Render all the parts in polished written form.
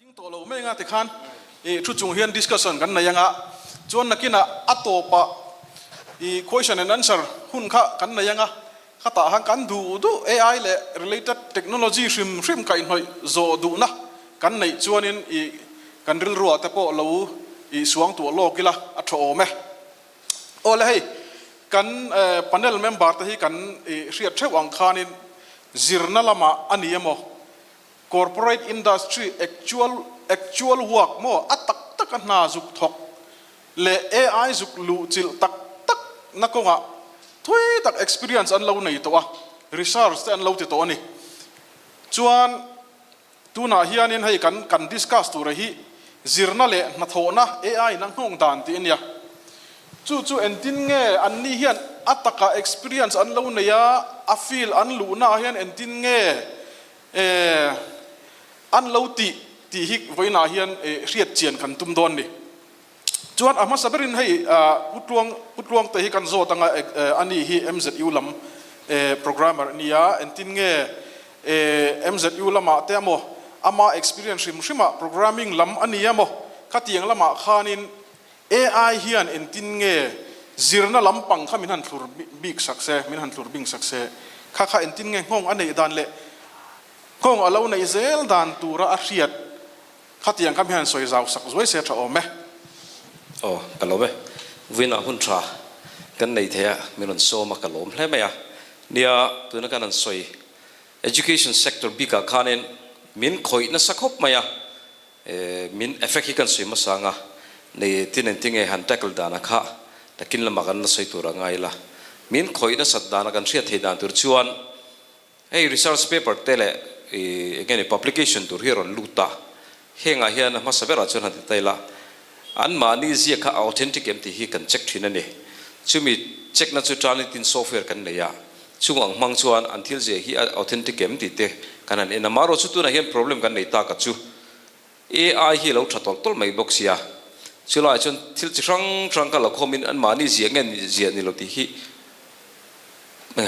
Tling tawh lo mai anga tikhan i thu chung hian discussion kan nei anga chuan nakinah a tawpah i question and answer hun kha kan nei anga khatah han kan duh duh AI leh related technology hrim hrim kaihhnawih zawh duhna kan neih chuanin i kan rilruah te pawh lo i suang tuah lawk ila a tha awm e. Aw le hei kan panel member te hi kan i hriat theuh ang khanin zirna lamah a ni emaw Corporate industry actual actual work maw a tak tak a hna zuk thawk leh AI zuk luh chilh tak tak na kawngah thui tak experience an lo nei tawh a, research te an lo ti tawh a ni. Chuan tunah hianin hei kan kan discuss tura hi zirna leh hnathawhna AI in a nghawng dan tih a nia. Chu chu entin nge an ni hian a taka experience an lo nei a, a field an luhna ah hian entin nge E, an lo tih tih hi vawiinah hian e hriat chian kan tum dawn ni. Chuan a hmasa berin hei Pu Tluang Pu Tluangte hi kan zawt anga a ni hi MZU lam e programmer a nia, entin nge e MZU lamah te emaw ama experience hrim hrimah programming lam a ni emaw khatiang lamah khanin AI hian entin nge zirna lampang kha min han thlur bik sak se, min han thlur bing sak se, kha kha entin nge nghawng a neih dan leh nghawng a lo neih zel dan tura a hriat khatiang kha mi han sawi zau sak zuai se tha awm e. Aw, ka lawm e. Vuinah hun tha kan nei thei a, min rawn sawm a, ka lawm hle mai a. Nia, tuna kan han sawi education sector bikah khanin min khawih nasa khawp mai a, Min effect hi kan sawi hmasa anga, nei tin engtin nge han tackle dana kha nakin lamah kan la sawi tur a ngai la. Min khawih nasat dana kan hriat theih dan tur chuan hei research paper te leh eng nge ni publication tur hi a rawn lut a, hengah hian a hmasa berah chuan han ti ta ila, anmahni ziak kha a authentic em tih hi kan check thin a ni. Chumi check na chu Turnitin software kan nei a, chung ang hmang chuan an thil ziah hi a authentic em tih te kan han en a. Marawh chu tunah hian problem kan nei tak a chu AI hi a lo tha tawlh tawlh mai bawk sia. Chulaiah chuan thil chi hrang hrang kha lo khawmin anmahni ziah nge ziah ni lo tih hi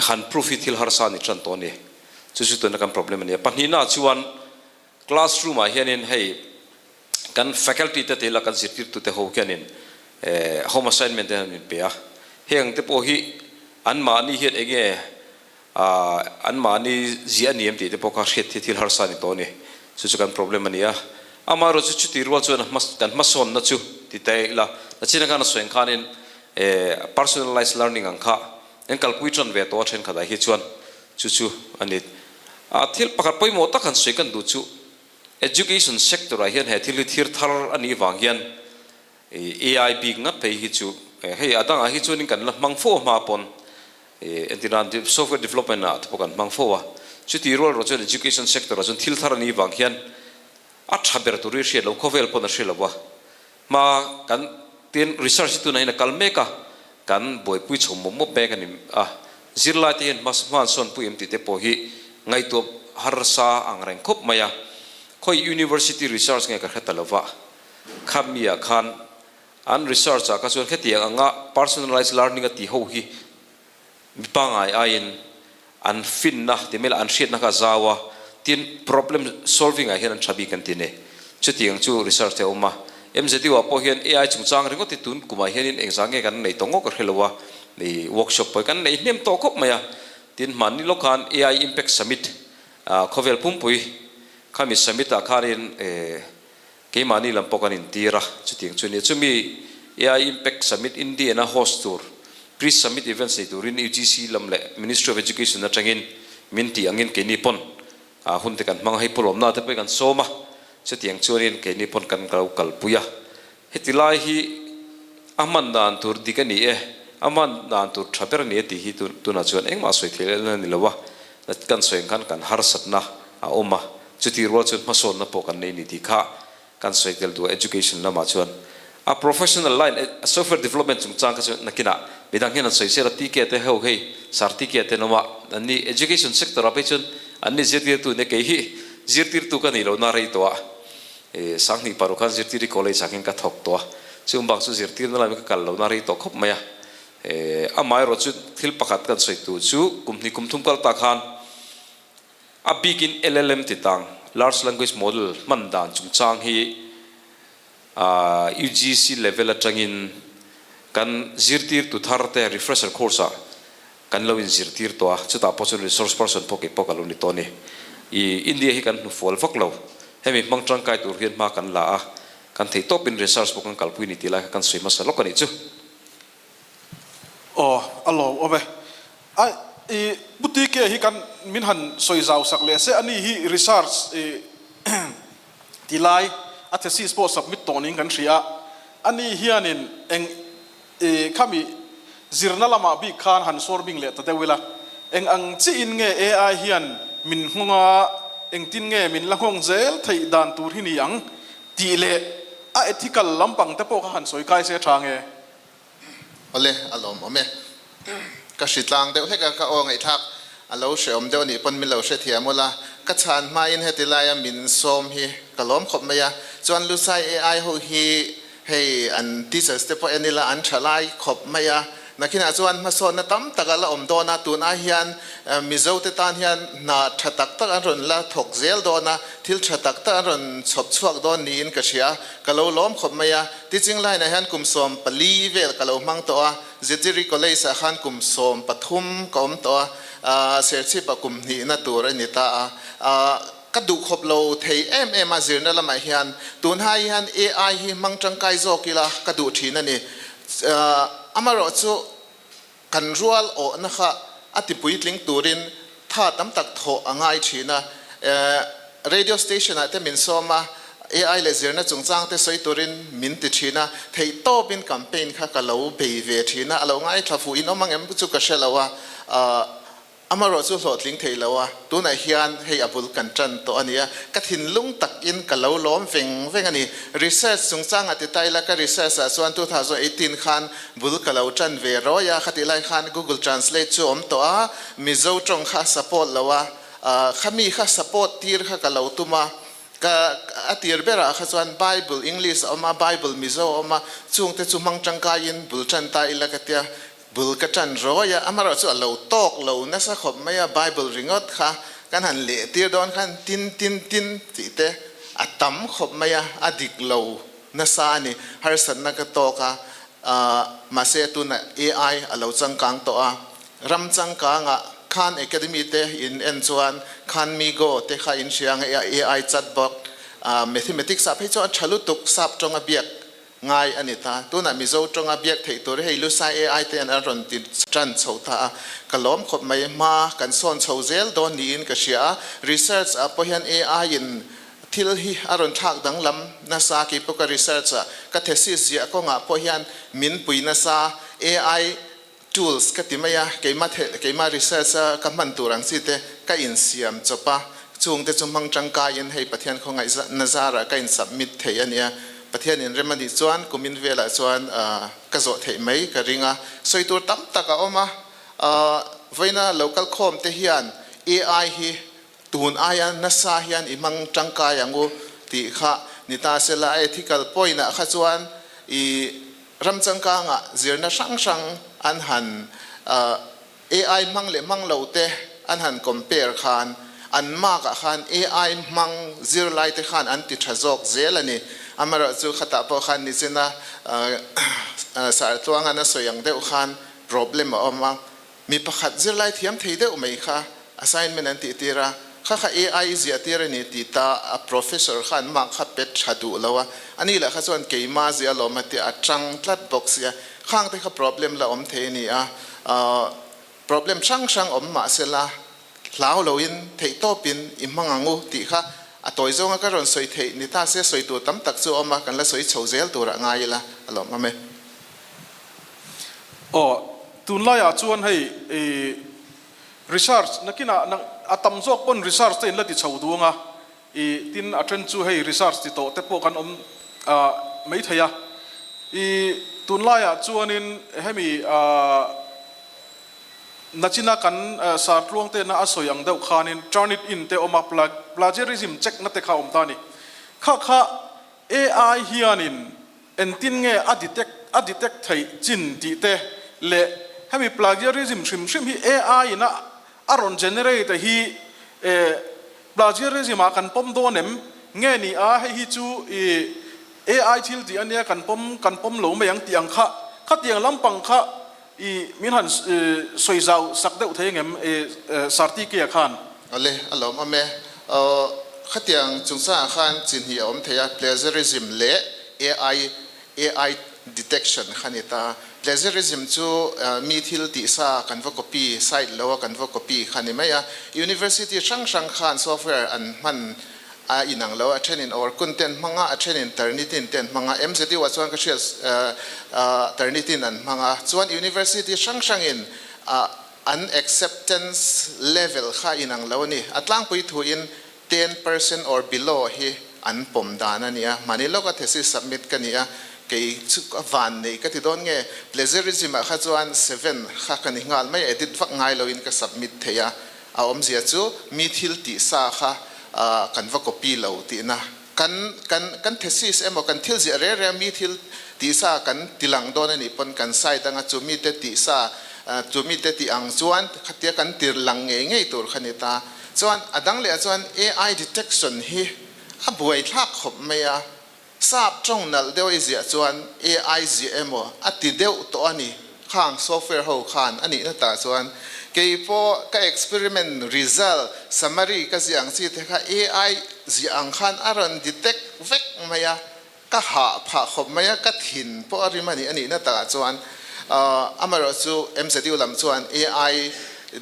han proof hi thil harsa a ni tan tawh a ni. Chu chu tuna kan problem a ni a. Pahnihnaah chuan classroom ah hianin hei kan faculty te tila kan zirtirtute ho hianin home assignment te an inpe a. Heng te pawh hi anmahni hian eng nge Anmahni ziah a ni em tih te pawh kha hriat hi thil harsa a ni tawh a ni. Chu chu kan problem a ni a. Amaherawh chu chuti rual chuan kan hmasawnna chu ti ta ila, nachina khan a sawi ang khanin personalized learning ang kha an kalpui tan ve tawh a thenkhatah hi chuan chu chu a ni. Thil pakhat pawimawh tak han sawi kan duh chu education sector ah hian he thil hi thir thar a nih vang hian AI bik ngat phei hi chu hei a dangah hi chuanin kan la hmang fo a hma pawn entirnan software development ah te pawh kan hmang fo a, chuti rual erawh chuan education sector ah chuan thil thar a nih vang hian a tha ber tur hi hriat lo, khawvel pawn a hre lo a, hma kan tin research hi tunah hian a kal mek a, kan buaipui chho mawp mawp mek a ni a, zirlai te hian hma hmansawn pui em tih te pawh hi ngaihtuah harsa ang reng khawp mai a, khawi university research nge ka hre ta lo va. Kha mi ah khan an research ah kha chuan khetiang anga personalized learning a tih ho hi mi pangngai aiin an finna ti mai lah an hriatna kha a zau a, tin problem solving ah hian an tha bik an ti ni. Chutiang chu research te a awm a. MZU ah pawh hian AI chungchang ringawt hi tun kumah hianin engzah nge kan nei tawh ngawk ka hre lo a, i workshop pawh hi kan nei hnem tawh khawp mai a. Tin hmanni lawk khan AI Impact Summit khawvel pumpui khami summit ah khanin Keimahni lam pawh kan intir a, chutiang chu a nia. Chumi AI Impact Summit India ina host tur, pre-summit events nei turin UGC lam leh Ministry of Education atangin min tih angin keini pawn hun te kan hmang a, hei pawlawmna te pawh hi kan sawm a, chutiang chuanin keini pawn kan lo kalpui a. Heti lai hi a hman dan tur dik a ni e, a hman dan tur tha ber a ni e tih hi tunah chuan engmah sawi theih leh na ni lo a, kan sawi ang khan kan harsatna a awm a, Chutih rual chuan hmasawnna pawh kan nei ni tih kha kan sawi tel duh a, education lamah chuan a professional line software development chungchang kha chu nakinah midang hian an sawi sel a, TK te ho hei sir TK te an awm a, an ni education sector ah phei chuan an ni zirtirtu nia kei hi zirtirtu ka nih lohna rei tawh a, Sanghnih paruk khan zirtiri college ah khin ka thawk tawh a, chung bak chu zirtirna lam hi ka kal lohna rei tawh khawp mai a, amaherawh chu thil pakhat kan sawi tur chu kum hnih kum thum kal ta khan A bikin LLM ti tang, Large Language Model hman dan chungchang hi UGC level atangin kan zirtirtu thar te refresher course ah kan lo inzirtir tawh a, chutah pawh chuan resource person pawh kei pawh ka lo ni tawh a ni. I India hi kan hnufual vak lo, hemi hmang tangkai tur hian hma kan la a, kan thei tawpin research pawh kan kalpui ni tih lai kha kan sawi hmasa lawk a nih chu. Aw, a lawm awm e. A, i Pu TK hi kan min han sawi zau sak leh se, ani hi research i ti lai a thesis pawh submit tawh niin kan hria a, ani hianin eng i khami zirna lamah bik khan han sawr bing leh ta deuh ila, eng ang chiin nge AI hian min nghawng a, engtin nge min la nghawng zel theih dan tur hi ni ang tih leh a ethical lampang te pawh kha han sawi kai se tha nge? Awle, a lawmawm e. Ka hritlang deuh hlek a, ka aw ngaihthlak a lo hreawm deuh anih pawn min lo hrethiam ula, ka chhan hmain heti laia min sawm hi ka lawm khawp mai a, chuan Lusai AI ho hi hei an teachers te pawh en ila an tha lai khawp mai a, nakinah chuan hmasawnna tam tak a la awm dawn a, tunah hian Mizo te tan hian hna tha tak tak an rawn la thawk zel dawn a, thil tha tak tak an rawn chhawp chhuak dawn niin ka hria, ka lo lawm khawp mai a. Teaching line ah hian kum 14 vel ka lo hmang tawh a, Zirtiri College ah khan kum 13 ka awm tawh a, Serchhip ah kum hnihna tur a ni ta a. Ka duh khawp lo thei em em a zirna lamah hian tun hai hian AI hi hmang tangkai zawk ila ka duh thin a ni. Amaherawh chu kan rual awhna kha a ti puitling turin tha tam tak thawh a ngai thin a. Radio station ah te min sawm a, AI leh zirna chungchang te sawi turin min ti thin a, theihtawpin campaign kha ka lo bei ve thin a, a lo ngaithla fuh in awm ang em chu ka hre lo a. Amaherawh chu hlawhtling thei lo a, tunah hian hei a bul kan tan tawh a nia, ka thinlung takin ka lo lawm veng veng a ni. Research chungchanga ti ta ila, ka research ah chuan 2018 khan bul ka lo tan ve rawi a, khatih lai khan Google Translate chu awm tawh a, Mizo tawng kha a support lo a, khami kha support tir kha ka lo tum a, ka a tir berah kha chuan Bible English a awm a, Bible Mizo a awm a, chungte chu hmang tangkaiin bul tan ta ila ka tia, Bul ka ṭan rawi a, amaherawh chu a lo tawk lo nasa khawp mai a, Bible ringawt kha kan han leh tir dawn khan tin tin tin tih te a tam khawp mai a, a dik lo nasa a ni, harsatna ka tawk a, mahse tunah AI a lo changkang tawh a, ram changkangah Khan Academy te in en chuan Khan Migo te kha in hria ang a, AI chatbot, Mathematics ah phei chuan a ṭha lutuk sap ṭawnga biak Ngai a ni ta. Tunah Mizo tawnga biak theih tur hei Lusai AI te an rawn ti tan chho ta a, ka lawm khawp mai. Hma kan sawn chho zel dawn niin ka hria a, research ah pawh hian AI in thil hi a rawn thlak danglam nasa, kei pawh ka research ah ka thesis ziah kawngah pawh hian min pui nasa, AI tools ka ti mai a, keima keima research a ka hman tur ang chi te ka insiam chawp a, chung te chu hmang tangkaiin hei Pathian khawngaih na zarah ka in submit thei a nia, Pathian in rem a nih chuan kumin velah chuan ka zawh theih mai ka ring a, sawi tur tam tak a awm a, vawiina lo kal khawm te hian AI hi tun aia nasa hian i hmang tangkai ang u tih kha ni ta sela, a ethical point ah kha chuan i Ram changkangah zirna hrang hrang an han AI hmang leh hmang lo te an han compare khan an mark ah khan AI hmang zirlai te khan an ti tha zawk zel a ni. Amaherawh chu khatah pawh khan nichina Sartluangan a sawi ang deuh khan problem a awm a. Mi pakhat zirlai thiam thei deuh mai kha assignment an tih tir a, kha kha AI i ziah tir a ni tih ta a professor khan mark kha pet tha duh lo a, ani lah kha chuan keima ziah alawm a tia a tang tlat bawk sia, khang te kha problem la awm thei a ni a, problem hrang hrang awm mah sela hlau loin theihtawpin i hmang ang u tih kha a tawi zawnga ka rawn sawi theih ni ta se sawi tur tam tak chu a awm a, kan la sawi chho zel turah ngai ila a lawm awm e. Aw, tunlaiah chuan hei i research nakinah a tam zawk pawn research te in la ti chho duang a, i tin a then chu hei research ti tawh te pawh kan awm mai thei a, i tunlaiah chuanin hemi nachina kan sartluang tena a sawi ang deuh khanin Turnitin te awm a, plagiarism check na te kha awm ta a ni. Kha kha AI hianin Engtin nge a detect a detect theih chin tih te leh hemi plagiarism hrim hrim hi AI in a a rawn generate a hi eh Plagiarism ah kan pawm dawn em? Nge ni a hei hi chu i AI thil tih ania kan pawm kan pawm lo mai ang tih ang kha khatiang lampang kha i min han sawi zau sak deuh thei angem i Sartike-a khan? Awle, a lawm awm e. Aw, khatiang chungchangah khan chi hnih a awm thei a, plagiarism leh AI AI detection kha ni ta. Plagiarism chu mi thil tih sa kan va copy, site lo a kan va copy kha ni mai a. University hrang hrang khan software an hman a inang lo, a thenin Orkun te an hmang a, a thenin Turnitin te an hmang a. MZU ah chuan ka hriat Turnitin an hmang a. Chuan university hrang hrangin an acceptance level kha inang lo a ni. A tlangpui thuin 10% or below hi an pawm dan a nia. Mahni lawka thesis submit ka ni a, kei chu ka van nei ka ti dawn nge? Plagiarism ah kha chuan 7 kha ka ni nghal mai a, edit vak ngai loin ka submit thei a. A awmzia chu mi thil tih sa kha kan va copy lo tihna. Kan kan kan thesis emaw kan thil ziah reng reng mi thil tih sa kan ti lang dawn a nih pawn kan side anga chu mite tih sa chu mite tih ang chuan khatia kan tir lang ngei ngei tur kha ni ta. Chuan a dang leh ah chuan AI detection hi a buaithlak khawp mai a, sap tawng nalh deuh i ziah chuan AI ziah emaw a ti deuh tawh a ni, khang software ho khan a nihna tah chuan kei pawh ka experiment result summary ka ziah ang chi te kha AI ziah ang khan a rawn detect vek mai a, Ka hah phah khawp mai a, ka thin pawh a rim a nih a nihna takah chuan amaherawh chu MZU lam chuan AI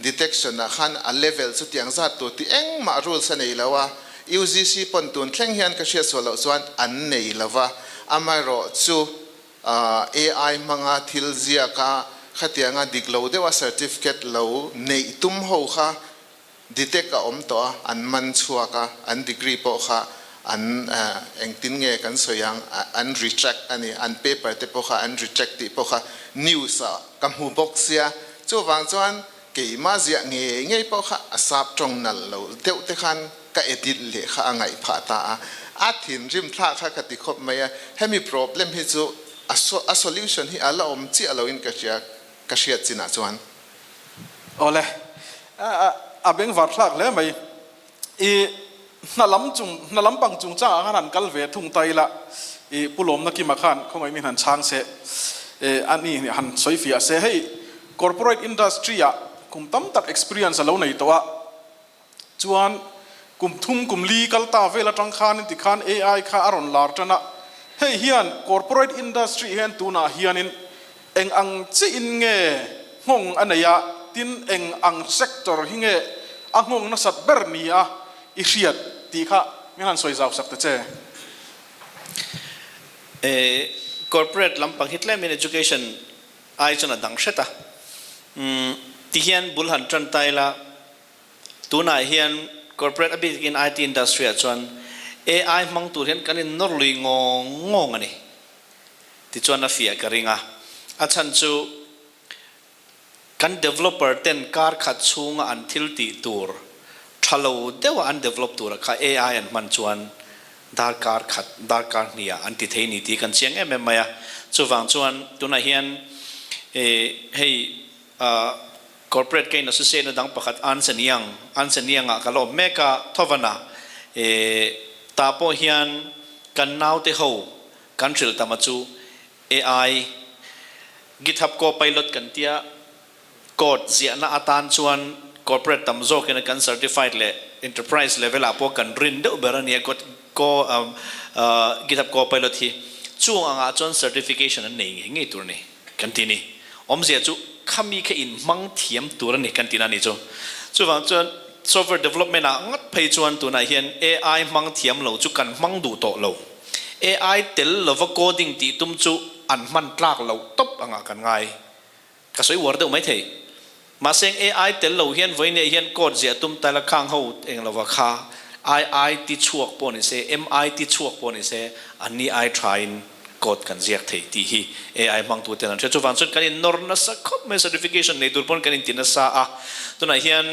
detection ah khan a level chu tiang zat tur tih engmah rules a nei lo a, UGC pawn tun thleng hian ka hriat sual loh chuan an nei lo va, amaherawh chu AI hmanga thil ziaka khatianga dik lo deuha certificate lo neih tum ho kha Detect a awm tawh a, an man chhuak a, an degree pawh kha an engtin nge kan sawi ang, an retract a ni, an paper te pawh kha an retract tih pawh kha news ah ka hmu bawk sia, chuvang chuan keimah ziah ngei ngei pawh kha a sap tawng nalh lo deuh te khan ka edit leh kha a ngaih phah ta a, a thinrim thlak kha ka ti khawp mai a, hemi problem hi chu a solution hi a la awm chiah loin ka hria, ka hriat chinah chuan. Awle, a bengvar thlak hle mai. I hna lam chung, hna lam pang chungchang ah khan han kal ve thung ta ila, i Pu Lawmna Kima khan khawngaih min han chhang se, a ni han sawi fiah se. Hei corporate industry ah kum tam tak experience a lo nei tawh a, Chuan kum thum kum li kal ta vel atang khan in tikhan AI kha a rawn lar tan a, hei hian corporate industry hian tunah hianin eng ang chiin nge nghawng a nei a, tin eng ang sector hi nge a nghawng nasat ber ni a i hriat tih kha min han sawi zau sak ta che. Corporate lampang hi tlemin education ai chuan a dang hret a, tihian bul han tan ta ila tunah hian corporate a bik in IT industry ah chuan AI hmang tur hian kan in nawr lui ngawng ngawng a ni tichuan a fiah ka ring a, a chhan chu kan developer ten kar khat chhunga an thil tih tur tha lo deuha an develop tura kha AI an hman chuan darkar khat, darkar hniah an ti thei ni tih kan chiang em em mai a. Chuvang chuan tunah hian hei corporate ka in associate na dang pakhat Ernst and Young, Ernst and Young ah ka la awm mek a, Thovan-a tah pawh hian kan naute ho kan hrilh tam a chu AI, GitHub Copilot kan tia, Code ziahna atan chuan corporate tam zawkin a kan certified leh enterprise level ah pawh kan rin deuh ber a nia GitHub Copilot hi chung angah chuan certification an nei ngei ngei tur a ni kan ti ni. Awmzia chu khami kha in hmang thiam tur a ni kan tihna a ni chu. Chuvang chuan software development ah ngat phei chuan tunah hian AI hmang thiam lo chu kan hmang duh tawh lo. AI tel lova coding tih tum chu an hman tlak loh tawp angah kan ngai. Ka sawi uar deuh maithei. Mahse AI tel lo hian vawiin hian code ziah tum ta la khang ho eng lova kha IIT chhuak pawh ni se, MIT chhuak pawh ni se an ni ai tha in code kan ziak thei tih hi AI hmangtu ten an hria. Chuvang chuan kan in nawr nasa khawp mai certification nei tur pawn kan inti nasa a. Tunah hian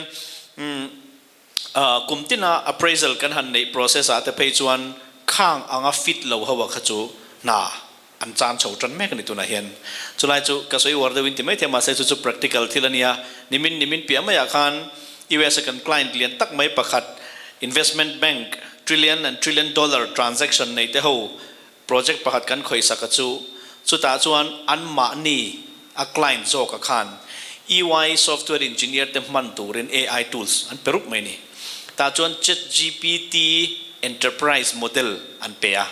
kum tina appraisal kan han neih process ah te phei chuan khang anga fit lo ho a kha chu hna An chan chho tan mek a ni tunah hian. Chulai chu ka sawi uar deuhin ti maithei mahse chu chu practical thil a nia. Nimin nimin piah maiah khan US a kan client lian tak mai pakhat Investment bank trillion and trillion dollar transaction nei te ho project pakhat kan khawihsak a chu, chutah chuan anmahni a client zawk a khan EY software engineer te hman turin AI tools an pe rup mai ni. Tah chuan ChatGPT Enterprise model an pe a.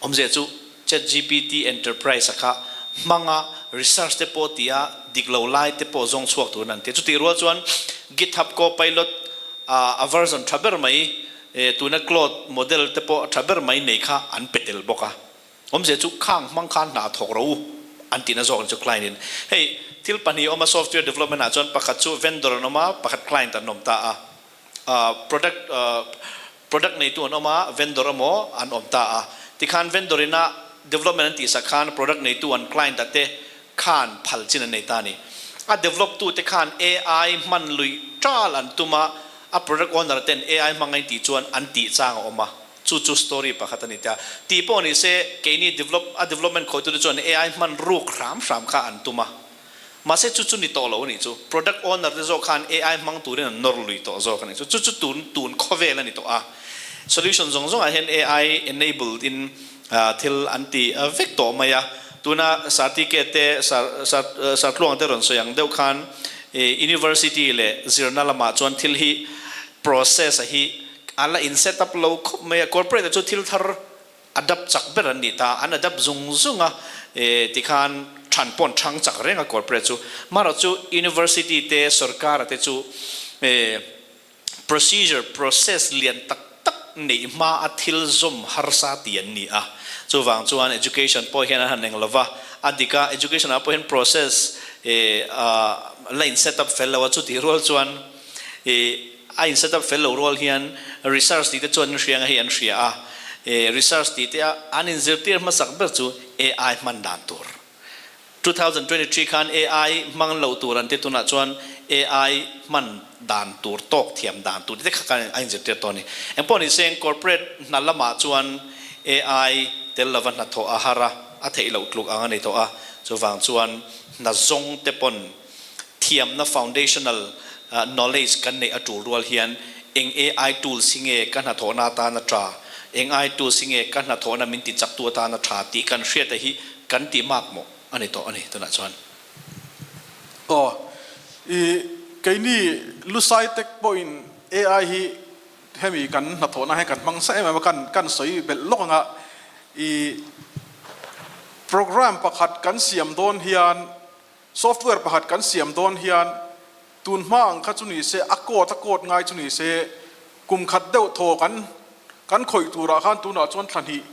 Awmzia chu ChatGPT Enterprise a kha hmanga research te pawh tia dik lo lai te pawh zawng chhuak turin an ti a. Chutih rual chuan GitHub Copilot a version tha ber mai Tuna Claude model te pawh tha ber mai nei kha an pe tel bawk a. Awmzia chu khang hmang khan hna thawk ro u an tihna zawk chu client in. Hei thil pahnih awm a software development ah chuan pakhat chu vendor an awm a, pakhat client an awm ta a. Product product neitu an awm a, vendor emaw an awm ta a. Tikhan vendor ina development an tihsak khan product neitu an client a te khan phal chin an nei ta a ni. A develop tu te khan AI hman luih tal an tum a, a product owner ten AI hmang a intih chuan an tih chang a awm a, chu chu story pakhat a ni ta. Tih pawh ni se keini develop a development khawih tu te chuan AI hman ruk hram hram kha an tum a, mahse chu chu ni tawh lo a nih chu. Product owner te zawk khan AI hmang turin an nawr lui tawh zawk a nih chu. Chu chu tun tun khawvel a ni tawh a. Solution zawng zawngah hian AI enabled in thil an ti vek tawh mai a, tuna Sartike te Sartluang te rawn sawi ang deuh khan University leh zirna lamah chuan thil hi process a hi a la in set up lo khawp mai a, corporate ah chu thil thar adapt chak ber an nih ta, an adapt zung zung a tikhan than pawh an thang chak reng a corporate chu, marawh chu University te sorkar te chu Procedure, process, lian tak tak neih hma a thil zawm harsa ti an ni a. Chuvang chuan education pawh hian an han eng lova, a dik a, education ah pawh hian process la in set up fel lo a, chutih rual chuan a in set up fel lo rual hian research tih te chuan an hria ang a hei an hria a, research tih te a an inzirtir hmasak ber chu AI hman dan tur. 2023 khan AI hmang loh tur an ti tunah chuan AI hman dan tur tawk thiam dan tur te kha khan a inzirtir tawh a ni. Engpawh ni seng corporate hna lamah chuan AI tel lova hnathawh a har a, a theih loh tluk ang a ni tawh a, chuvang chuan hna zawng te pawn thiamna foundational knowledge kan neih a tul rual hian eng AI tools hi nge ka hnathawhna atan a tha, eng ai tools hi nge ka hnathawhna min tichaktu atan a tha tih kan hriat a hi kan tih mak mawh a ni tawh a ni tunah chuan. Aw, i keini Lusai Tech pawhin AI hi hemi kan hnathawhna hian kan hmang sa em em a, kan kan sawi belh lawk anga i program pakhat kan siam dawn hian software pakhat kan siam dawn hian tun hma ang kha chu ni se a code a code ngai chu ni se kum khat deuh thaw kan kan khawih turah khan tunah chuan thla hnih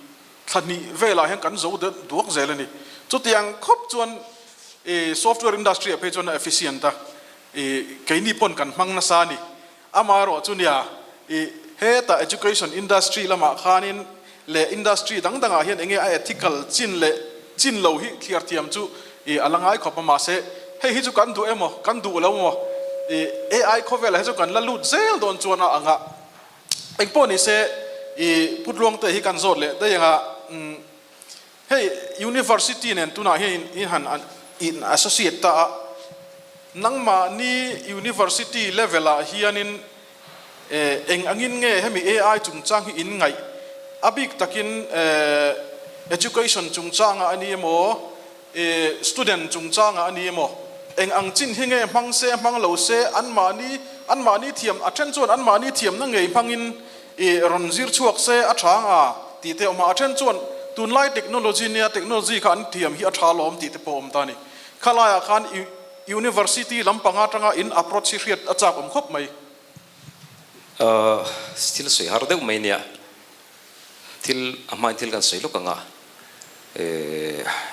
Thla hnih velah hian kan zo duak zel a ni. Chutiang khawp chuan software industry ah phei chuan a efficient a, keini pawn kan hmang nasa a ni. Amaherawh chu nia, hetah education industry lamah khanin leh industry dang dangah hian enge a ethical chin leh chin lo hi thliar thiam chu a la ngai khawp a, mahse hei hi chu kan duh emaw kan duh lo emaw AI khawvelah hi chu kan la lut zel dawn chuan a ang a. Engpawh ni se i Putluangte hi kan zawt leh daih anga umm hei University nen tunah hian in han in associate ta a, nangmahni University level ah hianin eng angin nge hemi AI chungchang hi in ngaih a bik takin education chungchangah a ni emaw student chungchangah a ni emaw, eng ang chin hi nge hmang se, hmang lo se, anmahni, anmahni thiam, a then chuan anmahni thiamna ngei hmangin i rawn zir chhuak se a tha ang a tih te a awm a, a then chuan tunlai technology nia technology kha an thiam hi a tha alawm tih te pawh a awm ta a ni. Khalaiah khan university lampang atanga in approach hi hriat a chak awm khawp mai. Thil sawi har deuh mai nia, thil a hmain thil kan sawi lawk ang a,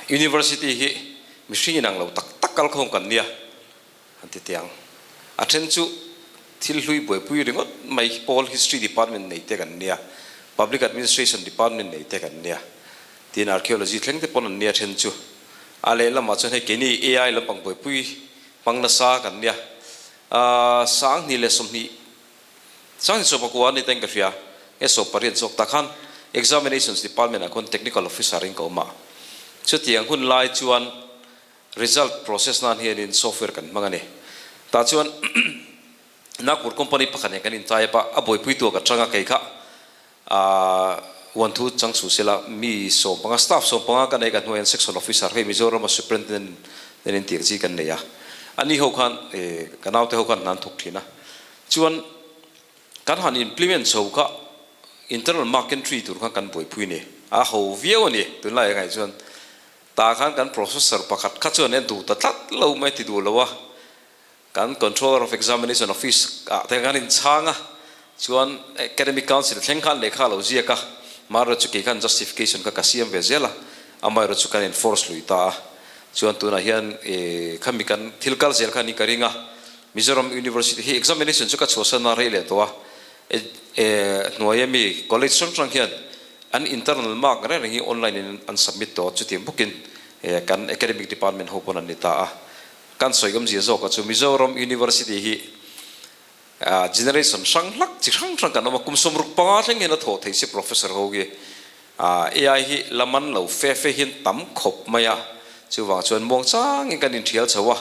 University hi mihring inang lo tak tak kalkhawm kan nia han ti teh ang. A then chu thil hlui buaipui ringawt mai pawl History Department nei te kan nia, Public Administration Department nei te kan nia, tin Archaeology thleng te pawn an nia then chu. A lehlamah chuan hei keini AI lampang buaipui hmang nasa kan nia. 2020, 2019 a ni ta in ka hria, nge 18 zawk tak khan Examinations Department ah khuan Technical Officer in ka awm a. Chutiang hun lai chuan result process nan hianin software kan hmang a ni. Tah chuan. Nagpur company pakhat nen kan in tie up a, a buaipuitu a ka chang a kei kha uan thu chang suh sela mi 15 staff 15 ka nei ka hnuaiah section officer hei Mizoram a superintendent nen in tir chi kan nei a, ani ho khan ka naute ho khan hna an thawk thin a, chuan kan han implement chho kha internal mark entry tur khan kan buaipui a ni, a ho viau a ni tunlai ah ngaih chuan tah khan kan professor pakhat kha chuan en duh ta tlat lo mai ti duh lo a. Kan Controller of Examination Office ah te khan inchhang a, chuan Academic Council thleng khan lehkha a lo ziak a, amaherawhchu chu kei khan justification kha ka siam ve zel a, amaherawhchu chu kan enforce lui ta a, chuan tunah hian khami kan thil kal zel kha ni ka ring a, Mizoram University hi examination chu ka chhuahsan a rei leh tawh a, hnuai ami college hrang hrang hian an internal mark reng reng hi online in an submit tawh a, chutiang bawkin kan academic department ho pawn an ni ta a. Kan sawi awmzia zawka chu Mizoram University hi generation hrang hlak chi hrang hrang kan awm a, kum 65 thleng hian a thawh theih si Professor ho hi AI hi la man lo fe fe hian tam khawp mai a, chuvang chuan muang changin kan inthial chho a,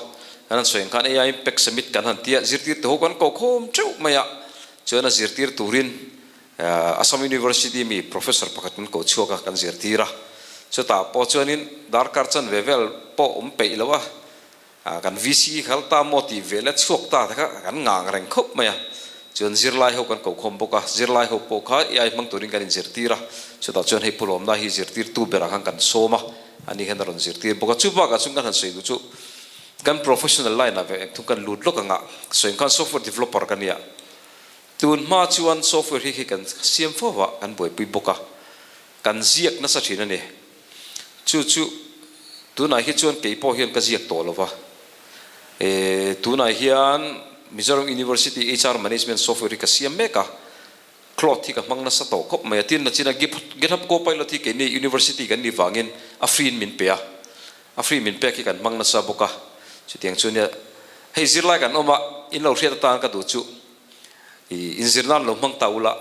kan han sawi ang khan AI Impact Summit kan han tia zirtirtu ho kan kokhawm teuh mai a, chuan a zirtir turin Assam University mi Professor pakhat kan koh chhuak a, kan zirtir a. Chutah pawh chuanin darkar chanve vel pawh awm peih lo a, kan VC khal ta maw tih vel a chhuak ta te kha kan ngang reng khawp mai a. Chuan zirlai ho kan kokhawm bawk a, zirlai ho pawh kha AI hmang turin kan inzirtir a. Chutah chuan hei Pulawmna hi zirtirtu berah khan kan sawm a, ani hian a rawn zirtir bawk a. Chu bakah chuan kan han sawi duh chu kan professional line ah ve engthum kan lut lawk ang a, sawi ang khan software developer ka nia. Tun hma chuan software hi khi kan siam fo va, kan buaipui bawk a, kan ziak nasa thin a ni. Chu chu tunah hi chuan kei pawh hian ka ziak tawh lo va. E, tunah hian Mizoram University HR Management software hi ka siam mek a, Cloud hi ka hmang nasa tawh khawp mai a. Tin, nachina GitHub Copilot hi keini University kan nih vangin a free in min pe a, a free min pek hi kan hmang nasa bawk a. Chutiang chu nia, hei zirlai kan awm a, in lo hriat atan ka duh chu. I inzir nan lo hmang ta ula,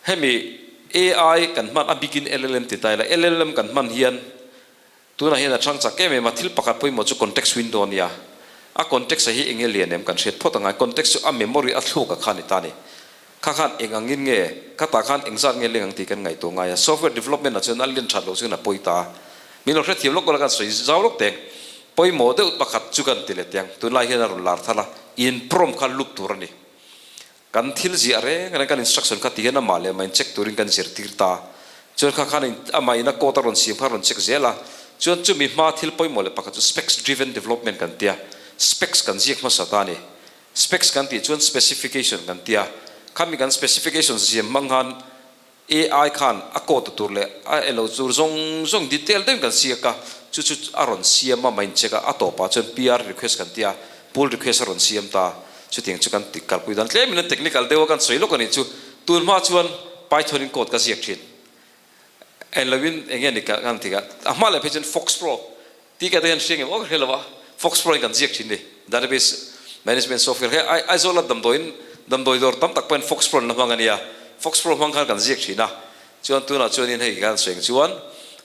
hemi AI kan hman a bikin LLM ti ta ila, LLM kan hman hian tunah hian a chhang chak em em a, thil pakhat pawimawh chu context window a nia, a context a hi eng nge lian em kan hriat phawt angai, context chu a memory a thluk a kha a ni ta a ni, kha khan eng angin nge khatah khan engzat nge leng ang tih kan ngaihtuah ngai a, software development ah chuan a len that loh chuan a pawi ta a, min lo hrethiam lawk ula kan sawi zau lawk teng. Pawimawh deuh pakhat chu kan ti let ang, tunlai hian a rawn lar thar a, in prompt kha loop tur a ni. Kan thil ziah reng reng kan instruction kha ti hian amah leh amah in check turin kan zirtir ta. Chuan kha khan amah in a code a rawn siam kha a rawn check zel a. Chuan chumi hma thil pawimawh leh pakhat chu specs driven development kan tia, specs kan ziak hmasa ta a ni. Specs kan tih chuan specification kan tia, khami kan specification siam hmang khan AI khan a code tur leh a elo tur zawng zawng detail deuhin kan siak a, chu chu a rawn siam a, main check a, a tawpah chuan PR request kan tia, pull request a rawn siam ta, chutiang chu kan ti kalpui dan tlemin a technical deuh a kan sawi lawk a nih chu, tun hma chuan Python in code ka ziak thin, en loin eng nge ni ka kan ti a, a hma leh phei chuan Fox Pro tih ka te hian hria ngem aw ka hre lo a, Fox Pro in kan ziak thin ni, database management software he Aizawl a damdawiin damdawi dawr tam tak pawhin Fox Pro an la hmang a nia, Fox Pro hmang khan kan ziak thin a, chuan tunah chuanin hei kan sawi ang chuan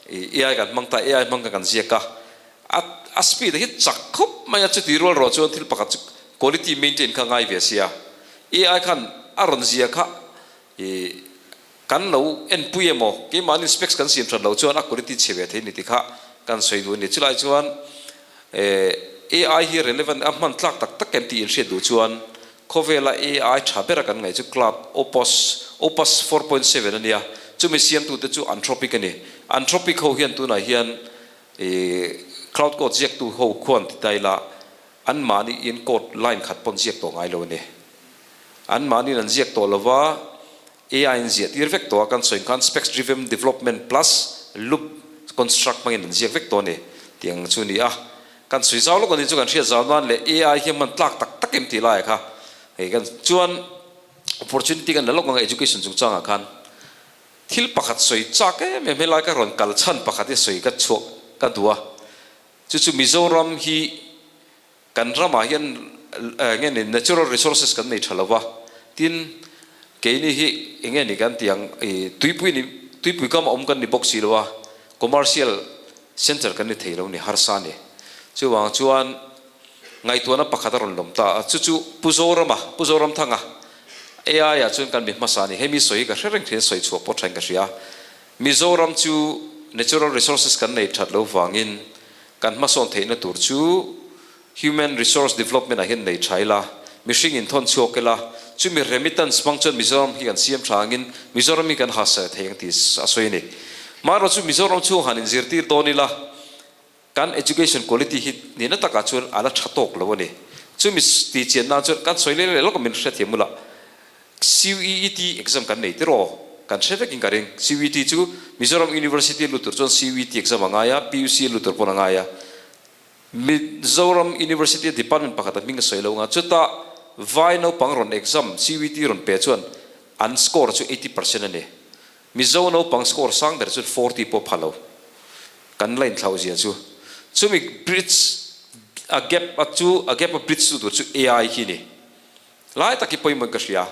ih AI kan hmang ta, AI hmang kha kan ziak a, a a speed hi chak khawp mai a, chuti rual ruah chuan thil pakhat chu quality maintain kha ngai ve sia, AI khan a rawn zia kha ih Kan lo enpui emaw, keimahni specs kan siam that loh chuan a quality chhe ve thei ni ti kha kan sawi duh a ni. Chulai chuan AI hi relevant a hman tlak tak tak em tih inhriat duh chuan khawvela AI tha bera kan ngaih chu Claude Opus, Opus 4.7 a nia. Chumi siamtute chu Anthropic a ni. Anthropic ho hian tunah hian Cloud code ziaktu ho khuan ti ta ila anmahni in code line khat pawn ziak tawh ngai lo a ni. Anmahniin an ziak tawh lova, AI in ziah tir vek tawh a, kan sawi khan Specs Driven Development Plus Loop Construct hmangin an ziak vek tawh a ni tih ang chu a ni a. Kan sawi zau lawk a ni chu kan hriat zau nan leh AI hi a hman tlak tak tak em tih laiah kha hei kan chuan opportunity kan la lawk ang a education chungchangah khan thil pakhat sawi chak em em helai ka rawn kal chhan pakhat hi sawi ka chhuak ka duh a, chu chu Mizoram hi Kan ramah hian enge ni natural resources kan nei tha lova, tin keini hi enge ni kan tih ang i tuipui ni tuipui kam a awm kan ni bawk si lo a, commercial centre kan ni thei lo ni harsa a ni. Chuvang chuan Ngaihtuahna pakhat a rawn lawm ta a, chu chu Pu Zorama, Pu Zoramthanga, AI ah chuan kan mi hmasa a ni. Hemi sawi hi ka hre reng thin, sawi chhuah pawh thain ka hria. Mizoram chu natural resources kan nei that lo vangin kan hmasawn theihna tur chu human resource development ah hian nei tha ila, mihring inthawn chhuak ila, chumi remittance hmang chuan Mizoram hi kan siam tha angin Mizoram hi kan hasa thei ang tih a sawi a ni. Marawh chu Mizoram chhung han inzirtir dawn ila, Kan education quality hi nihna takah chuan a la tha tawk lo a ni. Chumi tih chian nan chuan kan sawi leh leh lawk a min hrethiam ula. CUET exam kan nei tiraw? Kan hre vekin ka ring. CUET chu Mizoram University lut tur chuan CUET exam a ngai a, PUC lut tur pawn a ngai a. Mizoram University a department pakhat a hming a sawi lo anga chutah vai naupang rawn exam CUET rawn pe chuan an score chu 80% a ni. Mizo naupang score sang ber chu 40 pawh pha lo. Kan la inthlauh zia chu. Chumi bridge a gap a chu a gap a bridge tu tur chu AI khi ni. Lai tak hi pawimawh in ka hria.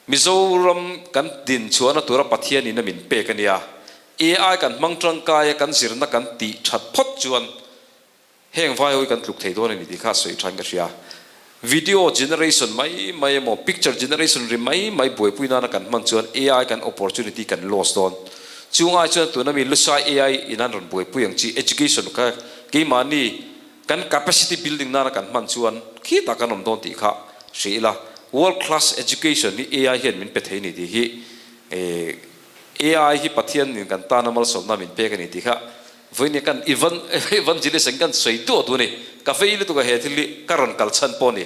Mizoram kan din chhuahna tura Pathian in a min pek a nia. AI kan hmang tangkai a kan zirna kan tih that phawt chuan Heng vai ho hi kan tluk thei dawn a ni tih kha sawi thain ka hria. Video generation mai mai emaw picture generation ri mai mai buaipui nana kan hman chuan AI kan opportunity kan loss dawn. Chung ai chuan tuna mi Lusai AI in an rawn buaipui ang chi education kha keimahni kan capacity building nana kan hman chuan khitah kan awm dawn tih kha hria ila. World class education hi AI hian min pe thei a ni tih hi AI hi Pathian in kan tana malsawmna min pek a ni tih kha Vawinia kan evangelist ang kan sawi duah duh a ni. Ka vei lutuk a he thil hi ka rawn kal chhan pawh a ni.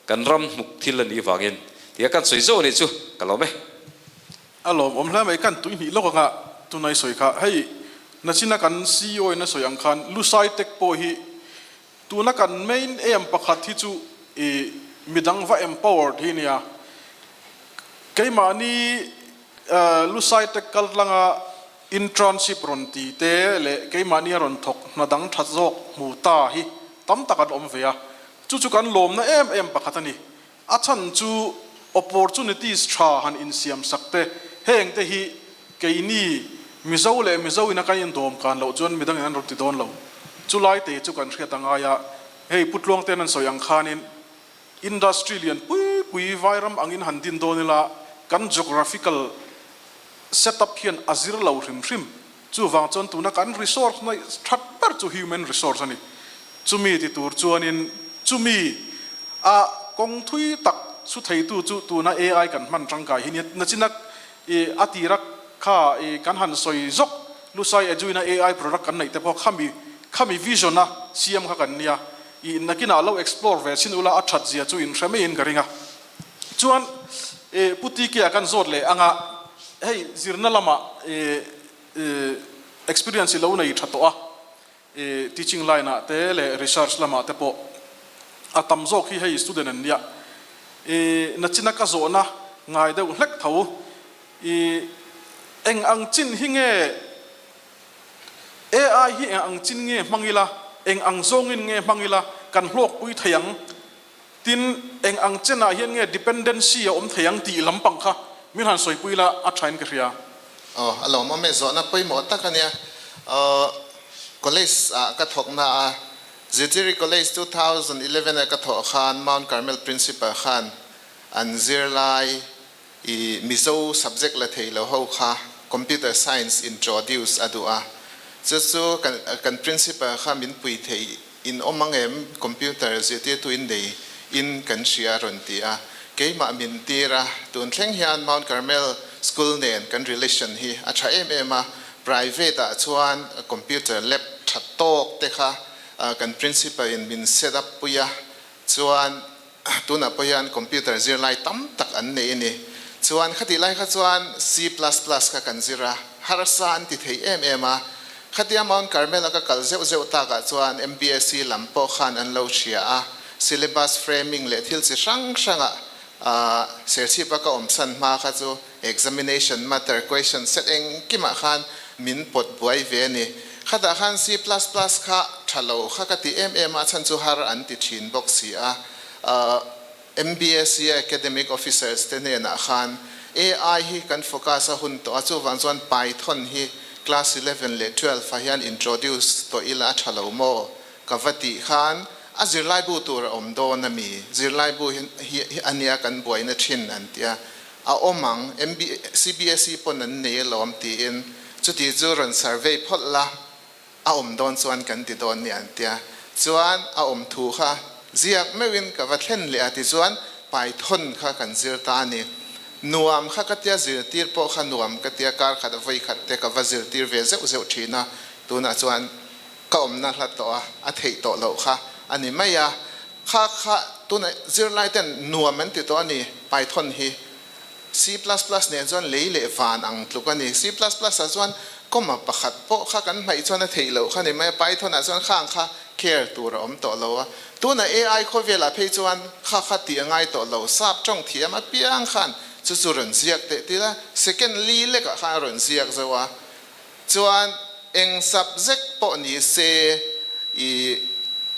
Kan ram hmuk thil a nih vangin tia kan sawi zauh a nih chu ka lawm e. A lawmawm hle mai, kan tui hnih lawk anga tunai sawi kha. Hei nachina kan CEO in a sawi ang khan Lusai Tech pawh hi tuna kan main aim pakhat hi chu i midang va empowered hi nia. Keimahni Lusai Tech kal tlanga Internship rawn ti te leh keimahni a rawn thawk hna dang tha zawk hmu ta hi tam tak an awm ve a, chu chu kan lawmna em em pakhat a ni. A chhan chu opportunities tha han insiam sak te, heng te hi keini Mizo leh Mizo ina kan indawm kan loh chuan midangin an rawn ti dawn lo. Chu lai te chu kan hriat a ngai a, hei Pu Tluangte'n an sawi ang khanin industry lian pui pui vairam angin han din dawn ila kan geographical Setup hian a zir lo hrim hrim. Chuvang chuan tuna kan resource na that ber chu human resource a ni. Chumi ti tur chuanin chumi a kawng thui tak su theitu chu tuna AI kan hman tangkai hi nia. Nachina i a tira kha i kan han sawi zawk Lusai Edu-ina AI product kan neih te pawh khami khami vision a siam kha kan nia. I nakinah lo explore ve chin ula a that zia chu in hre maiin ka ring a. Chuan e Pu TK-a kan zawt leh anga hei zirna lamah e experience i lo nei tha tawh a, e teaching line ah te leh research lamah te pawh a tam zawk hi hei student an nia. E nachina ka zawhna ngai deuh hlek tho e eng ang chin hi nge AI hi eng ang chin nge hmang ila, eng ang zawngin nge hmang ila kan hlawkpui thei ang Tin, eng ang chenah hian nge dependency a awm thei ang tih lampang kha min han sawipui la a thain ka hria. Aw, a lawmawm e, zawhna pawimawh tak a nia. Aw, college ah ka thawk na a, Zirtiri College 2011 a ka thawh khan Mount Carmel Principal khan an zirlai i Mizo subject la thei lo ho kha Computer Science introduce a duh a, chu chu kan kan Principal kha min pui thei In awm ang em? Computer zirtirtu in nei in kan hria a rawn ti a, keimah min tir a, tun thleng hian Mount Carmel School nen kan relation hi a tha em em a, private ah chuan computer lab tha tawk te kha kan principal in min set up pui a, chuan tunah pawh hian computer zirlai tam tak an nei a ni. Chuan khatih lai kha chuan C plus plus kha kan zir a, harsa an ti thei em em a. Khatia Mount Carmel a ka kal zeuh zeuh takah chuan MBSE lam pawh khan an lo hria a, syllabus framing leh thil chi hrang hrangah Serchhip a ka awmsan hma kha chu examination matter question set engkimah khan min pawt buai ve a ni. Khatah khan C plus plus kha tha lo kha ka ti em em a, a chhan chu har an ti thin bawk si a. MBSE academic officers te hnenah khan AI hi kan focus a hun tawh a, chuvang chuan Python hi class 11 leh 12 ah hian introduce tawh ila a tha lo maw? Ka va tih khan A zirlaibu tur a awm dawn a mi? Zirlaibu hi hi ania kan buaina thin an tia. A awm ang, MB, CBSE pawn an nei alawm tiin chuti chu rawn survey phawlh la, a awm dawn chuan kan ti dawn nia an tia. Chuan a awm thu kha ziak meuhin ka va thlen leh a tichuan Python kha kan zir ta a ni. Nuam kha ka tia zirtir pawh kha nuam ka tia kar khat vawi khat te ka va zirtir ve zeuh zeuh thin a, tunah chuan ka awmna hla tawh a, a theih tawh loh kha a ni mai a. Kha kha tunah zirlai ten nuam an ti tawh a ni, Python hi C plus plus nen chuan lei leh van ang tluk a ni. C plus plus ah chuan comma pakhat pawh kha kan hmaih chuan a theih loh kha a ni mai a, Python ah chuan khang kha care tur a awm tawh lo a. Tunah AI khawvelah phei chuan kha kha tih a ngai tawh lo, sap tawng thiam apiang khan chu chu rawn ziak teh til a, second li lekah khan a rawn ziak zo a. Chuan eng subject pawh ni se i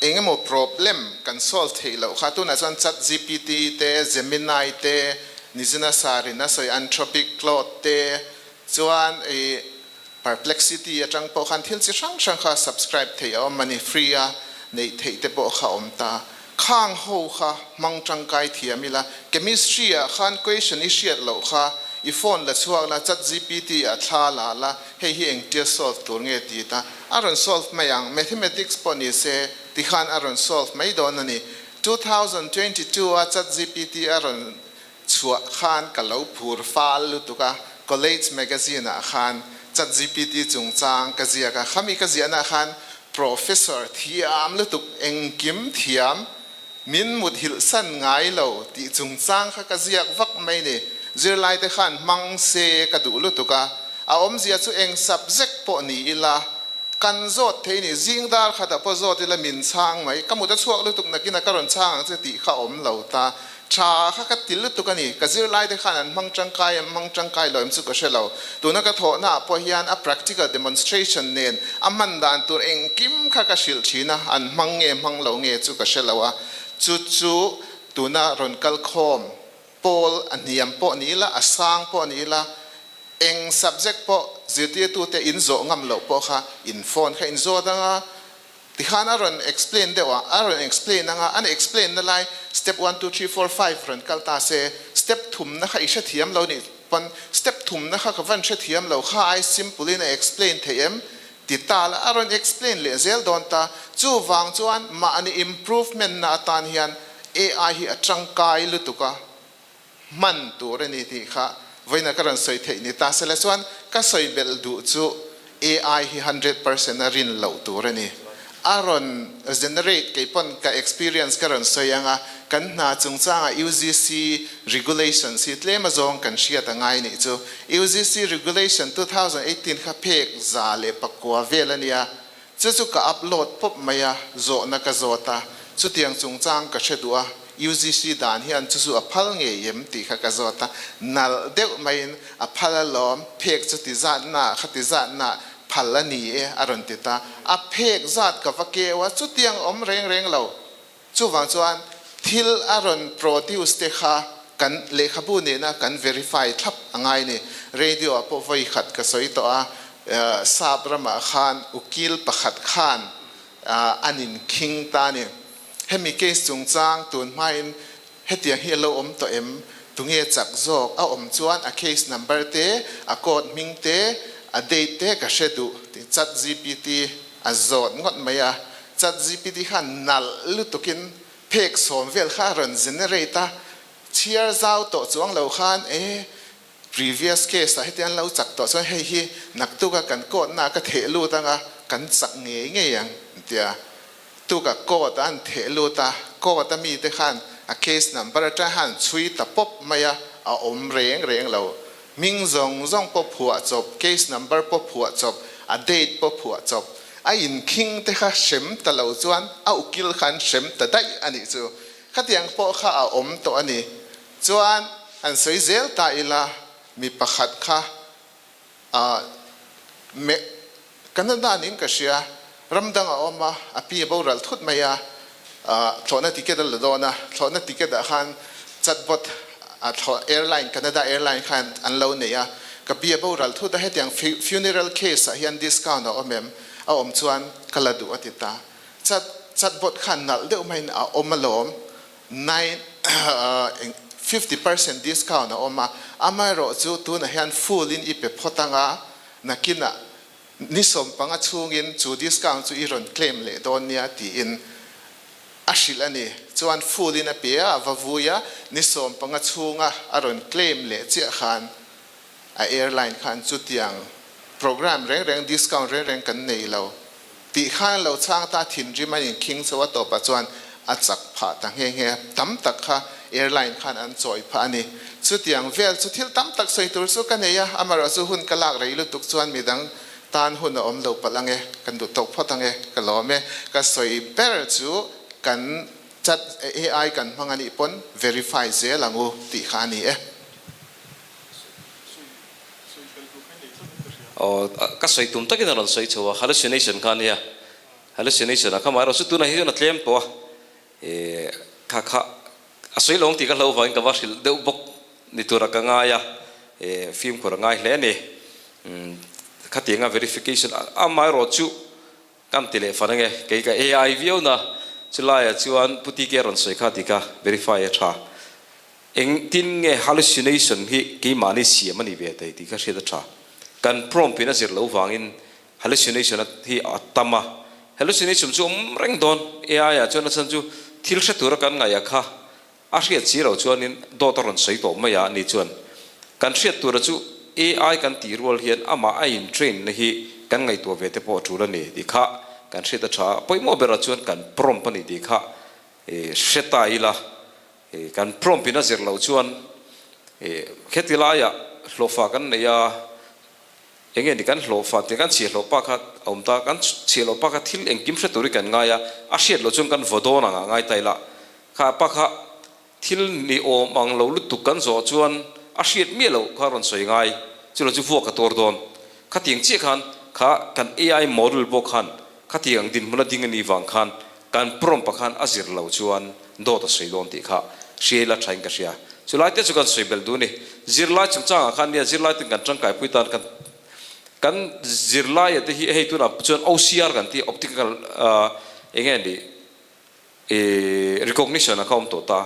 eng emaw problem kan solve theih loh kha tunah chuan chat gpt te, Gemini te, Nizina Sarin a sawi Anthropic Claude te chuan i Perplexity atang pawh khan thil chi hrang hrang kha subscribe theih a awm a ni, free a neih theih te pawh kha a awm ta. Khang ho kha hmang tangkai thiam ila, chemistry ah khan question i hriat loh kha i phone la chhuak la, chat gpt ah thla la la, hei hi engtia solve tur nge ti ta, a rawn solve mai ang, mathematics pawh ni se ti khan a rawn solve mai dawn a ni. 2022 a chat gpt a rawn chhuah khan ka lo phur fal lutuk a, college magazine ah khan chat gpt chungchang ka ziak a, khami ka ziahna ah khan professor thiam lutuk engkim thiam min muthilh san ngai lo tih chungchang kha ka ziak vak mai ni, zirlai te khan hmang se ka duh lutuk a, a awmzia chu eng subject pawh ni ila Kan zawt thei ni, zing dar khatah pawh zawt ila min chhang mai, ka mut a chhuak lutuk nakin a ka rawn chhang ang che tih kha awm lo ta. Tha kha ka ti lutuk a ni, ka zirlai te khan an hmang tangkai em hmang tangkai lo em chu ka hre lo. Tuna ka thawhna ah pawh hian a practical demonstration nen a hman dan tur engkim kha ka hrilh thin a, an hmang nge hmang lo nge chu ka hre lo a. Chu chu tuna rawn kal khawm pawl a hniam pawh ni ila, a sang pawh ni ila, Eng subject pawh zirtirtute in zawh ngam loh pawh kha in phone kha in zawt ang a, tikhan a rawn explain deuh a, a rawn explain ang a, an explain na lai step one two three four five rawn kal ta se, step thumna kha i hrethiam lo nih pawn step thumna kha ka van hrethiam lo kha ai simple in a explain theih em ti ta la, a rawn explain leh zel dawn ta. Chuvang chuan mahni improvement na atan hian AI hi a tangkai lutuk a. hman tur a ni tih kha vawiina ka rawn sawi theih ni ta sela chuan ka sawi belh duh chu AI hi 100% a rin loh tur a ni. A rawn generate kei pawn ka experience ka rawn sawi ang a, kan hna chungchanga UGC regulations hi tlem azawng kan hriat a ngai nih chu. UGC regulation 2018 kha phek 109 vel a nia, Chu chu ka upload pawp mai a, zawhna ka zawt a, chutiang chungchang ka hre duh a, UGC dan hian chu chu a phal ngei em tih kha ka zawt a, nalh deuh maiin a phal alawm, phek chu ti zat na kha ti zat na phal a ni e a rawn ti ta, a phek zat ka va keu a, chutiang awm reng reng lo. Chuvang chuan thil a rawn produce te kha kan lehkhabu nena kan verify thlap a ngai ni. Radio ah pawh vawi khat ka sawi tawh a, sap ramah khan ukil pakhat khan an inkhing ta a ni. Hemi case chungchang tun hmain hetiang hi a lo awm tawh em? Tunge chak zawk? A awm chuan a case number te, a court hming te, a date te ka hre duh tih chatgpt A zawt ngawt mai a, ChatGPT khan nalh lutukin phek sawm vel kha a rawn generate a, chhiar zau tawh chuang lo khan e previous case ah hetiang lo chak tawh chuan hei hi naktuka kan court na ka theh lut anga kan chak ngei ngei ang tia tuka court ah an theh lut a, court a mite khan a case number atang khan chhui ta pawp mai a, a awm reng reng lo. Hming zawng zawng pawh phuah chawp, case number pawh phuah chawp, a date pawh phuah chawp. A inkhing te kha hrem ta lo chuan a ukil kha an hrem ta daih a nih chu. Khatiang pawh kha a awm tawh a ni. Chuan han sawi zel ta ila, mi pakhat kha ah me Canada niin ka hria, ram dang a awm a, a pi a boral thut mai a, thlawhna ticket a la dawn a, thlawhna ticket ah khan chatbot a thlawh airline Canada airline khan an lo nei a, ka pi a boral thut a, hetiang funeral case ah hian discount a awm em? A awm chuan ka la duh a ti ta. Chat. chatbot kha nalh deuh maiin a awm alawm, nine 50% discount a awm a, amaherawhchu tunah hian full in i pe phawt anga nakinah ni 15 chhungin chu discount chu i rawn claim leh dawn nia tiin a hrilh a ni. Chuan full in a pe a, a va vui a, ni 15 chhunga a rawn claim leh chiah khan a airline khan chutiang program reng reng discount reng reng kan nei lo tih khan a lo chhang ta, thinrim an inkhing chho a tawpah chuan a chak phah ta nghe nghe a, tam tak kha airline khan an chawi phah a ni. Chutiang vel chu thil tam tak sawi tur chu ka nei a, amaherawhchu hun ka lak rei lutuk chuan midang tan hun a awm lo palh ange, kan duh tawk phawt ange, ka lawm e. Ka sawi ber chu kan chat AI kan hmang anih pawn verify zel ang u tih kha a ni e. Aw, ka sawi tum takin a rawn sawi chho a, hallucination kha a nia, hallucination a kha mah erawh chu tunah hi chuan a tlem tawh a, eh kha kha a sawi lo ang tih ka hlo vangin ka va hrilh deuh bawk ni tura ka ngai a, eh fimkhur a ngai hle a ni, umm khatianga verification amah erawh chu kan ti leh fan ange, kei ka AI viau na chulaiah chuan Pu TK rawn sawi kha tih kha verify a tha. Engtin nge hallucination hi keimahni siam a ni ve thei tih kha hriat a tha. Kan prompt in a zir loh vangin hallucination a hi a tam a. Hallucination chu awm reng dawn AI ah chuan a chhan chu thil hre tura kan ngaih a kha a hriat si loh chuanin dawt a rawn sawi tawh mai a ni chuan kan hriat tura chu AI kan tih rual hian amah a in train na hi kan ngaihtuah ve te pawh a tul a ni tih kha kan hriat a tha. Pawimawh berah chuan kan prompt a ni tih kha hre ta ila. Kan prompt in a zir loh chuan heti laiah hlawhfa kan nei a, enge ni kan hlawhfa tih kan chhiahhlawh pa kha a awm ta, kan chhiahhlawh pa kha thil engkim hre turin kan ngai a, a hriat loh chuan kan vaw dawn ang a ngai ta ila, kha pa kha thil ni awm ang lo lutuk kan zawh chuan a hriat miah loh kha rawn sawi ngai, chu lo chu vuak a tuar dawn. Khatiang chiah khan kha kan AI model pawh khan khatiang dinhmun a ding a nih vang khan Kan prompt ah khan a zir lo chuan dawt a sawi dawn tih kha hria ila thain ka hria. Chulai te chu kan sawi belh duh a ni. Zirlai chungchangah khan nia zirlai ten kan tangkaipui tan kan kan zirlaia te hi hei tunah chuan OCR kan tih optical eng nge ni ih recognition a kha awm tawh ta.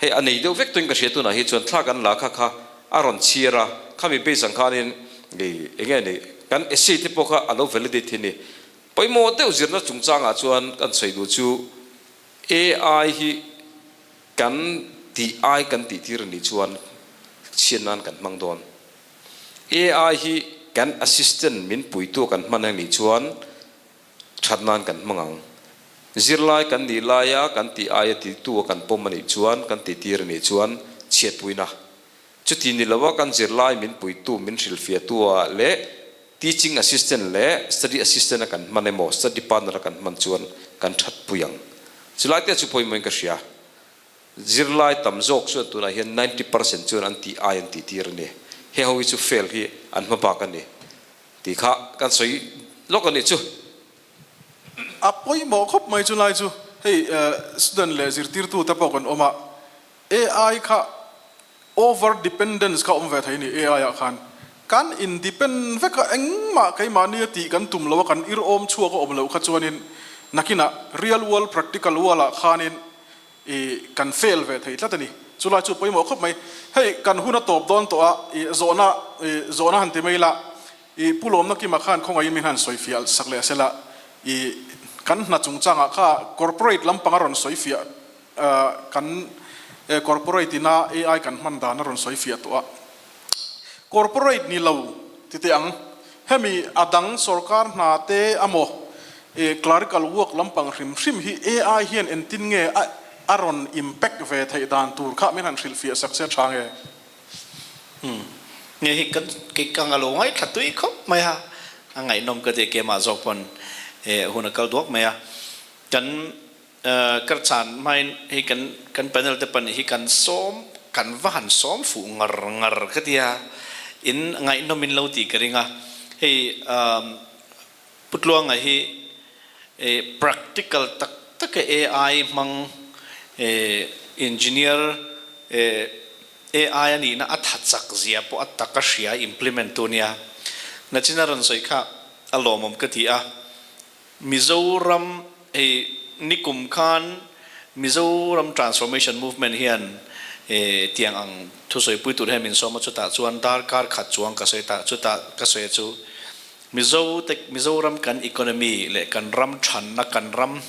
Hei a nei deuh vek tawhin ka hria tunah hi chuan thla kan la kha kha a rawn chhiar a, khami base ang khanin ih eng nge ni kan essay te pawh kha a lo validate hi ni. Pawimawh deuh zirna chungchangah chuan kan sawi duh chu AI hi kan tih ai kan tih tir a nih chuan chhiat nan kan hmang dawn. AI hi kan assistant min puitu kan hman a nih chuan that nan kan hmang ang. Zirlai kan nih laia kan tih aia titu a kan pawm a nih chuan kan tih tir a nih chuan chhiatpuina Chuti ni lova kan zirlai min puitu, min hrilhfiahtu ah leh teaching assistant leh study assistant a kan hman emaw study partner a kan hman chuan kan that pui ang. Chulai te chu pawimawhin ka hria. Zirlai tam zawk chuan tunah hian 90% chuan an tih ai an tih tir a ni. He ho hi chu fail hi an hma bak a ni tih kha kan sawi lawk a nih chu. A pawimawh khawp mai chulai chu hei student leh zirtirtu te pawh kan awm a, AI kha over dependence kha awm ve thei a ni AI ah khan. Kan in depend vek a engmah keimahni a tih kan tum lo a kan irhawm chhuak a awm loh kha chuanin nakinah real world practical world ah khanin i kan fail ve thei tlat a ni. Chulai chu pawimawh khawp mai. Hei kan hun a tawp dawn tawh a i zawhna i zawhna han ti mai ila i Pu Lawmna Kima khan khawngaihin min han sawifiah sak leh sela i kan hna chungchangah kha corporate lampang a rawn sawifiah Kan corporate ina AI kan hman dan a rawn sawi fiah tawh a. Corporate ni lo ti teh ang. Hemi a dang sorkar hna te amaw clerical work lampang hrim hrim hi AI hian entin nge a rawn impact ve theih dan tur kha min han hrilh fiah sak se tha nge? Umm. Nge hi kan kei ka ngalo ngaithla tui khawp mai a, a ngaihnawm ka ti a keimah zawk pawn hun a kal duak mai a. Kan Karchan hmain hei kan kan panel te pahnih hi kan sawm kan va han sawm fuh ngar ngar ka tia in ngaihnawm in lo tih ka ring a hei Pu Tluanga hi practical tak tak a AI hmang engineer AI a nihna a tha chak zia pawh a tak a hria implement tu ania nachin a rawn sawi kha a lawmawm ka ti a. Mizoram hei Nikum khan Mizoram Transformation Movement hian tiang ang thusawipui tur hian min sawm a, chutah chuan darkar khat chuang ka sawi ta, chutah ka sawi a chu Mizo te Mizoram kan economy leh kan ram thanna kan ram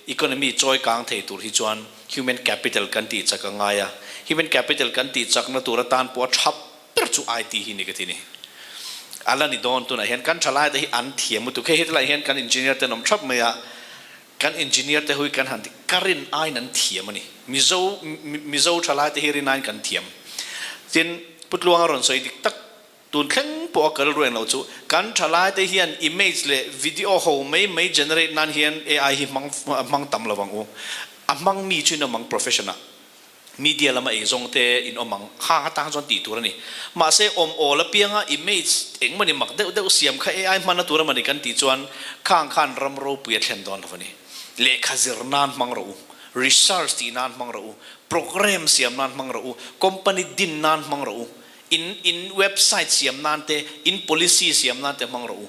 economy chawi kang thei tur hi chuan human capital kan tih chak a ngai a, human capital kan tih chakna tur atan pawh a tha ber chu IT hi ni ka ti ni. A la ni dawn tunah hian kan thalai te hi an thiam lutuk. Hei hetilai hian kan engineer te an awm thap mai a, kan engineer te hui kan han ti ka rin aiin an thiam a ni. Mizo Mizo thalai te hi rin aiin kan thiam. Tin, Pu Tluanga rawn sawi dik tak tun thleng pawh a kal ruang lo chu kan thalai te hian image leh video ho mai mai generate nan hian AI hi hmang hmang tam lo ang u. A hmang mi chu in awm ang profession ah. Media lama eizawng te in awm ang, khang atang chuan tih tur a ni. Mahse awm awl apianga image engmawni mak deuh deuh siam kha AI hmanna tur amawni kan tih chuan khang khan ram ropui a thlen dawn lo a ni. Lehkha zir nan hmang rawh u, research tih nan hmang rawh u, program siam nan hmang rawh u, company din nan hmang rawh u, in in website siam nan te, in policy siam nan te hmang rawh u.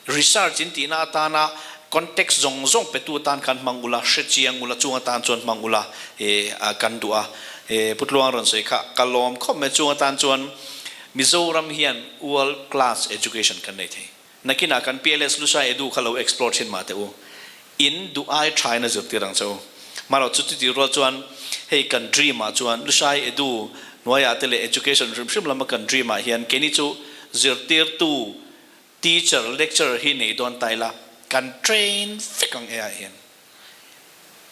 Research in tihna atana context zawng zawng petu atan khan hmang ula, hre chiang ula, chung atan chuan hmang ula kan duh a. Pu Tluang rawn sawi kha ka lawm khawp mai, chung atan chuan Mizoram hian world class education kan nei thei. Nakinah kan PLS Lushai Edu kha lo explore thin mah teh u. In duh ai thain a zirtir ang che u. Marawh chu chuti rual chuan hei kan dream ah chuan Lushai Edu hnuaiah te leh education hrim hrim lama kan dream ah hian keini chu zirtirtu Teacher, lecturer hi nei dawn ta ila, kan train vek ang e ah hian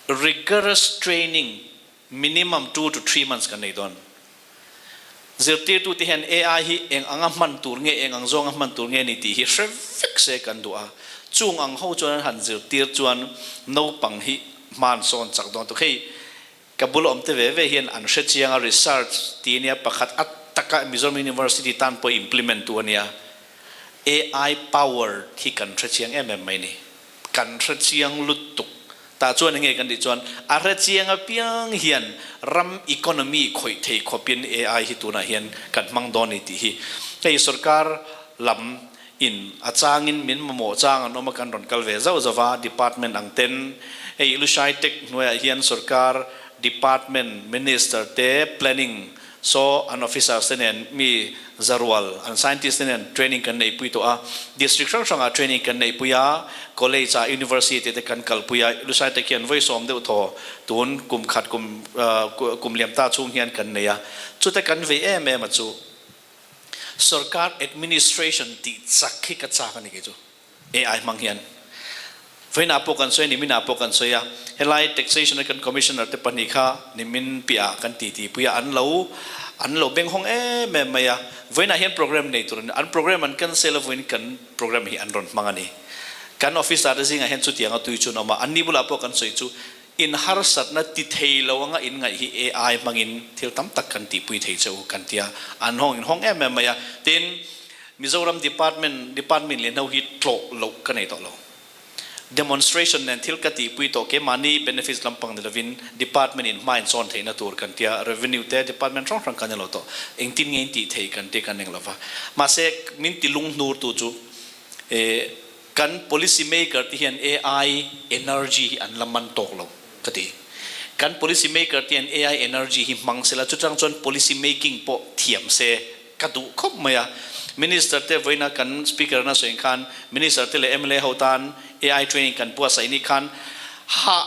rigorous training minimum 2 to 3 months kan nei dawn. Zirtirtute hian AI hi eng anga hman tur nge, eng ang zawnga hman tur nge ni tih hi hre vek se kan duh a. Chung ang ho chuan an han zirtir chuan naupang hi hman sawn chak dawn tuk. Hei Ka bul awm te ve ve hian an hre chiang a, research tih ania pakhat a taka Mizoram University tan pawh implement tu ania. AI power hi kan hre chiang em em mai ni. Kan hre chiang lutuk. Tah chuan enge kan tih chuan a hre chiang apiang hian ram economy khawih thei khawpin AI hi tunah hian kan hmang dawn ni tih hi hei sorkar lam in a changin min mamawh chang an awm a, kan rawn kal ve zauh zauh a, department ang ten hei Lushai Tech hnuaiah hian sorkar department minister te planning saw an officers te nen mi zarual an scientist te nen training kan neihpui tawh a, district hrang hrangah training kan neihpui a, college ah university te kan kalpui a, Lushai Tech hian vawi sawm deuh thaw tun kum khat kum kum liam ta chhung hian kan nei a, chute kan vei em em a chu. Sorkar administration tih chak hi ka chak a ni kei chu AI hmang hian. Vawiinah pawh kan sawi a, niminah pawh kan sawi a, helai taxation a kan commissioner te pahnih kha nimin piahah kan titi pui a, an lo an lo beng hawng em em mai a, vawiinah hian program nei tur a ni, an program an cancel a vawiin kan program hi an rawn hmang a ni. Kan officer te zingah hian chutianga tui chu an awm a, anni bulah pawh kan sawi chu In harsatna ti thei lo anga in ngaih hi AI hmangin thil tam tak kan tihpui thei che u kan ti a, an hawng in hawng em em mai a. Tin, Mizoram department department lian ho hi tlawh loh ka nei tawh lo. Demonstration nen thil ka tihpui tawh keimahni benefits lampang ni lovin department in hma in sawn theihna tur kan ti a, revenue te department hrang hrang kan ni lo tawh. Engtin nge in tih thei kan ti kan eng lova. Mahse, min ti lunghnur tu chu eh Kan policy maker te hian AI energy hi an la man tawk lo ka ti. Kan policy maker te hian AI energy hi hmang sela chutang chuan policy making pawh thiam se ka duh khawp mai a. Minister te vawiina kan speaker na sawi khan minister te leh mla ho tan AI training kan buatsaih ni khan hah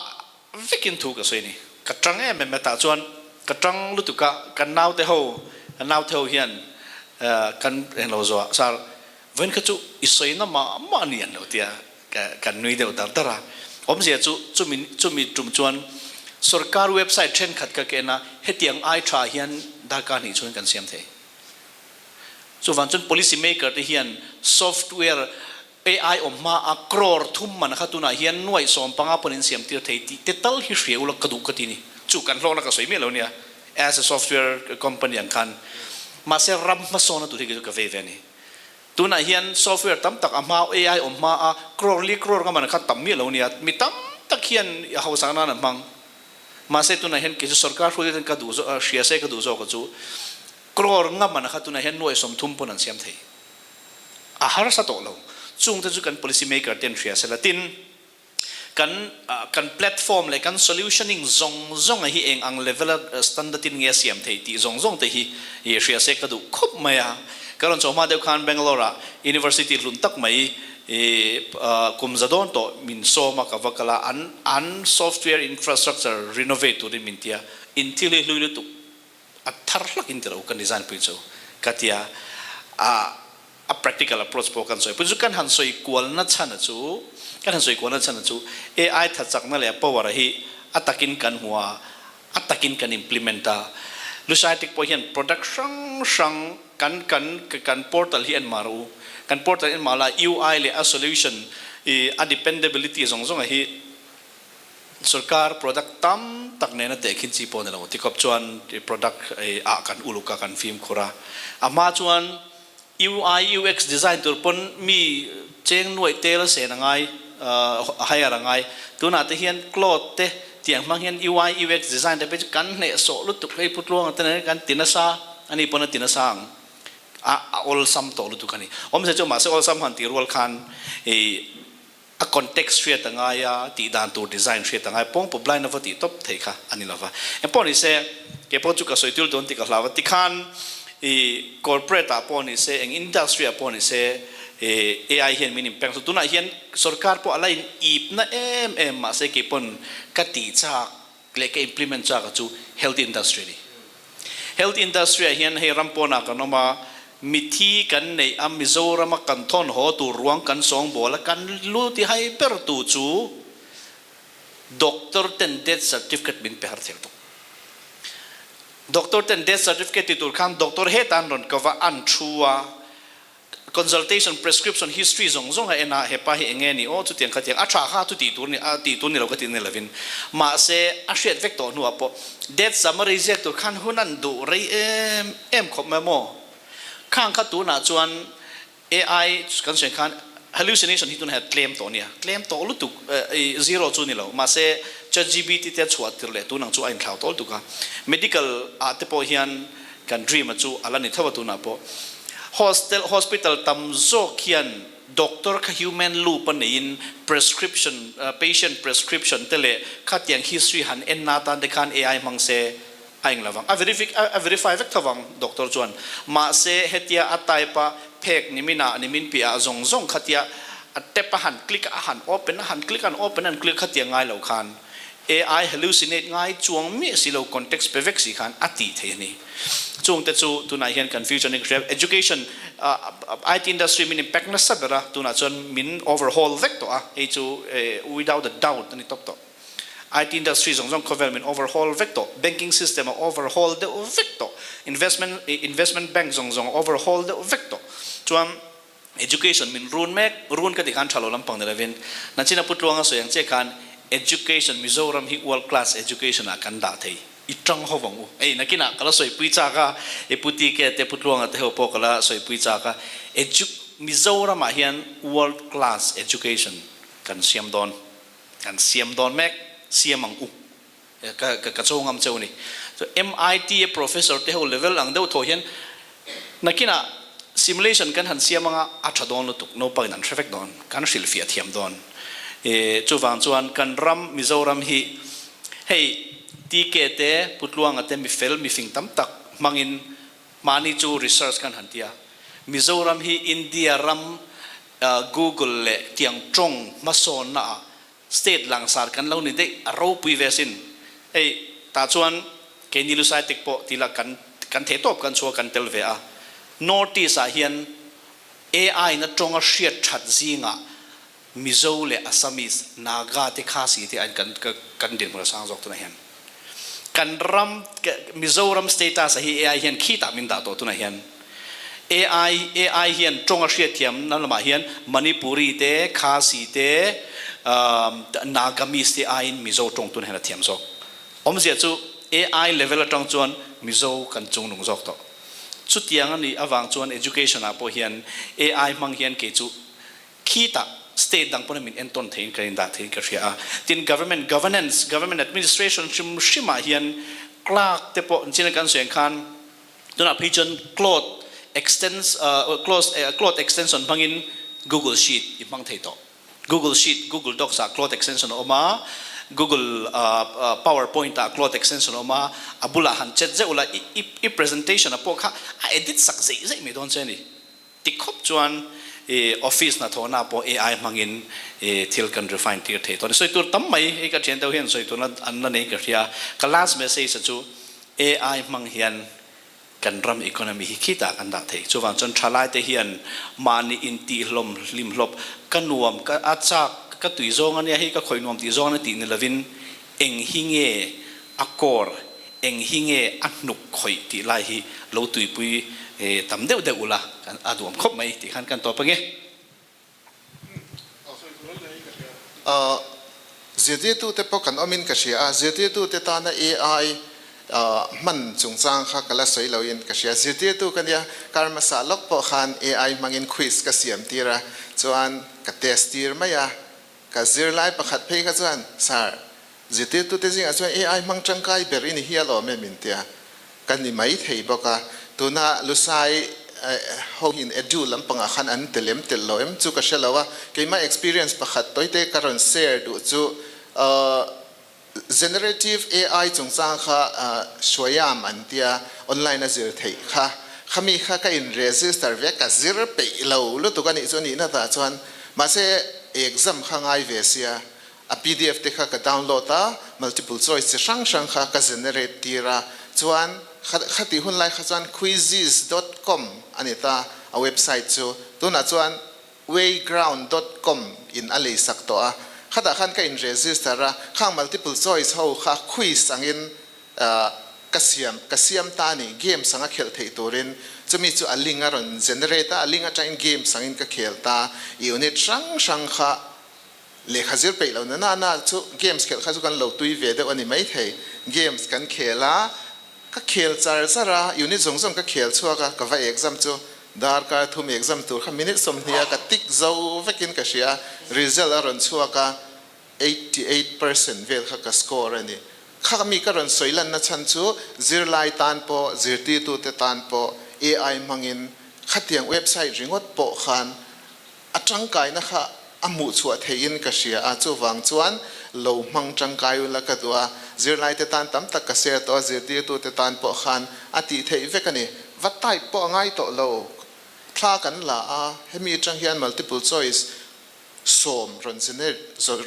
vekin thu ka sawi a ni. Ka tang em em a tah chuan ka tang lutuk a kan naute ho kan naute ho hian kan englo zawh sir Vawiin kha chu i sawina mah mah a ni an lo tia kan nui deuh dar dar a. Awmzia chu chumi chumi tum chuan sorkar website thenkhat ka ken a, hetiang ai tha hian darkar hnih chhungin kan siam thei. Chuvang chuan policy maker te hian software AI awm hma a crore thum man kha tunah hian nuaih 15 pawn in siam tir thei tih te tal hi hria ula ka duh ka ti ni. Chu kan hlawkna ka sawi miah lo nia as a software company ang khan. Mahse ram hmasawn a tur hi kei chu ka vei ve a ni. Tunah hian software tam tak a hma AI awm hma a crore li crore nga man kha tam miah lo nia, mi tam tak hian hausak nan an hmang. Mahse tunah hian kei chu sorkar hruai ten ka duh zawk hria se ka duh zawk a chu crore nga man kha tunah hian nuaih 30 pawn an siam thei. A harsa tawh lo. Chung te chu kan policy maker ten hria se la tin. Kan kan platform leh kan solutioning zawng zawng a hi eng ang level a standard in nge a siam theih tih zawng zawng te hi i hria se ka duh khawp mai a. Ka rawn chawhma deuh khan Bangalore ah University hlun tak mai i kum za dawn tawh min sawm a ka va kal a, an an software infrastructure renovate turin min ti a, in thil hi hlui lutuk a thar hlak in ti lo kan design pui chu ka ti a, a a practical approach pawh kan sawi pui chu kan han sawi kualna chhan a chu kan han sawi kualna chhan a chu AI tha chakna leh a power a hi a takin kan hmu a, a takin kan implement a, Lushaitic pawh hian product hrang hrang kan kan kan portal hi en mah rawh u, kan portal en mah la UI leh a solution i a dependability zawng zawng a hi Sorkar product tam tak nena tehkhin chi pawh ni lo tikhawp chuan product ah kan uluk a, kan fimkhur a. A hma chuan UI UX design tur pawn mi cheng nuaih tel a sen a ngai, hire a ngai. Tunah te hian Claude te tiang hmang hian UI UX design te phei chu kan hnehsawh lutuk hei Pu Tluanga te nen kan ti nasa, ani pawn a ti nasa ang. A awlsam tawh lutuk a ni. Awmze chu mahse awlsam han tih rual khan i A context hriat a ngai a, tih dan tur design hriat a ngai, pawngpaw blind a va tih tawp thei kha a ni lova. Engpawh ni se, kei pawh chu ka sawi tul dawn tih ka hlau a, tikhan i corporate ah pawh ni se, eng industry ah pawh ni se, i AI hian min impact chu tunah hian sorkar pawh a la in ip na em em mahse kei pawn ka tih chak leh ka implement chak a chu health industry a ni. Health industry ah hian hei ram pawnah kan awm a, mithi kan neih a Mizoram a kan thawn haw tur ruang kan sawngbawl a kan lu ti hai ber tu chu doctor ten death certificate min pe har thei tuk. Doctor ten death certificate ti tur khan doctor hetan rawn kova an thu a, Consultation, prescription, history zawng zawng a en a, hepa hi enge ni aw chutiang khatiang a tha kha chu tih tur ni a tih tur ni lo ka tih ni lovin mahse a hriat vek tawh hnuah pawh death summary ziak tur khan hun an duh rei em em khawp mai maw? Khang kha tunah chuan AI kan sawi khan hallucination hi tunah hian tlem tawh nia, tlem tawh lutuk zero chu ni lo mahse ChatGPT te a chhuah tir leh tunang chu a inthlau tawh lutuk a, medical ah te pawh hian Kan dream a chu a la ni tho a tunah pawh hostel hospital tam zawk hian doctor kha human loop a neiin prescription patient prescription te leh khatiang history han en na tan te khan AI hmang se a eng lovang a verific a verify vek tho vang doctor chuan mahse hetia a type a phek nimin ah nimin piah ah zawng zawng khatia a tap a han click a han open a han click a han open a han click khatiang ngai lo khan AI hallucinate ngai chuang miah si lo context pe vek si khan a tih thei a ni. Chungte chu tunah hian kan future ni ka hria. Education IT industry min impact nasa ber a, tunah chuan min overhaul vek tawh a, hei chu without a doubt a ni tawp tawh. IT industry zawng zawng khawvel min overhaul vek tawh, banking system a overhaul deuh vek tawh, investment investment bank zawng zawng a overhaul deuh vek tawh. Chuan Education min run mek, run ka ti khan tha lo lampang ni lovin, Nachina Pu Tluanga sawi ang che khan Education Mizoram hi world class education ah kan dah thei, i tang ho vang u. Ei nakinah ka la sawipui chak a, i Pu TK te Pu Tluanga te ho pawh ka la sawipui chak a, Edu Mizoram ah hian world class education kan siam dawn, kan siam dawn mek, siam ang u. Ka ka cho ngam cheu a ni. Chu MIT a professor te ho level ang deuh thaw hian nakinah simulation kan han siam anga a tha dawn lutuk, naupangin an hre vek dawn, kan hrilhfiah thiam dawn. E chuvang chuan kan ram Mizoram hi hei TK te Pu Tluanga te mifel mifing tam tak hmangin mahni chu research kan han ti a, Mizoram hi India ram Google leh tiang tawng hmasawnna ah State langsar kan lo ni daih a ropui ve asin. Hei tah chuan keini Lusai tek pawh tila kan kan thei tawp kan chhuak kan tel ve a. North East ah hian AI na tawnga hriat that zingah Mizo leh Assamese, Naga te Khasi te aiin kan kan dinhmun a sang zawk tunah hian. Kan ram Mizoram status ah hi AI hian khitah min dah tawh tunah hian. AI AI hian tawng a hriatthiam na lamah hian Manipuri te, Khasi te, Nagamese te aiin Mizo tawng tunah hian a thiam zawk. Awmzia chu AI level atang chuan Mizo kan chungnung zawk tawh. Chutiang a nih avang chuan education ah pawh hian AI hmang hian kei chu khitah state dang pawn min entawn theiin kan indah theiin ka hria a. Tin government governance, government administration hrim hrimah hian clerk te pawh chin a kan sawi ang khan Tunah phei chuan Claude extens Claude Claude extension hmangin Google Sheet i hmang thei tawh. Google Sheet, Google Docs ah Claude extension a awm a, Google PowerPoint ah Claude extension a awm a, a bulah han chat zeuh la i i presentation a pawh kha a edit sak zeih zeih mai dawn che a ni. Ti khawp chuan i office hnathawhna ah pawh AI hmangin i thil kan refine tir thei tawh a ni. Sawi tur tam mai hei ka thian deuh hian sawi tur an la nei ka hria. Ka last message a chu AI hmang hian Kan ram economy hi khitah kan dah thei. Chuvang chuan thalaite hian mahni intihhlawm hlimhlawp, ka nuam, ka a chak, ka tui zawng ania hei ka khawih nuam tih zawng ania tih ni lovin eng hi nge a core, eng hi nge a hnuk khawih tih lai hi lo tuipui tam deuh deuh ula kan a duam khawp mai tih khan kan tawp ange. Zirtirtute pawh kan awmin ka hria a, zirtirtute tana AI hman chungchang kha ka la sawi loin ka hria. Zirtirtu ka nia, kar hmasa lawk pawh khan AI hmangin quiz ka siam tir a, chuan ka test tir mai a. Ka zirlai pakhat phei kha chuan, Sir, zirtirtute zingah chuan AI hmang tangkai ber i ni hial awm em? min ti a. Ka ni mai thei bawk a, tuna Lusai ho in edu lampangah khan an telem telh lo em chu ka hre lo a, keimah experience pakhat tawite ka rawn share duh chu generative AI chungchang kha Swayam an tia online a zir theih kha, khami kha ka in register ve ka zir peih lo lutuk a nih chu nihna tah chuan mahse exam kha ngai ve sia A pdf te kha ka download a, multiple choice chi hrang hrang kha ka generate tir a, chuan khatih hun lai kha chuan quizzes dot com a ni ta a website chu, tunah chuan wayground dot com in a lei sak tawh a, khatah khan ka in register a, khang multiple choice ho kha quiz angin ka siam ka siam ta a ni, games anga khelh theih turin, chumi chu a link a rawn generate a, a link atangin games angin ka khel ta, unit hrang hrang kha Lehkha zir peih lo na na na chu games khelh kha chu kan lo tui ve deuh a ni maithei. Games kan khel a, ka khel char char a, unit zawng zawng ka khel chhuak a, ka va exam chu darkar thum exam tur kha minute 20 a ka tick zo vekin ka hria a, result a rawn chhuak a, 88% vel kha ka score a ni. Kha mi ka rawn sawi lanna chhan chu zirlai tan pawh, zirtirtute tan pawh AI hmangin khatiang website ringawt pawh khan A tangkaina kha a hmuh chhuah theihin ka hria a, chuvang chuan lo hmang tangkai ula ka duh a, zirlaite tan tam tak ka share tawh a, zirtirtute tan pawh khan a tih theih vek a ni. Va type pawh a ngai tawh lo, thla kan la a, hemi atang hian multiple choice sawm rawn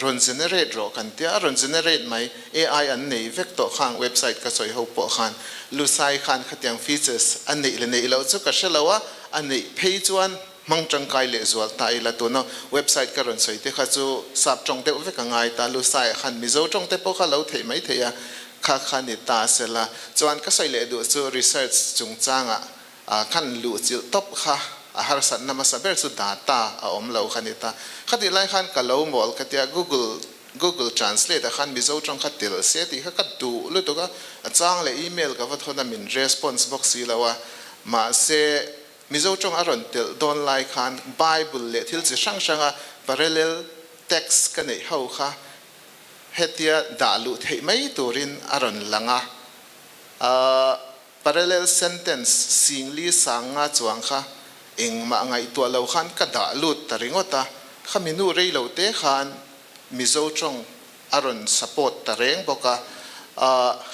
rawn generate rawh kan tia, a rawn generate mai, AI an nei vek tawh khang website ka sawi ho pawh khan Lusai khan khatiang features a neih leh neih loh chu ka hre lo a, a neih phei chuan Hmang tangkai leh zual ta ila tuna website ka rawn sawi te kha chu sap tawng deuh vek a ngai ta, Lusai ah khan Mizo tawng te pawh kha lo theih mai thei a, kha kha ni ta sela. Chuan ka sawi leh duh chu research chungchangah khan luh chilh tawp kha a harsatna hmasa ber chu data a awm lo kha ni ta. Khatih lai khan ka lo mawl ka tia Google Google Translate ah khan Mizo tawng kha tel se tih kha ka duh lutuk a, a chang leh email ka va thawn a min response bawk si lo a, mahse Mizo tawng a rawn telh dawn lai khan Bible leh thil chi hrang hranga parallel text ka neih ho kha hetia dah luh theih mai turin a rawn lang a. Parallel sentence singli sang nga chuang kha engmah ngaihtuah lo khan ka dah lut ta ringawt a, khami nu rei lo te khan Mizo tawng a rawn support ta reng bawk a.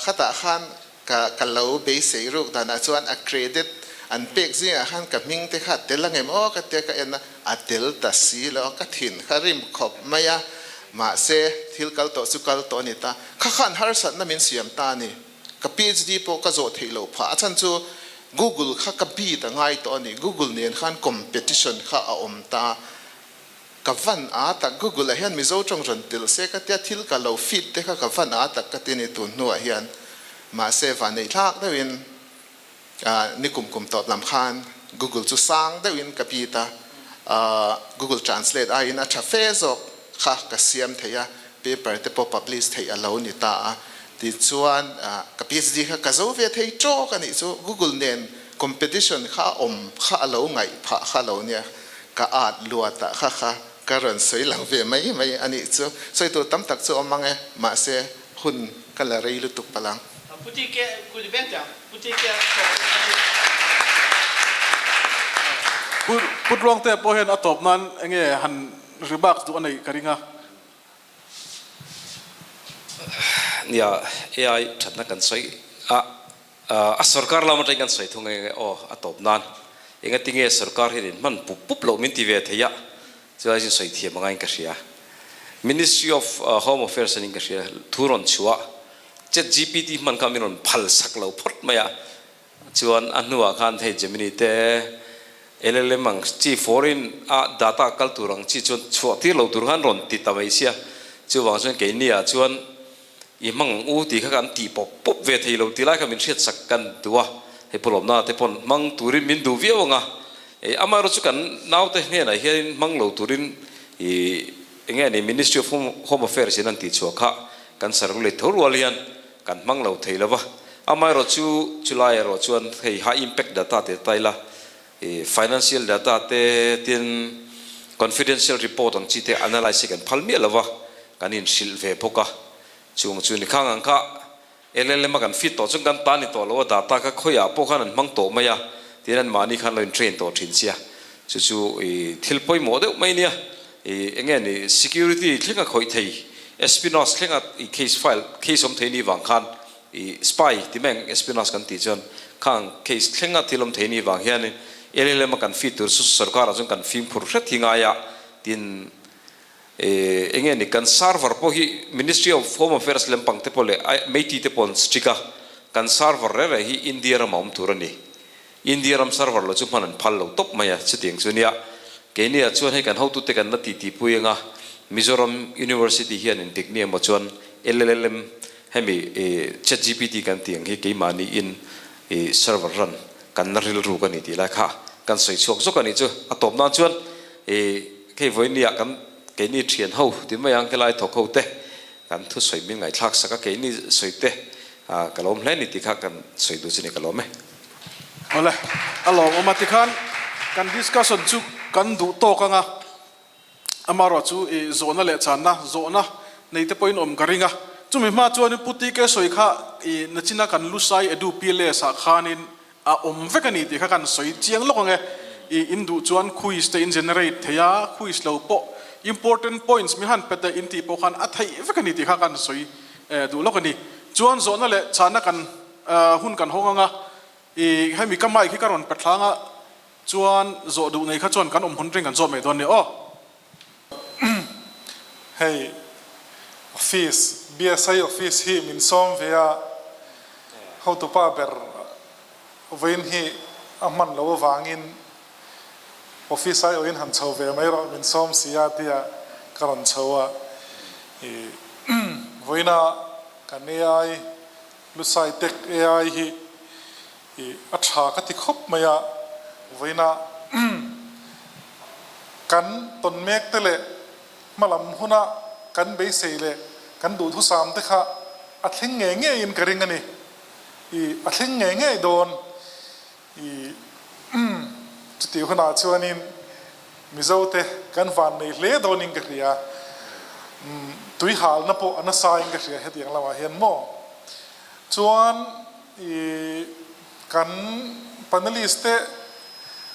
Khatah khan Ka ka lo beisei ruk danah chuan a credit an pek zingah khan ka hming te kha a tel angem aw ka tia ka en a, a tel ta si lo a, ka thin kha rim khawp mai a, mahse thil kal tawh chu kal tawh a ni ta, kha khan harsatna min siam ta a ni, ka PhD pawh ka zawh theih loh phah, a chhan chu Google kha ka beat a ngai tawh a ni, Google nen khan competition kha a awm ta. Ka van a tak Google ah hian Mizo tawng rawn tel se ka tia thil ka lo feed te kha ka van a tak ka ti ni tun hnuah hian mahse vanneih thlak deuhin ni kum kum tawp lam khan Google chu sang deuhin ka bit a Google translate aiin a tha fe zawk kha ka siam thei a paper te pawh publish theih a lo ni ta a tichuan ka PhD kha ka zo ve thei tawk a nih chu Google nen competition kha a awm kha a lo ngaih phah kha lo nia. Ka at luat ah kha kha ka rawn sawi lang ve mai mai a nih chu. Sawi tur tam tak chu awm ang e, mahse hun ka la rei lutuk palh ang. Pu TK, Kuli veng teh ang. Pu TK tawp a ni. Pu Tluangte pawh hian a tawp nan enge han. remarks duh a neih ka ring a. Nia, AI thatna kan sawi a, a sorkar lam atangin kan sawi thung eng nge aw a tawp nan engatinge sorkar hian in hman pup pup loh min ti ve thei a, chulai chu sawi thiam angaiin ka hria. Ministry of Home Affairs anin ka hria thu rawn chhuah Chat GPT hman kha min rawn phal sak lo phawt mai a, Chuan a hnuah khan hei Gemini te LLM ang chi foreign a data kal tur ang chi chuan chhuah tir lo tur khan rawn ti ta mai sia. Chuvang chuan keini ah chuan i hmang ang u tih kha kan tih pawp pawp ve thei lo ti lai kha min hriat sak kan duh a. Hei pulawmna te pawn hmang turin min duh viau ang a. Amaherawh chu kan naute hnenah hianin hmang lo turin i eng nge ni Ministry of Home Affairs in an tih chhuah kha kan circulate tho rual hian Kan hmang lo thei lo va, amaherawh chu chulai erawh chuan hei high impact data tih ta ila, ih financial data te tin confidential report ang chi te analyse hi kan phal miah lo va, kan inhrilh ve bawk a, chung chu ni khang ang kha LLM a kan fit tawh chuan kan ta ni tawh lo a, data kha khawiah pawh khan an hmang tawh mai a, tin anmahni khan lo in train tawh thin sia, chu chu ih thil pawimawh deuh mai nia. I enge ni security thleng a khawih thei espionage thleng a i case file case awm thei ni vang khan i spy ti mai ang espionage kan tih chuan khang case thleng a thil awm thei ni vang hian LLM a kan feed tur chu sorkar ah chuan kan fimkhur hret hi ngai a tin i enge ni kan server pawh hi ministry of home affairs lempang te pawh leh meiti te pawh an strict a kan server reh reh hi India ram a awm tur a ni. India ram server lo chu hman an phal lo tawp mai a, chutiang chu nia. Keini ah chuan hei kan hotute kan la titi pui anga, Mizoram University hian indik ni emaw chuan LLM hemi ChatGPT kan tih ang hi keimahni in server run kan la rilruk a ni tih lai kha kan sawi chhuak zawk a nih chu. A tawp nan chuan hei vawiin ah kan keini thian ho ti mai ang helai thawk ho te kan thusawi min ngaihthlak sak a, keini sawi te ka lawm hle ni tih kha kan sawi duh chu ni ka lawm e. Awle, a lawmawm a tikhan kan discussion chu kan duh tawk anga, amaherawh chu i zawhna leh channa zawhna nei te pawhin awm ka ring a, chumi hma chuanin Pu TK sawi kha i nachina kan Lusai Edu PLS ah khanin a awm vek a ni tih kha kan sawi chiang lawk ang e, i in duh chuan quiz te in generate thei a, quiz lo pawh important points mi han pe teh in tih pawh khan a theih vek a ni tih kha kan sawi duh lawk a ni. Chuan zawhna leh channa kan Hun kan hawng anga, i hemi ka mic hi ka rawn pe thlang a, chuan zawh duh nei kha chuan kan awm hun ring kan zawt mai dawn nia aw. Hei office, BSI office hi min sawm ve a, hotupa ber vawiin hi a hman loh avangin office aiawhin han chho ve mai rawh min sawm si a tia ka rawn chho a, i vawiina kan AI Lusai Tech AI hi i a tha ka ti khawp mai a, vawiinah kan tawn mek te leh hmalam huna kan beisei leh kan duhthusam te kha a thleng ngei ngeiin ka ring a ni. I a thleng ngei ngei dawn. I chutih hunah chuanin Mizo te kan van nei hle dawnin ka hria. Tui halna pawh a nasa in ka hria hetiang lamah hian maw. Chuan i kan panelist te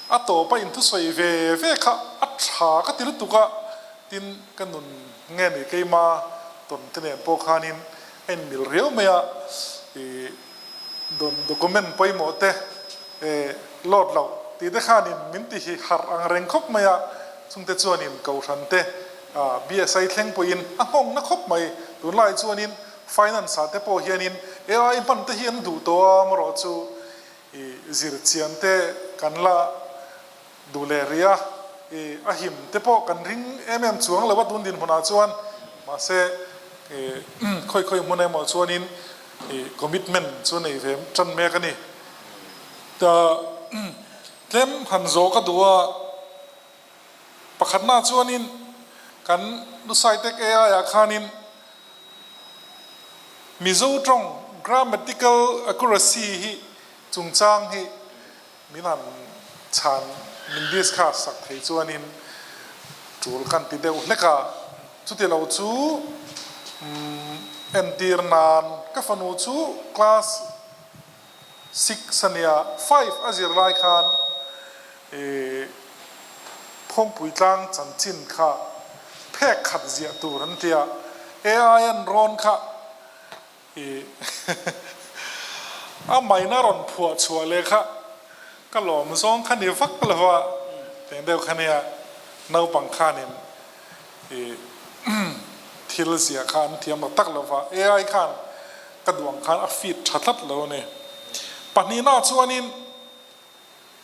a tawpa inthusawi ve ve kha a tha ka ti lutuk a, tin ka nun nge ni keima tawn te nen pawh khanin a inmil riau mai a, i document pawimawh te E, load loh tih te khanin min ti hi harh ang reng khawp mai a, chungte chuanin Kohhran te BSI thleng pawhin a nghawng na khawp mai. Tunlai chuanin Finance ah te pawh hianin AI hman te hi an duh tawh a, amarawh chu i zir chian te kan la duh leh rih a, i a him te pawh kan ring em em chuang lo a tun dinhmunah chuan, mahse i khawi khawi hmun emaw chuanin i commitment chu nei ve tan mek a ni. Ta tlem han zawh ka duh a, pakhatna chuanin kan Lusaitek AI ah khanin Mizo tawng grammatical accuracy hi chungchang hi min han chhan min discuss sak thei chuanin tul kan ti deuh hlek a, chuti lo chu entir nan ka fanu chu class 6 a nia, 5 a zir lai khan Phawngpui tlang chanchin kha. Phek khat ziah tur an tia AI an rawn kha i a maina rawn phuah chhuah leh kha ka lawm zawng kha ni vak lo va, teng deuh kha nia naupang khanin i thil ziah kha an thiam lo tak lo va, AI khan ka duh ang khan a feed tha tlat lo a ni. Pahnihna chuanin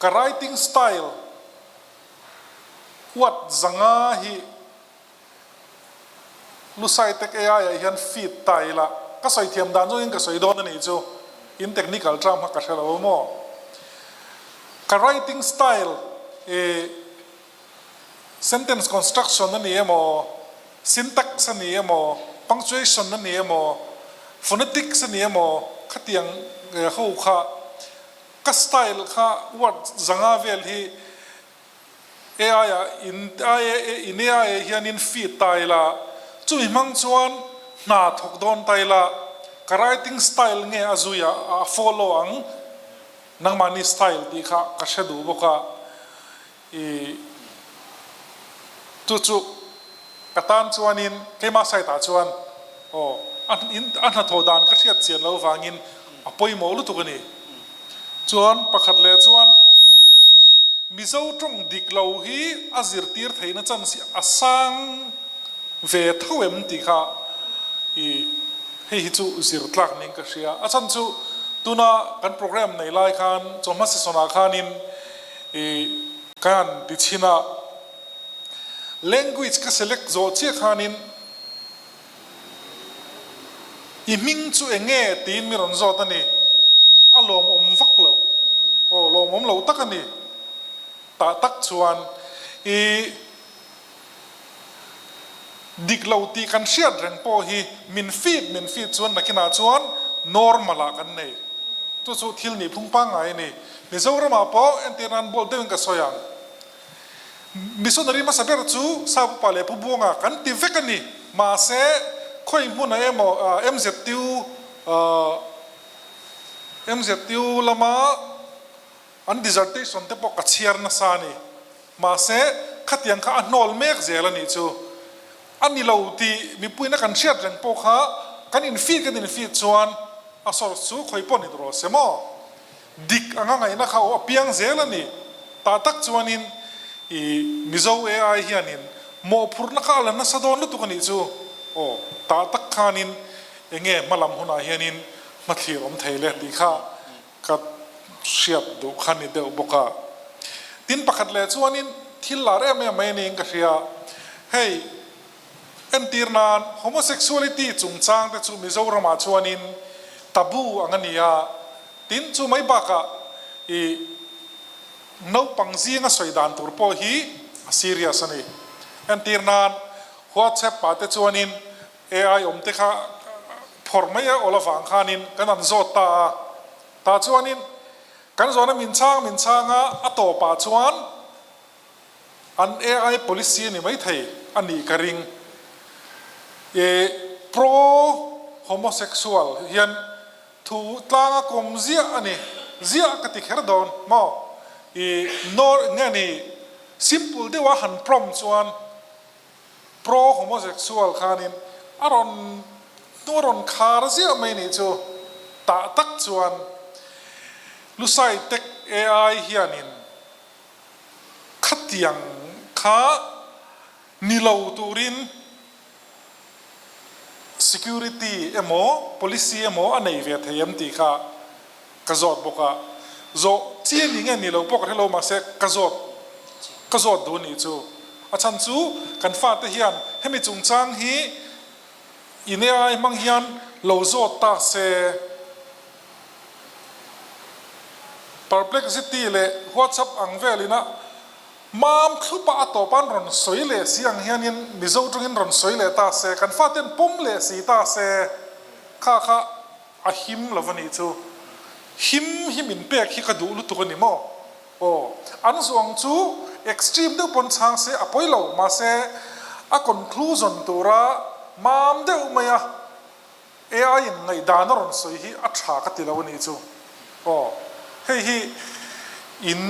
ka writing style Huat zanga hi Lusai Tech AI ah hian feed ta ila, ka sawi thiam dan zawngin ka sawi dawn a nih chu, in technical term kha ka hre lo maw? Ka writing style i sentence construction a ni emaw, syntax a ni emaw, punctuation a ni emaw, phonetics a ni emaw, khatiang ho kha Ka style kha word 500 vel hi AI ah in in AI ah hian in feed ta ila, chumi hmang chuan hna thawk dawn ta ila, ka writing style nge a zui a a follow ang nangmahni style tih kha ka hre duh bawk a, i chu chu ka tan chuanin keimah side ah chuan aw a in a hnathawh dan ka hriat chian loh vangin a pawimawh lutuk a ni. Chuan pakhat leh chuan Mizo tawng dik lo hi a zirtir theihna chance hi a sang ve tho em tih kha i hei hi chu zir tlak niin ka hria. A chhan chu tuna kan program nei lai khan chawhma session ah khanin i ka han ti chhin a, Language ka select zawh chiah khanin i hming chu eng nge tiin mi rawn zawt a ni. A lawmawm vak loh. Aw, lawmawm lo tak a ni. Tah tak chuan i dik lo tih kan hriat reng pawh hi min feed min feed chuan nakinah chuan normal ah kan nei. Chu chu thil nih phung pangngai a ni. Mizoramah pawh entir nan bold deuhin ka sawi ang. Missionary hmasa ber chu Sapupa leh Pu Buanga kan ti vek a ni. Mahse, khawi hmunah emaw MZU MZU lama an dissertation te pawh ka chhiar nasa a ni. Mahse, khatiang kha a hnawl mek zel a nih chu. A ni lo tih mipuiin a kan hriat reng pawh kha kan infeed kan infeed chuan a source chu khawi pawh ni rawh se maw? Dik anga ngaihna kha aw a piang zel a ni. Tah tak chuanin i Mizo AI hianin mawhphurhna kha a la nasa dawn lutuk a nih chu. Aw, tah tak khanin enge hmalam hunah hianin hmathlir awm thei le tih kha ka hriat duh kha ni deuh bawk a. Tin pakhat leh chuanin thil lar em em mai a niin ka hria. Hei entir nan homosexuality chungchang te chu Mizoramah chuanin taboo ang a ni a. Tin chu mai bakah i naupang zinga sawi dan tur pawh hi a serious a ni. Entir nan WhatsApp ah te chuanin AI awm te kha phawrh mai a awl avang khanin kan an zawt ta a, tah chuanin kan zawhna min chhang min chhang a, a tawpah chuan an AI policy a ni maithei a nih ka ring. I pro homosexual hian thu tlanga kawm ziah a ni, ziah ka ti kher dawn maw? I nor nge ni simple deuha han prompt chuan Pro homosexual khanin a rawn hnu a rawn khar ziah mai nih chu tah tak chuan Lusai Tech AI hianin khatiang kha ni lo turin security emaw policy emaw a nei ve thei em tih kha ka zawt bawk a, zawh chi a ni nge ni lo pawh ka hre lo mahse ka zawt ka zawt duh a nih chu. A chhan chu kan fate hian hemi chungchang hi in AI hmang hian lo zawt ta se. Perplexity leh WhatsApp ang velin a mam thlupa a tawp an rawn sawi leh si ang hianin Mizo tawngin rawn sawi leh ta se, kan faten pawm leh si ta se kha kha A him lo a nih chu. Him hi min pek hi ka duh lutuk a ni maw? Aw, an zuang chu extreme deuh pawn chhang se a pawi lo, mahse a conclusion tura mam deuh mai a AI in ngaihdan a rawn sawi hi a tha ka ti lo a nih chu. Aw, hei hi in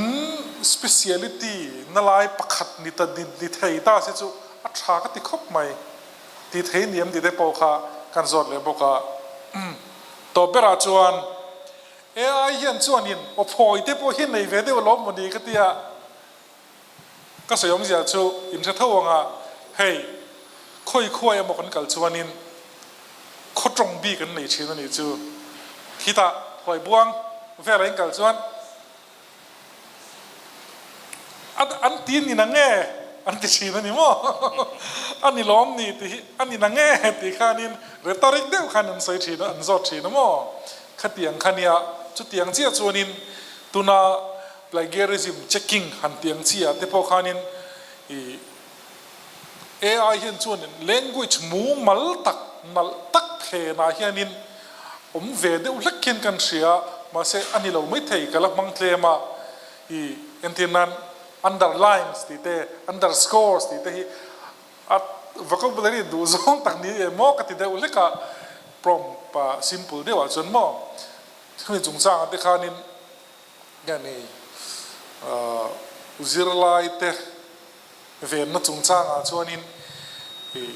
speciality na lai pakhat ni ta ni thei ta se chu. a tha ka ti khawp mai ti thei ni em tih te pawh kha kan zawt leh bawk a. Tawp berah chuan AI hian chuanin aw phawi te pawh hi nei ve deuh alawm maw ni ka ti a, ka sawi awmzia chu in hre tho ang a, hei khawi khuai emaw kan kal chuanin khaw tawng bik an nei thin a nih chu, khitah huai buang vela in kal chuan An ti ni na nge an ti thin a ni maw? A ni lawm ni tih hi a ni na nge tih khanin rhetoric deuh khan an sawi thin a, an zawt thin a maw? Khatiang kha nia, chutiang chiah chuanin tuna plagiarism checking han ti ang chiah te pawh khanin ih AI hian chuanin language mumal tak, nalh tak phenah hianin awm ve deuh hlek hian kan hria, mahse a ni lo maithei ka la hmang tlem a, i entir nan underlines tih te, underscores tih te hi a vocabulary duh zawng tak ni em maw ka ti deuh hlek a, prompt simple deuhah chuan maw chumi chungchangah te khanin nge ni zirlai te Venna chungchangah chuanin ih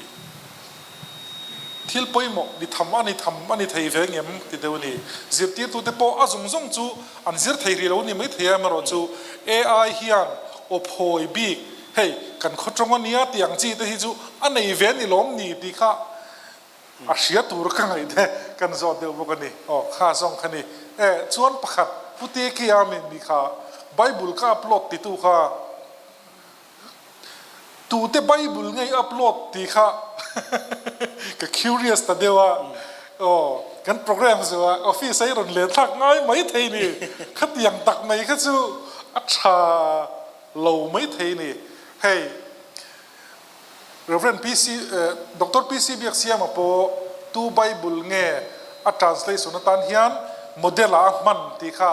thil pawimawh ni tham a ni tham a ni thei ve ngem ti deuh a ni. Zirtirtute pawh a zawng zawng chu an zir thei rih lo a ni maithei a, amaherawh chu AI hian aw phawi bik hei kan khaw tawng a nia tih ang chi te hi chu a nei ve a ni lawm ni tih kha a hria tur ka ngaih te kan zawt deuh bawk a ni. Aw kha zawng kha ni. E chuan pakhat Pu Tekia min mi kha Bible ka upload titu kha Tute Bible ngei upload tih kha ka curious ta deuh a, aw kan program chu a office a i rawn len thlak ngai mai thei ni, khatiang tak mai kha chu a tha lo mai thei ni. Hei Rev. PC Doctor PC Biaksiama pawh tu Bible nge a translation atan hian model ah a hman tih kha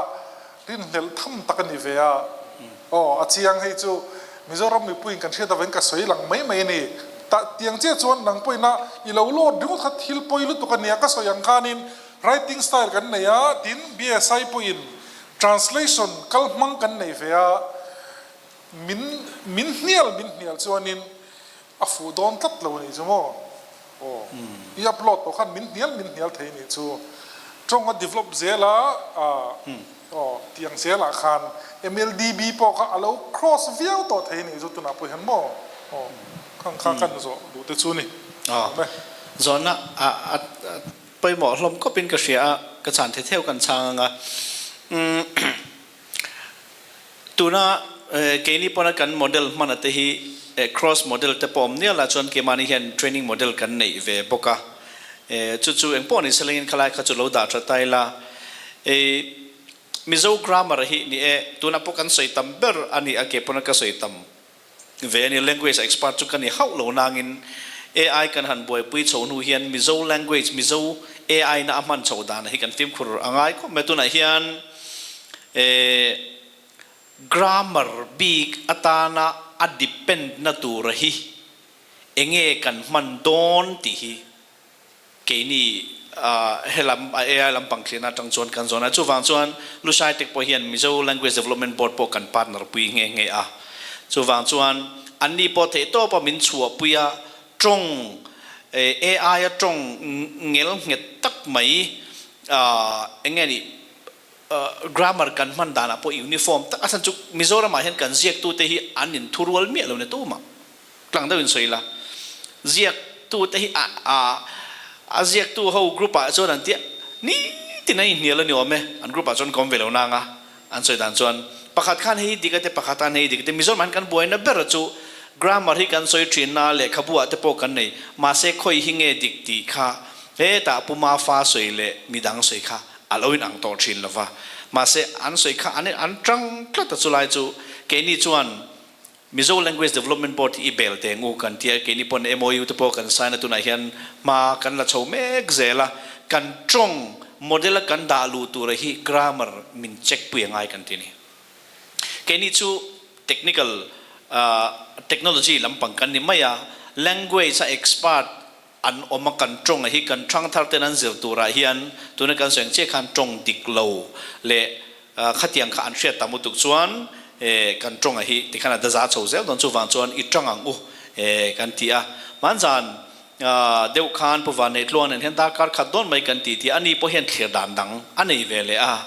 Rinhlelh tham tak a ni ve a. Aw, a chiang hei chu Mizoram mipuiin kan hriat avangin ka sawi lang mai mai a ni. Tah tiang chiah chuan nang pawhina i lo load ringawt kha thil pawi lutuk a nia ka sawi ang khanin writing style kan nei a, tin BSI pawhin translation kal hmang kan nei ve a, min min hnial min hnial chuanin a fuh dawn tlat lo a nih chu maw? Aw, i upload tawh khan min hnial min hnial thei a nih chu. Tawng a develop zel a, aw, tiang zelah khan MLDB pawh kha a lo cross viau tawh thei a nih chu tunah pawh hian maw? Aw, khang kha kan zawh duh te chu a ni. Aw, zawhna a pawimawh hlawm khawpin ka hria a, ka chhan thei theuh kan chhang ang a. Tuna keini pawna kan model hmana te hi cross model te pawh awm nial a, chuan keimahni hian training model kan neih ve bawk a, chu chu engpawh ni selengin khalai kha chu lo dah tha ta ila. Mizo grammar hi ni e, tuna pawh kan sawi tam ber a ni a, ke pawna ka sawi tam ve a ni. Language expert chu ka ni hauh lo nangin AI kan han buaipui chho hnu hian Mizo language, Mizo AI na a hman chho dan hi kan fimkhur a ngai khawp mai. Tunah hian grammar bik atana a depend na tura hi enge kan hman dawn tih hi Keini helam AI lampang thlirna atang chuan kan zawn a, chuvang chuan Lushai Tech pawh hian Mizo Language Development Board pawh kan partner pui nghe nghe a. Chuvang chuan anni pawh theihtawpa min chhuahpui a, tawng AI a tawng ngel nghet tak mai eng nge nih grammar kan hman danah pawh uniform tak a chhan chu Mizoramah hian kan ziaktute hi an inthurual miah lo ni tumah. Tlang deuhin sawi ila, ziaktute hi a a a ziaktu ho group ah chuan an tia nitin an inhnial a ni awm e, an group ah chuan ka awm ve lo nang a, an sawi dan chuan pakhat khan hei hi dik a te pakhat khan hei hi dik a te, Mizoramah hian kan buaina ber chu grammar hi kan sawi thin a, lehkhabu ah te pawh kan nei, mahse khawi hi nge dik tih kha hetah Pu Mafa sawi leh midang sawi kha a lo inang tawh thin lo va, mahse an sawi kha an an tang tlat a chulai chu keini chuan Mizo Language Development Board hi i bel teng u kan tia, keini pawn MOU te pawh kan sign a tunah hian hma kan la chho mek zel a, kan tawng model a kan dah luh tura hi grammar min check pui a ngai kan ti a ni. Keini chu technical technology lampang kan ni mai a, language a expert an awm a, kan tawng a hi kan thangthar ten an zir turah hian tuna kan sawi ang chiah khan tawng dik lo leh khatiang kha an hriat tam lutuk chuan kan tawng a hi tikhan a daza chho zel dawn chuvang chuan i tang ang u. kan ti a. Hmanzan deuh khan Pu Vanneih nen hian darkar khat dawn mai kan ti tih a ni pawh hian thlir dan dang a nei ve leh a.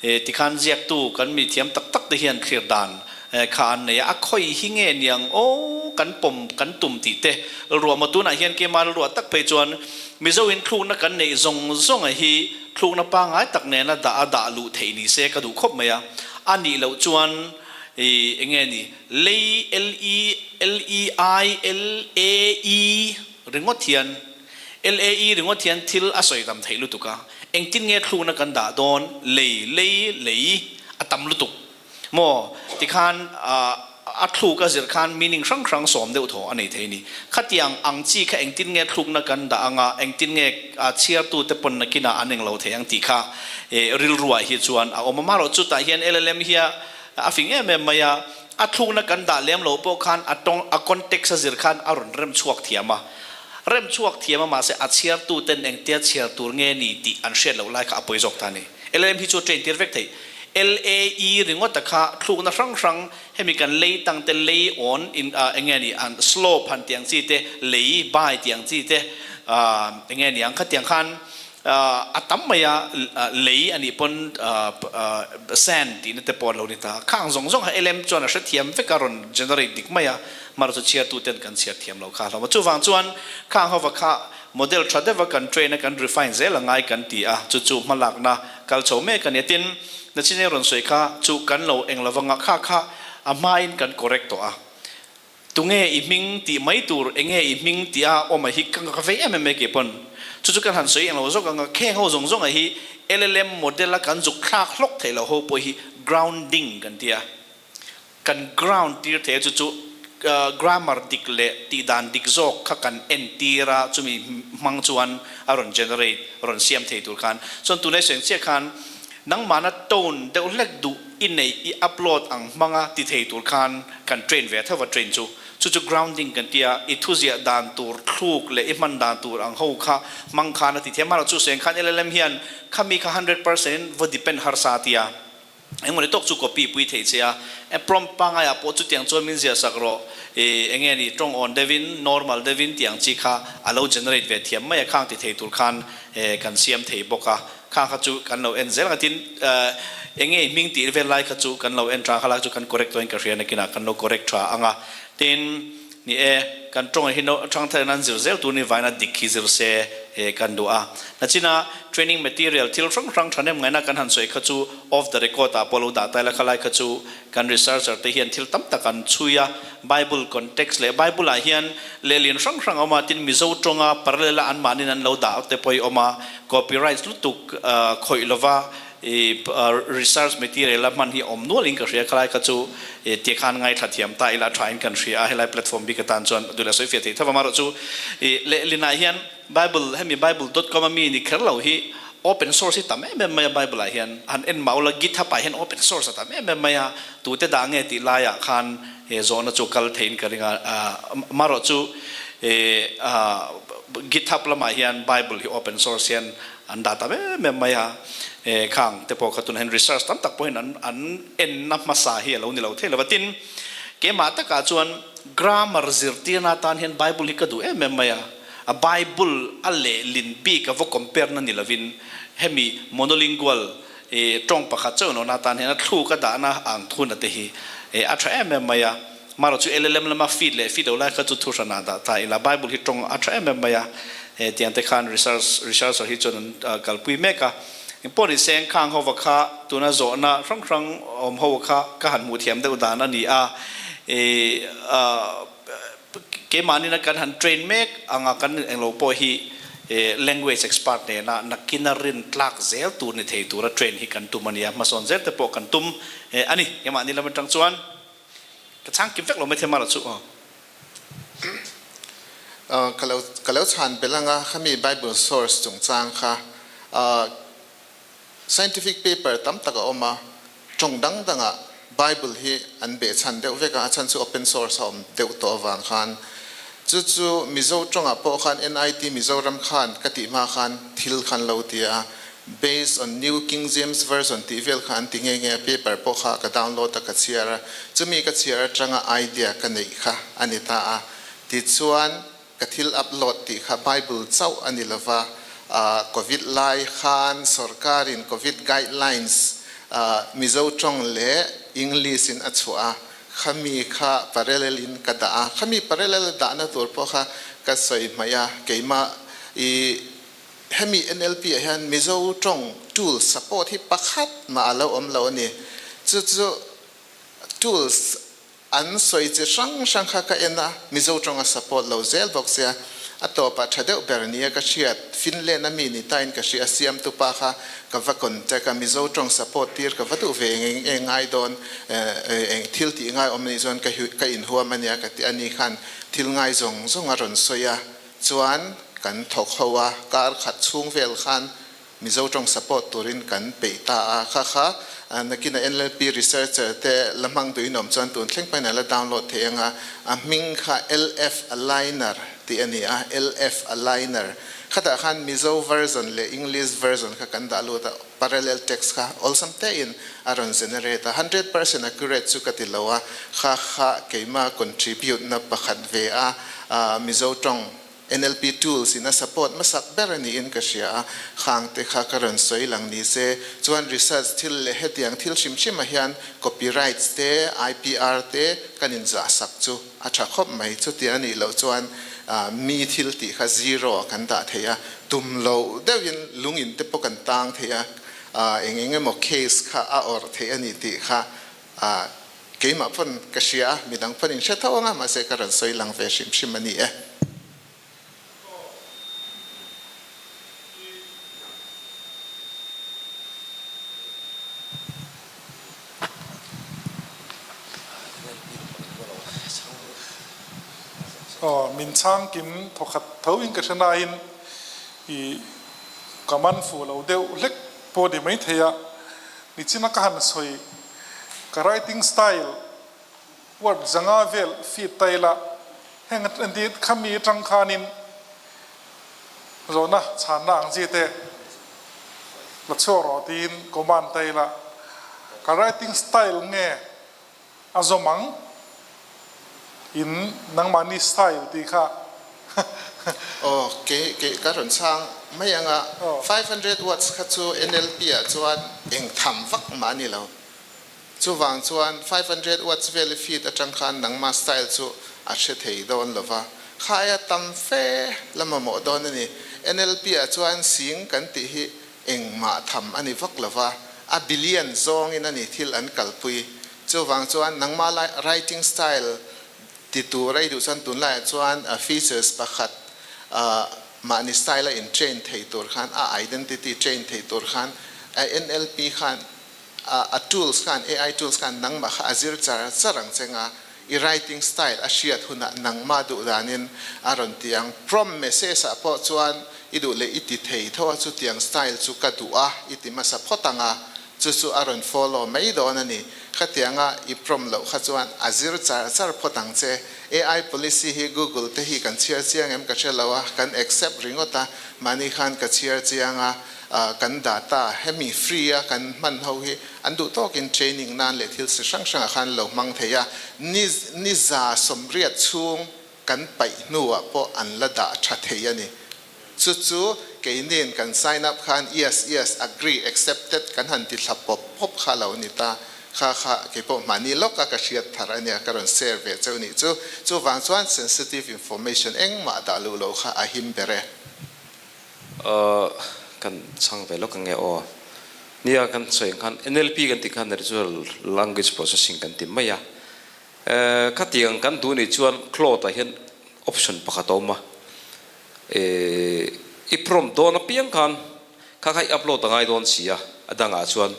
Tikhan ziaktu kan mi thiam tak tak te hian thlir dan kha an nei a, a khawi hi nge niang aw kan pawm kan tum tih te ruahmaw tunah hian keimah rilruah tak phei chuan Mizo in thlukna kan neih zawng zawng a hi thlukna pangngai tak nena dah a dah luh theih ni se ka duh khawp mai a, a nih loh chuan ih enge ni lei L E L E I L A E ringawt hian L A E ringawt hian thil a sawi tam theih lutuk a, engtin nge thlukna kan dah dawn lei lei lei a tam lutuk. Maw? Tikhan a thluk a zir khan meaning hrang hrang sawm deuh thaw a nei thei a ni. Khatiang ang chi kha engtin nge thlukna kan dah anga, engtin nge chhiartute pawn nakinah an englo thei ang tih kha rilruah hi chuan a awm a. Amaherawh chutah hian LLM hi a fing em em mai a, a thlukna kan dah lem loh pawh khan a tawng a context a zir khan a rawn rem chhuak thiam a. Rem chhuak thiam a mahse a chhiartuten engtia chhiar tur nge ni tih an hriat loh lai kha a pawi zawk ta a ni. LLM hi chu train tir vek theih. LAE ringawta kha thlukna hrang hrang hemi kan lei tang te lei awn in eng nge ni an slope han tih ang chi te lei bai tih ang chi te eng nge ni ang khatiang khan a tam mai a lei a nih pawn sand tihna te pawh an lo ni ta. Khang zawng zawng kha LM chuan a hrethiam vek a rawn generate dik mai a, hmar chu chhiartu ten kan chhiar thiam lo kha hlawm a. Chuvang chuan khang hova kha Model tha deuha kan train a kan refine zel a ngai kan ti a, chu chu hmalakna kal chho mek a ni. Tin, Nachine rawn sawi kha chu kan lo eng lova ngah kha kha a hmain kan correct tawh a. Tunge i hming tih mai tur, enge i hming tih a awm a hi ka ka vei em em mai kei pawn. Chu chu kan han sawi eng lo zawk ang a, kheng ho zawng zawng a hi LLM model a kan zuk thlak hlawk theih loh ho pawh hi grounding kan ti a. Kan ground tir thei a chu chu grammar dik leh tihdan dik zawk kha kan entir a, chumi hmang chuan a rawn generate, rawn siam thei tur khan. Chuan tunlai sawi ang chiah khan nangmahna tone deuh hlek duh i neih i upload ang hmanga ti thei tur khan kan train ve tho va train chu. Chu chu grounding kan ti a, i thuziah dan tur thluk leh i hman dan tur ang ho kha hmang khan a ti thei a. Amaherawhchu sawi ang khan LLM hian khami kha 100% in va depend harsa a ti a. Engmawni tawk chu copy pui thei che a, e prompt pangai ah pawh chutiang chuan min ziah sak rawh, i enge ni tawng awn deuhin normal deuhin tih ang chi kha a lo generate ve thiam mai a, khang ti thei tur khan e kan siam thei bawk a, khang kha chu kan lo en zel ang a, tin enge i hming tih vel lai kha chu kan lo en tha kha lai chu kan correct tawhin ka hria nakinah kan lo correct tha ang a, tin ni e kan tawng hi no thang thar in an zir zel tur ni vaina dik hi zir se e kan duh a, nachina training material thil hrang hrang thahnem ngaihna kan han sawi kha chu off the record ah pawh lo dah ta ila khalai kha chu kan researcher te hian thil tam tak an chhui a, Bible context leh Bible ah hian lehlin hrang hrang a awm a, tin Mizo tawnga parallel a anmahnin an lo dah te pawh hi awm a, copyrights lutuk khawih lova i research material a hman hi awm nual in ka hria, khalai kha chu ti khan ngaithla thiam ta ila tha in kan hria a, helai platform bik atan chuan duhla sawi fiah theih tho va, amaherawh chu i lehlin ah hian Bible hemi bible dot com a mi ni kher lo hi open source hi tam em em mai a bible ah hian han en mah ula github ah hian open source a tam em em mai a tute dah nge tih lai ah khan he zawhna chu kal theiin ka ring a amaherawh chu github lamah hian bible hi open source hian an dah tam em em mai a khang te pawh kha tunah hian research tam tak pawhin an an enna hmasa hi a lo ni lo thei lo va tin keimah takah chuan grammar zirtirna atan hian bible hi ka duh em em mai a. A Bible a lehlin bik a va compare na ni lovin hemi monolingual tawng pakhat chauh lohna atan hian a thluk a dahna ang thuna te hi a tha em em mai a. Marawh chu LLM lama feed leh feed lo lai kha chu thu hranah dah ta ila Bible hi tawng a tha em em mai a. Tiang te khan research researcher hi chuan an kalpui mek a. Engpawh ni se khang hova kha tuna zawhna hrang hrang awm ho kha ka han hmuh thiam deuh dan a ni a. Keimahnin a kan han train mek anga kan englo pawh hi language expert nena nakina rin tlak zel tur ni thei tura train hi kan tum a nia, hmasawn zel te pawh kan tum a ni. Keimahni lam atang chuan ka chhang kim vek lo mai thei mara chu aw. Ka lo ka lo chhan belh anga khami Bible source chungchang kha Scientific paper tam tak a awm a, tawng dang dangah Bible hi an behchhan deuh vek a, a chhan chu open source a awm deuh tawh avang khan. Chu chu Mizo tawngah pawh khan NIT Mizoram khan ka tih hma khan thil khan lo ti a, based on New King James Version tih vel kha an ti nghe nghe a, paper pawh kha ka download a ka chhiar a, chumi ka chhiar atanga idea ka neih kha a ni ta a. Tichuan, ka thil upload tih kha Bible chauh a ni lova, Covid lai khan sorkarin Covid guidelines Mizo tawng leh English in a chhuah a, khami kha parallel in ka dah a, khami parallel a dahna tur pawh kha ka sawi hmaih a, keimah i hemi NLP ah hian Mizo tawng tool support hi pakhat mah a lo awm lo a ni. Chu chu tools An sawi chi hrang hrang kha ka en a, Mizo tawnga support lo zel bawk sia, a tawpah tha deuh ber nia ka hriat, Finland a mi ni tain ka hria, siamtu pa kha ka va contact a, Mizo tawng support tir ka va duh ve eng eng ngai dawn, eng thil tih ngai awm anih chuan ka ka inhuam ania ka ti, ani khan thil ngai zawng zawng a rawn sawi a, chuan kan thawk ho a, kar khat chhung vel khan Mizo tawng support turin kan peih ta a, kha kha nakina NLP researcher te la hmang duhin awm chuan tun thleng pawhin a la download thei ang a, a hming kha LF Aligner tih a ni a, LF Aligner. Khatah khan Mizo version leh English version kha kan dah lut a, parallel text kha awlsam tein a rawn generate a, 100% accurate chu ka ti lo a, kha kha keima contribute na pakhat ve a, Mizo tawng NLP tools in a support hmasak ber a niin ka hria a, khang te kha ka rawn sawi lang ni se chuan research thil leh hetiang thil hrim hrimah hian copyrights te, IPR te kan inzah sak chu a tha khawp mai. Chuti a nih loh chuan mi thil tih kha zero ah kan dah thei a, tum loh deuhin lungin te pawh kan tang thei a, eng eng emaw case kha a awrh theih a ni tih kha A, keimah pawn ka hria a, midang pawn in hre tho ang a, mahse ka rawn sawi lang ve hrim hrim a ni e. Aw, min chhang kim thawkhat tho in ka hre nain i ka man fuh lo deuh hlek pawh ni maithei a, Nichina ka han sawi ka writing style word zanga vel feed ta ila heng entir khami atang khanin zawhna chhanna ang chi te la chhuak rawh tiin command ta ila ka writing style nge a zawm ang in nangmahni style tih kha. Aw kei kei ka rawn chhang mai ang a, 500 words kha chu NLP ah chuan eng tham vak mah a ni lo. Chuvang chuan 500 words vel i feed atang khan nangma style chu a hre thei dawn lo va, khaia tam fe la mamawh dawn a ni. NLP ah chuan sing kan tih hi Engmah tham a ni vak lo va, a billion zawngin a ni thil an kalpui. Chuvang chuan nangmah lai writing style ti tur a i duh chuan tunlaiah chuan features pakhat mahni style a in train thei tur khan a identity train thei tur khan a NLP khan a tools khan AI tools khan nangmah kha a zir char char ang che nga i writing style a hriat hunah nangmah duh danin a rawn ti ang. Prompt message ah pawh chuan i duh leh i ti thei tho a, chutiang style chu ka duh a i ti hmasa phawt ang a, chu chu a rawn follow mai dawn a ni. Khatianga i prompt loh kha chuan a zir char char phawt ang che. AI policy hi Google te hi kan chhiar chiang em ka hre lo a, kan accept ringawt a, mahni khan ka chhiar chiang a, kan data hemi free a kan hman ho hi an duh tawkin training nan leh thil si hrang hrangah khan lo hmang thei a, ni ni za sawmriat chhung kan paih hnuah pawh an la dah tha thei a ni. Chu chu keiniin kan sign up khan yes yes agree accepted kan han ti thla pawp pawp kha lo ni ta, kha kha keipawh mahni lawka ka hriat thar a nia ka rawn share ve cheu nih chu. Chuvang chuan sensitive information engmah dah luh loh kha a him ber e. Kan chhang ve lawk ange aw. Nia kan sawi ang khan NLP kan tih khan Natural Language Processing kan ti mai a. Khatiang kan duh nih chuan Claude ah hian option pakhat a awm a. I prompt dawn apiang khan kha kha i upload a ngai dawn si a, a dangah chuan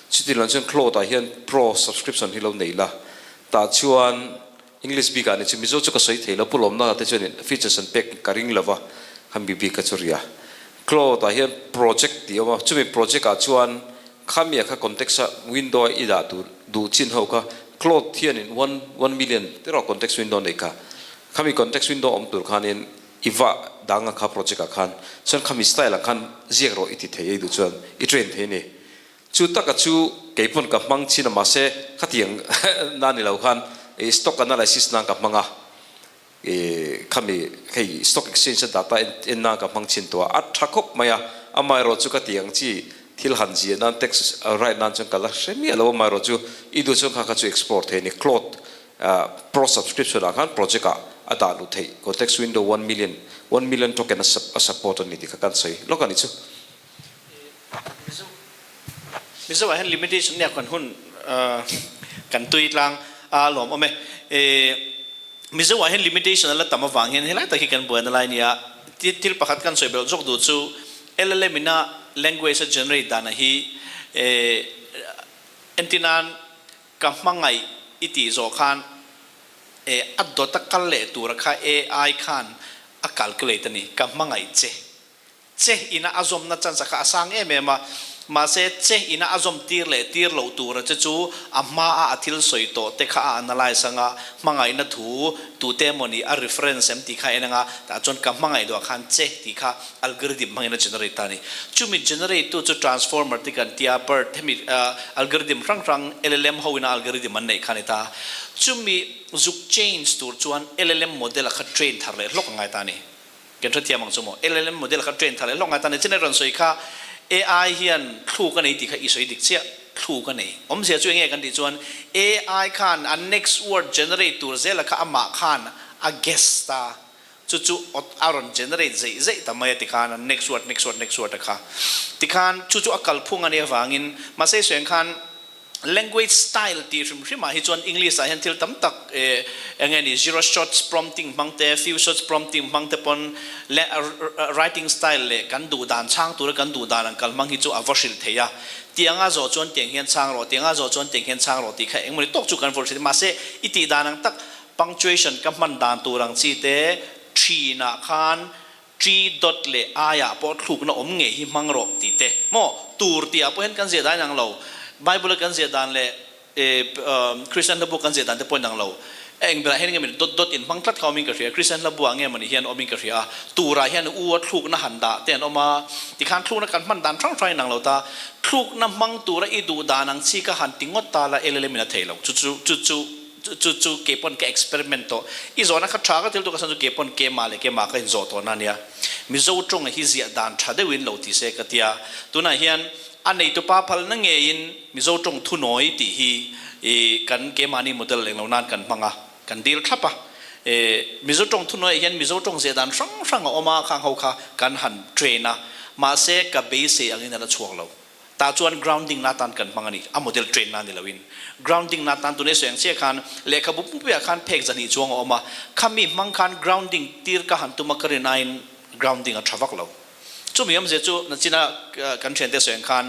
chuti lang chuan Claude ah hian pro subscription hi lo nei la tah chuan English bik ah ni chu Mizo chu ka sawi thei lo, Pu Lawmna te chuan in features an pek ka ring lova khami bik ka chu ria. Cloud ah hian project tih a awm a, chumi project ah chuan khami ah kha context a window a i dah tur duh chin ho kha cloud hian in one one million te erawh context window nei kha. Khami context window awm tur khan in i va dang a kha project ah khan chuan khami style ah khan ziak rawh i ti thei ei duh chuan i train thei a ni. Chu taka chu kei pawn ka hmang chin a mahse khatiang na ni lo khan stock analysis nan ka hmang a. I khami hei stock exchange a data en nan ka hmang chin tawh a, a tha khawp mai a, amaherawh chu ka ti ang chi thil han ziah nan text write nan chuan ka la hre miah lo, amaherawh chu i duh chuan kha kha chu explore thei a ni, Claude pro subscription ah khan project ah a dah luh theih, context window 1 million, 1 million token a support a ni tih kha kan sawi lawk a ni chu. Mizo ah hian limitation nia kan hun kan tui tlang a lawm awm e. Mizo ah hian limitation a la tam avang hian helai tak hi kan buaina lai nia. Thil pakhat kan sawi belh zawk duh chu LLM ina language a generate dana hi entir nan ka hmangaih i tih zawh khan a dawt a kal leh tura kha AI khan a calculate a ni, ka hmangaih che. Che ina a zawmna chance kha a sang em em a, mahse che ina a zawm tir leh tir loh tura che chu a hmaa a thil sawi tawh te kha a analyse anga, hmangaihna thu tute emawni a reference em tih kha a en anga, tah chuan ka hmangaih duah khan che tih kha algorithm hmangin a generate ta a ni. Chumi generate tu chu transformer te kan tia, BERT hemi algorithm hrang hrang LLM ho ina algorithm an neih kha a ni ta. Chumi zuk change tur chuan LLM model a kha train thar leh hlawk a ngai ta a ni. Kan hrethiam ang chu maw? LLM model kha train thar leh hlawk ngai ta ni. Chinai rawn sawi kha AI hian thluk a nei tih kha i sawi dik chiah. Thluk a nei. Awmzia chu enge kan tih chuan AI khan a next word generate tur zela kha amah khan a guess ta. Chu chu a rawn generate zeih zeih ta mai a tikhan a next word, next word, next word a kha. Tikhan chu chu a kalphung a nih avangin mahse i sawi ang khan Language style tih hrim hrim ah hi chuan English ah hian thil tam tak eng nge ni zero shots prompting hmang te, few shots prompting hmang te pawn writing style leh kan duh dan chhang tura kan duh dan ang kal hmang hi chu a va hrilh thei a. Tiang a zawh chuan tiang hian chhang rawh, tiang a zawh chuan tiang hian chhang rawh tih kha engmawni tawk chu kan vawrh hrilh. Mahse i tih dan ang tak punctuation ka hman dan tur ang chi te thin ah khan Tri dot leh aiah pawh thlukna awm ngei hi hmang rawh tih te maw tur tih ah pawh hian kan ziah dan inang lo, Bible a kan ziah dan leh Christian hlabu kan ziah dan te pawh inang lo. A eng berah hian nge mawni dot dot in hmang tlat kha awmin ka hria, Christian hlabu ah nge mawni hian awmin ka hria a, tur ah hian u a thlukna han dah te an awm a, tikhan thlukna kan hman dan hrang hrang inang lo ta, thlukna hmang tura i duh dan ang chi ka han ti ngawt ta la LLM in a thei lo, chu chu chu chu. Chu chu kei pawn ka experiment tawh. I zawhna kha tha ka thil tu ka san chu kei pawn keimah leh keimah ka inzawh tawh na nia. Mizo tawnga hi ziah dan tha deuhin lo ti se ka tia. Tunah hian a neitupa phalna ngeiin Mizo tawng thunawi tih hi i kan keimahni model leng lo nan kan hmang a, kan dil thlap a. E Mizo tawng thunawiah hian Mizo tawng ziah dan hrang hrang a awm a, khang ho kha kan han train a. Mahse ka beisei angin a la chhuak lo. Tah chuan grounding na tan kan hmang a ni, a model train na ni loin. Grounding na tan tun ei sawi ang chiah khan lehkhabu pumpuiah khan phek zahnih chuang a awm a, khami hmang khan grounding tir ka han tum a ka rin aiin grounding a tha vak lo. Chumi awmzia chu nachina kan thiante sawi ang khan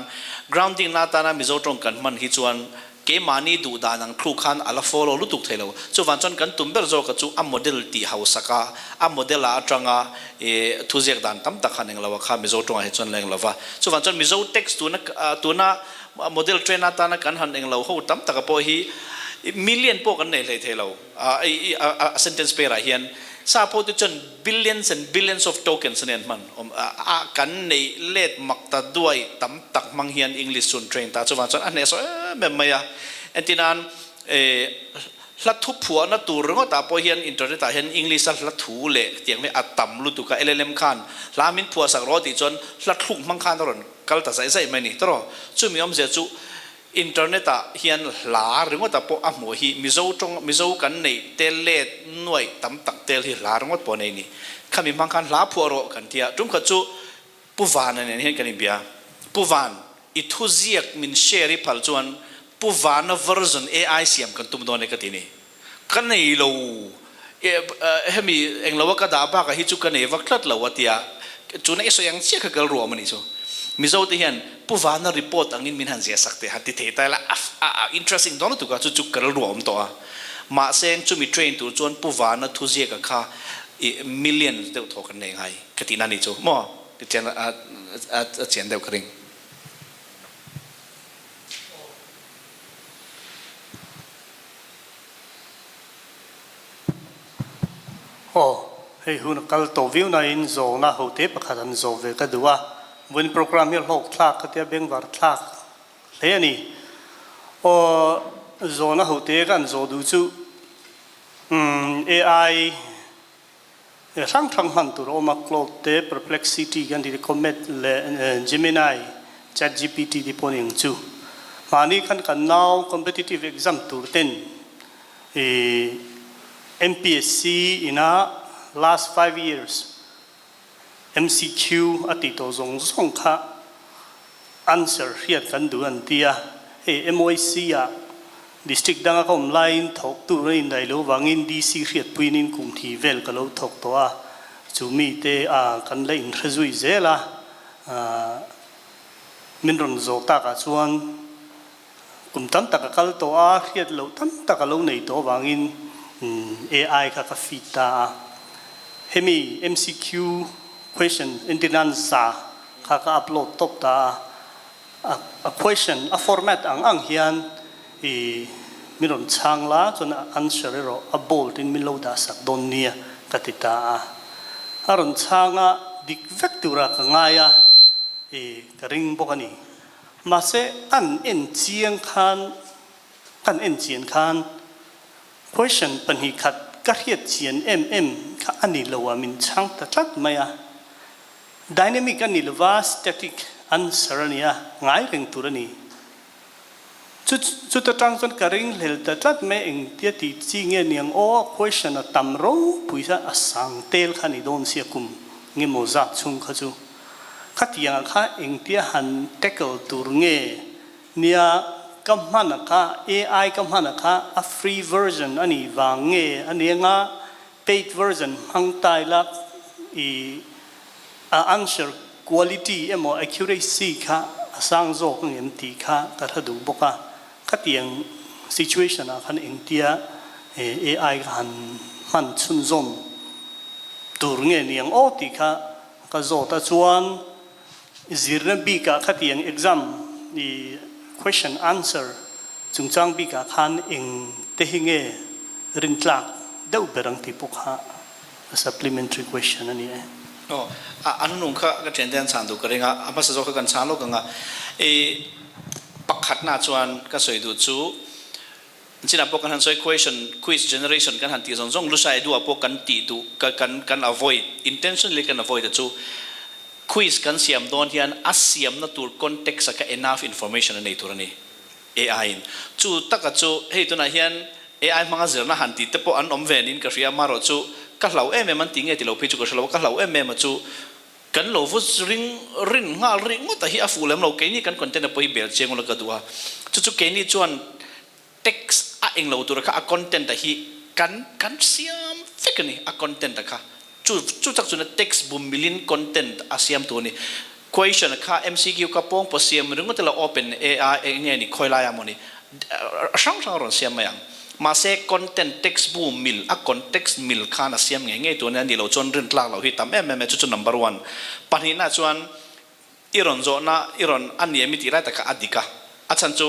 grounding na tana Mizo tawng kan hman hi chuan Keimahni duh dan ang thluk khan a la follow lutuk thei lo. Chuvang chuan kan tum ber zawka chu a model tih hausak a, a model ah atanga i thuziak dan tam tak han eng lo a kha Mizo tawngah hi chuan la eng lo va. Chuvang chuan Mizo text tuna tuna model train atana kan han eng lo ho tam taka pawh hi million pawh kan nei hlei thei lo. A sentence pair ah hian sa pawh te chuan billions and billions of tokens a nen hman awm a kan neih let mak ta duai tam tak hmang hian English chu an train ta chuvang chuan a hnehsawh em em mai a. Entirnan hla thu phuahna tur ringawt ah pawh hian internet ah hian English a hla thu leh tiang hi a tam lutuk a LLM khan hla min phuah sak rawh tih chuan hla thluk hmang khan a rawn kal ta zaih zaih mai a ni tawrh chumi awmzia chu Internet ah hian hla ringawt ah pawh a hmuh hi Mizo tawng Mizo kan neih tel let nuaih tam tak tel hi hla ringawt pawh a nei ni. Khami hmang khan hla phuah rawh kan tia. Tum khat chu Pu Vana nen hian kan inbia. Pu Van, i thu ziak min share i phal chuan Pu Vana version AI siam kan tum dawn e ka ti ni. Ka nei lo hemi englo a ka dah bakah hi chu ka nei vak tlat lo a tia, chuna i sawi ang chiah kha kal ruam a nih chu. Mizo te hian Pu Vana report angin min han ziah sak teh han ti thei ta ila a interesting dawn lutuk a, chu chu kal ruam tawh a. Mahse chumi train tur chuan Pu Vana thu ziaka kha i millions deuh thaw kan nei ngai ka tihna a nih chu maw? Tichuan a chian deuh ka ring. Aw, hei hun a kal tawh viau nain zawhna hote pakhat an zawh ve ka duh a, vawiin program hi a hlawk thlak ka tia bengvar thlak hle a ni. Aw, zawhna hote ka an zawh duh chu umm AI. Hrang hrang hman tur a awm a, Claude te, Perplexity kan tih te, Comet leh Gemini, ChatGPT te pawh a ni ang chu. Mahni khan kan nau competitive exam tur ten i MPSC ina last 5 years MCQ a tih tawh zawng zawng kha answer hriat kan duh an ti a, hei MYC ah District danga ka awm laiin thawk tur a indaih loh vangin DC hriatpuinin kum thi vel ka lo thawk tawh a, chu mite a kan la inhre zui zel a, min rawn zawh takah chuan kum tam tak a kal tawh a, hriat loh tam tak a lo nei tawh avangin AI kha ka feed ta a. Hemi MCQ question entirnan za kha ka upload tawp ta a, a question a format ang ang hian i min rawn chhang la chuan a answer erawh a bold in min lo dah sak dawn nia ka ti ta a. A rawn chhang a, dik vek tura ka ngai a. I ka ring bawk a ni. Mahse an en chiang khan, kan en chian khan question 2 khat ka hriat chian em em kha a ni lo a, min chhang ta tlat mai a. Dynamic a ni lova, static answer a ni a, ngai reng tur a ni. Chu chuta tang chuan ka ring hlel ta tlat mai, engtia tih chi nge niang aw, question a tam ropui kha a sang tel kha ni dawn sia kum nge maw zat chhung kha chu. Khatiang kha engtia han tackle tur nge nia ka hman a kha AI ka hman a kha a free version a nih vang nge a ni anga paid version hmang tai la i a answer quality emaw accuracy kha a sang zawk angem tih kha ka hre duh bawk a. Khatiang situation ah khan engtia AI ka han hman chhunzawm tur nge niang aw tih kha Ka zawt a chuan zirna bikah khatiang exam i question answer chungchang bikah khan eng te hi nge rintlak deuh ber ang tih pawh kha a supplementary question a ni e. Aw, a a hnunung kha ka thiante an chhan duh ka ring a, a hmasa zawk kha kan chhan lawk ang a. I pakhatna chuan ka sawi duh chu Chinah pawh kan han sawi question, quiz generation kan han tih zawng zawng Lusa Edu ah pawh kan tih duh ka kan kan avoid, intentionally kan avoid a chu quiz kan siam dawn hian a siamna tur context a kha enough information a nei tur a ni AI in. Chu taka chu hei tunah hian AI hmanga zirna han tih te pawh an awm ve niin ka hria amarawh chu ka hlau em em an tih nge ti lo phei chu ka hre lo a, ka hlau em em a chu kan lo va ring rin nghal rih ngawt a hi a fuh lem lo keini kan content a pawh hi bel chiang ula ka duh a chu chu keini chuan text a englo tura kha a content a hi kan kan siam vek a ni a content a kha chu chu tak chuna text bum milin content a siam tur a ni question kha MCQ kha pawng pawh siam ringawt ila open AI eng nge ni khawi lai ah maw ni hrang hrang a rawn siam mai ang. Mahse content text bu mil a context mil khan a siam ngei ngei tur a nia, ni lo chuan rin tlak loh hi tam em em e, chu chu number one. Pahnihna chuan i rawn zawhna i rawn a ni em i tih lai tak kha a dik a, a chhan chu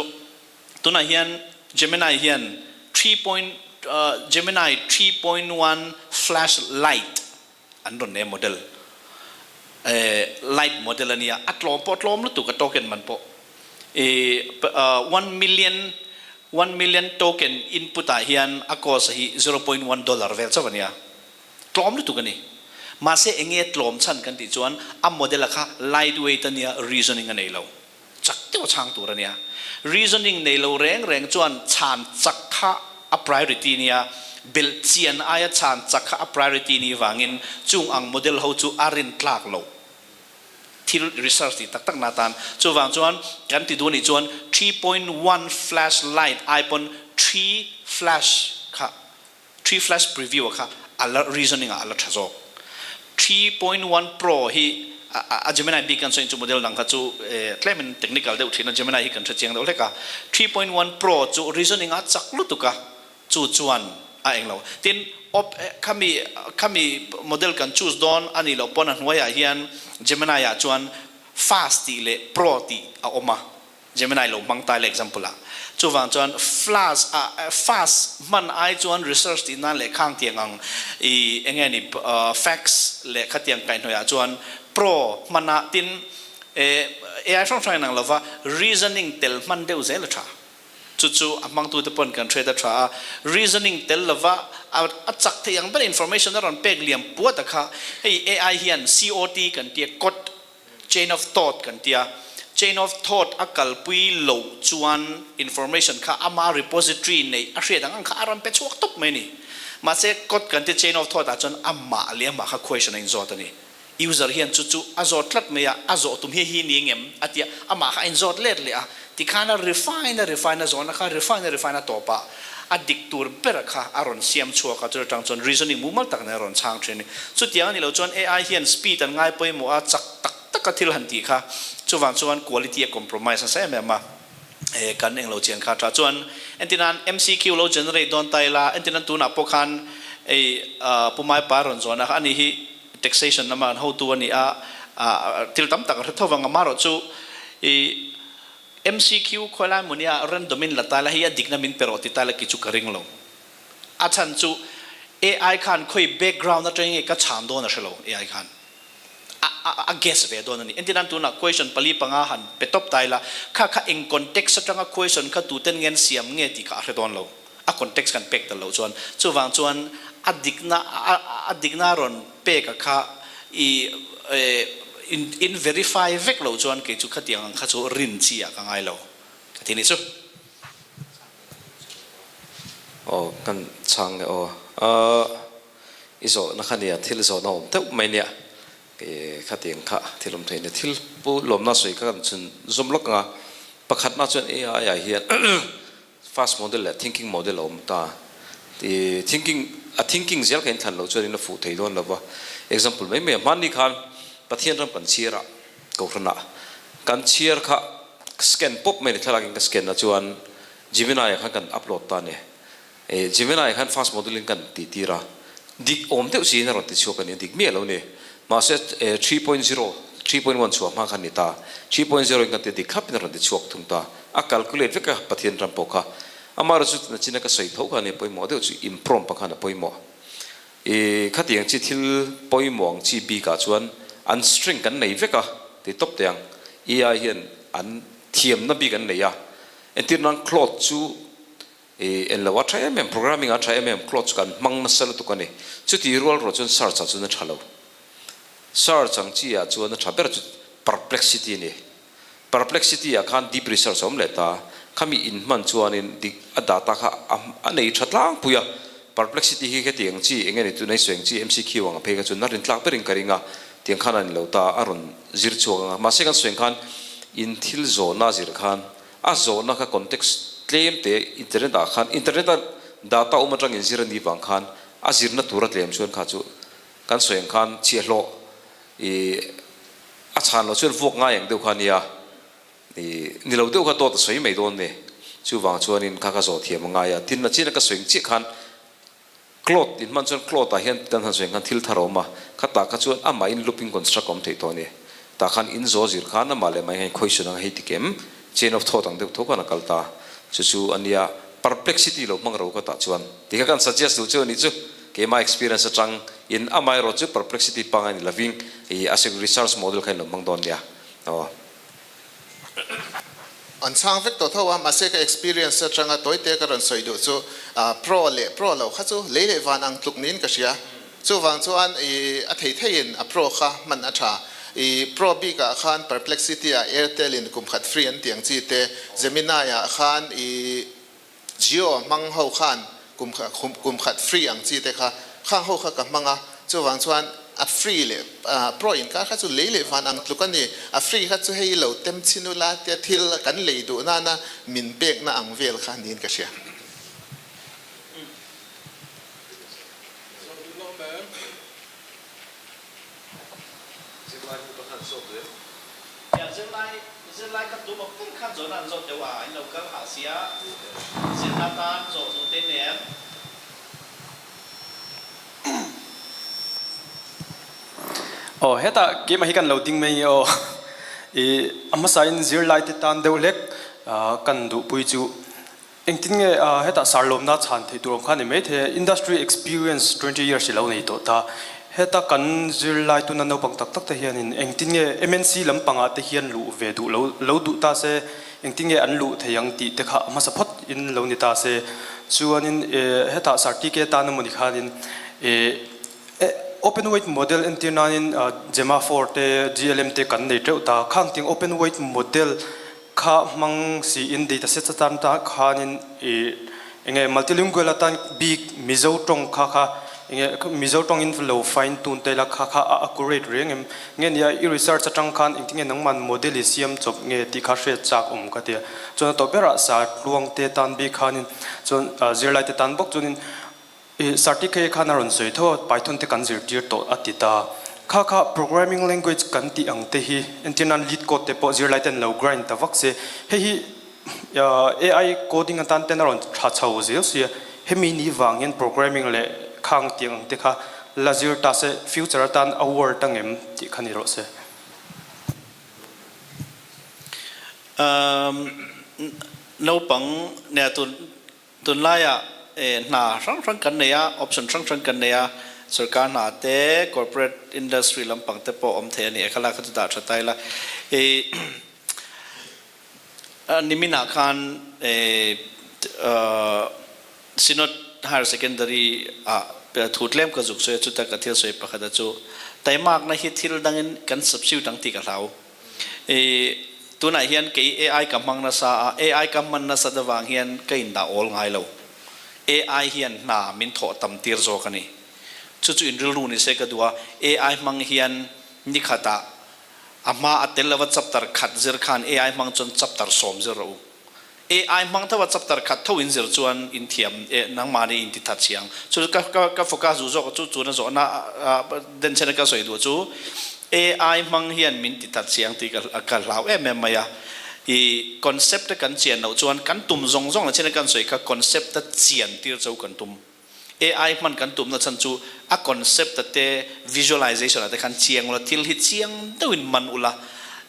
tunah hian Gemini hian 3 point Gemini 3.1 Flash Lite an rawn nei a model lite model a nia, a tlawm pawh a tlawm lutuk a token man pawh 1 million 1 million token input ah hian a cost hi $0.1 vel chauh a nia, tlawm lutuk a ni. Mahse enge tlawm chhan kan tih chuan a model a kha lightweight a nia, reasoning a nei lo, chak deuh a chhang tur a nia. Reasoning nei lo reng reng chuan chhan chak kha a priority nia, belh chian aia chhan chak kha a priority ni vangin chung ang model ho chu a rin tlak loh thil research tih tak tak na tan. Chuvang chuan kan ti duh anih chuan 3.1 Flash Lite ai pawn 3 Flash kha 3 Flash Preview a kha a la reasoning ah a la tha zawk. 3.1 Pro hi a Gemini bik kan sawi chu model dang kha chu tlemin technical deuh thin a, Gemini hi kan hre chiang deuh hlek a. 3.1 Pro chu reasoning ah chak lutuk a, chu chuan a eng lo. Tin, op khami khami model kan choose dawn a nih loh pawn a hnuaiah hian Gemini ah chuan Fast tih leh Pro tih a awm a, Gemini lo hmang ta ila example ah. Chuvang chuan flash ah fast hman ai chuan research tih nan leh khang tiang ang i enge ni facts leh khatiang kaihhnawih ah chuan Pro hman ah tin AI hrang hrang in ang lova reasoning tel hman deuh zel a tha. Chu chu a hmangtute pawn kan hriat a tha a, reasoning tel lova a chak thei ang ber information a rawn pek liam puat a kha. Hei AI hian COT kan tia, cot, chain of thought kan tia, chain of thought a kalpui loh chuan information kha ama repository neih a hriat ang ang kha a rawn pe chhuak tawp mai a ni. Mahse cot kan tia chain of thought ah chuan amah leh amah kha question a inzawt a ni. User hian chu chu a zawt tlat mai a, a zawh tum hi hi ni engem a tia, amah kha a inzawt let leh a, tikhan a refine a refine a zawhna kha refine a refine a tawp a, a dik tur ber kha a rawn siam chhuak a, chuta tang chuan reasoning mumal tak nen a rawn chhang thin a ni. Chutiang a ni lo chuan AI hian speed an ngai pawimawh a, chak tak tak a thil han tih kha, chuvang chuan quality a compromise nasa em em a, kan englo chian kha tha chuan entirnan MCQ lo generate dawn ta ila, entirnan tunah pawh khan ei Pu Maipa rawn zawhna kha ani hi Taxation lama an hotu a ni a, thil tam tak a hre tho vang. Amaherawhchu i MCQ khawilai hmunia random in la ta la hei a dikna min pe rawh ti ta la ki chu ka ring lo. A chhan chu AI khan khawi background atangin nge ka chhan dawn a hre lo AI khan. A a guess ve dawn a ni. Entirnan tunah question pali panga han pe tawp ta ila kha kha eng context atanga question kha tuten nge an siam nge tih kha a hre dawn lo. A context kan pek tel loh chuan chuvang chuan a dikna a dikna rawn pek a kha i in verify vek loh chuan kei chu khatiang ang kha chu rin chi ah ka ngai lo ka ti ni chu. Aw kan chhang e aw. Ahh i zawhna kha nia thil zawhna awm deuh mai nia khatiang kha thil awm thei nia thil pu lawmna sawi kha kan chhun zawm lawk ang a pakhatna chuan AI ah hian Fast model leh thinking model a awm ta. I thinking, a thinking zel kha inthlan loh chuanin a fuh thei dawn lo va. Example mai mai a, hmanni khan Pathian ram kan chhiar a, Kohhranah kan chhiar kha scan pawp mai a ni, thlalak in ka scan a chuan Gemini ah khan kan upload ta a ni. I Gemini ah khan fast model in kan tih tir a, dik awm deuh siin a rawn ti chhuak a ni, a dik miah lo ni. Mahse 3.0, 3.1 chhuah hma khan ni ta, 3.0 in kan ti dik thlap in a rawn ti chhuak thung ta. A calculate vek a Pathian ram pawh kha. Amaherawh chu nachin a ka sawi tho kha nia pawimawh deuh chu in prompt khan a pawimawh. I khatiang chi thil pawimawh ang chi bik ah chuan an string kan nei vek a ti tawp teh ang. AI hian an thiamna bik an nei a. Entir nan Claude chu i en lo a tha em em, programming ah a tha em em, Claude chu kan hmang nasa lutuk a ni. Chuti rual rual chuan search ah chuan a tha lo. Search ang chi ah chuan a tha ber chu perplexity a ni. Perplexity ah khan deep research a awm leh ta, khami in hman chuanin dik a data kha a nei tha tlangpui a, Perplexity hi hetiang chi eng nge ni tuna i sawi ang chi MCQ ang a phei kha chuan a rin tlak berin ka ring a, tiang khan a ni lo ta, a rawn zir chhuak ang a, mahse kan sawi ang khan in thil zawhna a zir khan a zawhna kha context tlem te internet ah khan internet a data awm atang in zir a nih vang khan a zirna tur a tlem chuan kha chu kan sawi ang khan chhiahhlawh i A chhan loh chuan vuak ngai ang deuh kha ania, i ni lo deuh kha dawt a sawi mai dawn ni. Chuvang chuanin kha ka zawh thiam a ngai a, tin a chin a ka sawi ang chiah khan cloth in hman chuan cloth ah hian kan han sawi ang khan thil thar a awm a, khatah kha chuan amah in looping construct a awm theih tawh a ni. Tah khan in zawh zir khan amah leh mai hian question ang hei tik em, chain of thought ang deuh tho khan a kal ta. Chu chu a nia, perplexity lo hmang ro ka tah chuan tikha kan suggest duh chu a nih chu. Keimah experience atang in amaherawh chu perplexity pangai ni loving i asic research model kha in lo hmang dawn nia aw. An chhang vek tawh tho a, mahse ka experience atanga tawite ka rawn sawi duh chu pro leh pro lo kha chu lei leh van ang tluk niin ka hria. Chuvang chuan i a thei theiin a pro kha hman a tha. I pro bikah khan perplexity ah Airtel in kum khat free an tih ang chi te, Gemini ah khan i Jio hmang ho khan kum kum khat free ang chi te kha khang ho kha ka hmang a, chuvang chuan a free leh pro inkar kha chu lei leh van ang tluk a ni, a free kha chu hei lo tem chhin ula tia thil kan lei duh nana min pekna ang vel kha niin ka hria. Zirlai hu ka khan zawt duh em? Nia, zirlai, zirlai kha tum awk ber khan zawhna an zawt deuh a, in lo kal hah sia, zirna tan zawh duh te nen. Aw, hetah keimah hi kan lo ding mai nge aw. I a hmasain zirlai te tan deuh hlek kan duhpui chu Engtin nge hetah sarlawmna chhan theih tur awm kha a ni mai thei a, industry experience 20 years i lo nei tawh ta. Heta kan zirlai tuna naupang tak tak te hianin engtin nge MNC lampangah te hian luh ve duh lo lo duh ta se, engtin nge an luh thei ang tih te kha a hmasa phawt in lo ni ta se. Chuanin hetah Sartike tan emawni khanin open weight model entir nanin Gemma 4 te GLM te kan nei teuh ta. Khang tiang open weight model kha hmang siin data set atan ta khanin enge multilingual atan bik Mizo tawng kha kha enge Mizo tawngin lo fine tune te la kha kha a accurate reng em nge nia i research atang khan engtinge nangman model i siam chawp nge tih kha hriat chak awm ka tia. Chuan a tawh berah sa tluang te tan bik khanin chuan zirlai te tan bawk chuanin I certificate khan a rawn sawi tho a, Python te kan zirtir tawh a ti ta. Kha kha programming language kan tih ang te hi entir nan lead code te pawh zirlai ten lo grind ta vak se. Hei hi AI coding atan ten a rawn tha chho zel sia. Hemi ni vang hian programming leh khang tih ang te kha la zir ta se future atan a worth angem tih kha ni rawh se. Naupang nia tun Tunlaiah hna hrang hrang kan nei a, option hrang hrang kan nei a, sorkar hna te, corporate industry lampang te pawh awm thei a ni e, khalai kha chu dah tha ta ila. Niminah khan Synod Higher Secondary ah thu tlem ka zuk sawi a, chuta ka thil sawi pakhat a chu taimakna hi thil dangin kan substitute ang tih ka hlau. Tunah hian kei AI ka hmang nasa a, AI ka hman nasat avang hian ka indah awl ngai lo. AI hian hna min thawh tam tir zawk a ni. Chu chu inrilru ni se ka duh a, AI hmang hian nikhatah a hma a tel lova chapter khat zir khan AI hmang chuan chapter sawm zir rawh u. AI hmang tho a chapter khat tho in zir chuan in thiam e nangmahni in ti that chiang. Chu ka ka ka focus duh zawk chu chuna zawhna denchhen a ka sawi duh chu AI hmang hian min ti that chiang tih ka ka hlau em em mai a. I concept a kan chian loh chuan kan tum zawng zawng la chin a kan sawi kha concept a chian tir cho kan tum. AI hman kan tumna chhan chu a concept a te visualization ah te khan chiang ula, thil hi chiang deuhin man ula,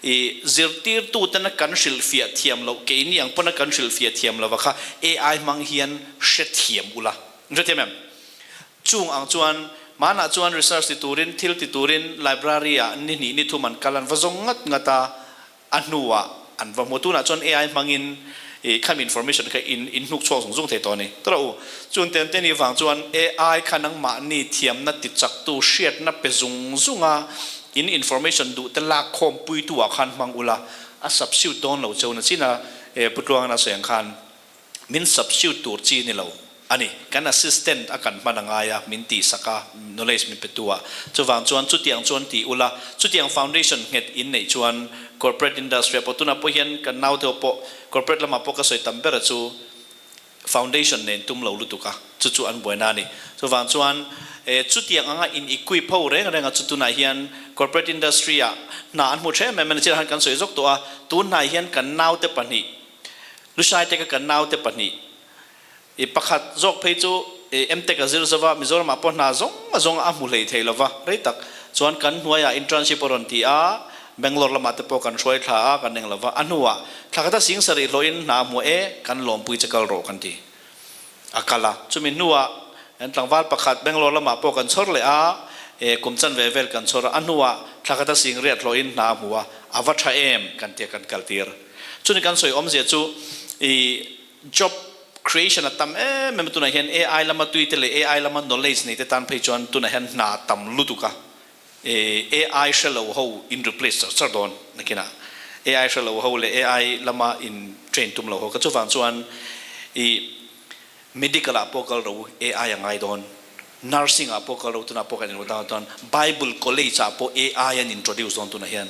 i zirtirtu tena kan hrilhfiah thiam loh, keini ang pawna kan hrilhfiah thiam lova kha AI hmang hian hrethiam ula. In hrethiam em? Chung ang chuan hmanah chuan research ti turin, thil ti turin library ah ni hnih ni thum an kal an va zawng ngat ngat a, A hnuah an va hmu. Tunah chuan AI hmangin i khami information kha in in hnuk chhuak zung zung thei tawh a ni. Tawh rawh u. Chun ten te ni vang chuan AI kha nangmahni thiamna tichaktu hriatna pe zung zunga in information duh te lak khawm puitu ah khan hmang ula a substitute dawn lo cheu na china Pu Tluangana sawi ang khan Min substitute tur chi ni lo a ni. Kan assistant a kan hman a ngai a, min tihsak a, knowledge min pe tu a. Chuvang chuan chutiang chuan ti ula, chutiang foundation nghet in neih chuan corporate industry ah pawh tunah pawh hian kan naute ho pawh corporate lamah pawh ka sawi tam ber a chu foundation nen tum lo lutuk a, chu chu an buaina a ni. Chuvang chuan chutiang anga in equip ho reng reng a chu tunah hian corporate industry ah hna an hmu tha em em a ni. Chiah han kan sawi zawk tawh a, tunhnai hian kan naute pahnih Lushai te ka kan naute pahnih i pakhat zawk phei chu i MTech a zir zova Mizoram ah pawh hna zawng a zawng a hmu hlei thei lova rei tak chuan kan hnuaiah internship a rawn ti a, Bangalore lamah te pawh kan hruai thla a kan eng lova a hnuah thla khat a sing sarih hlawhin hna a hmu e kan lawmpui che kal rawh kan ti a kal a, chumi hnuah kan tlangval pakhat Bangalore lamah pawh kan chhawr leh a, e kum chanve vel kan chhawr a, a hnuah thla khat a sing riat hlawhin hna a hmu a, a va tha em kan tia kan kaltir. Chuni kan sawi awmzia chu i job creation a tam em em a, tunah hian AI lama tui te leh AI lama knowledge nei te tan phei chuan tunah hian hna tam lutuk a, AI hre lo ho in replace char char dawn nakinah AI hre lo ho leh AI lama in train tum lo ho ka chuvang chuan i medical ah pawh kal ro AI a ngai dawn, nursing ah pawh kal ro tunah pawh kan inruat dawn chuan Bible college ah pawh AI an introduce dawn tunah hian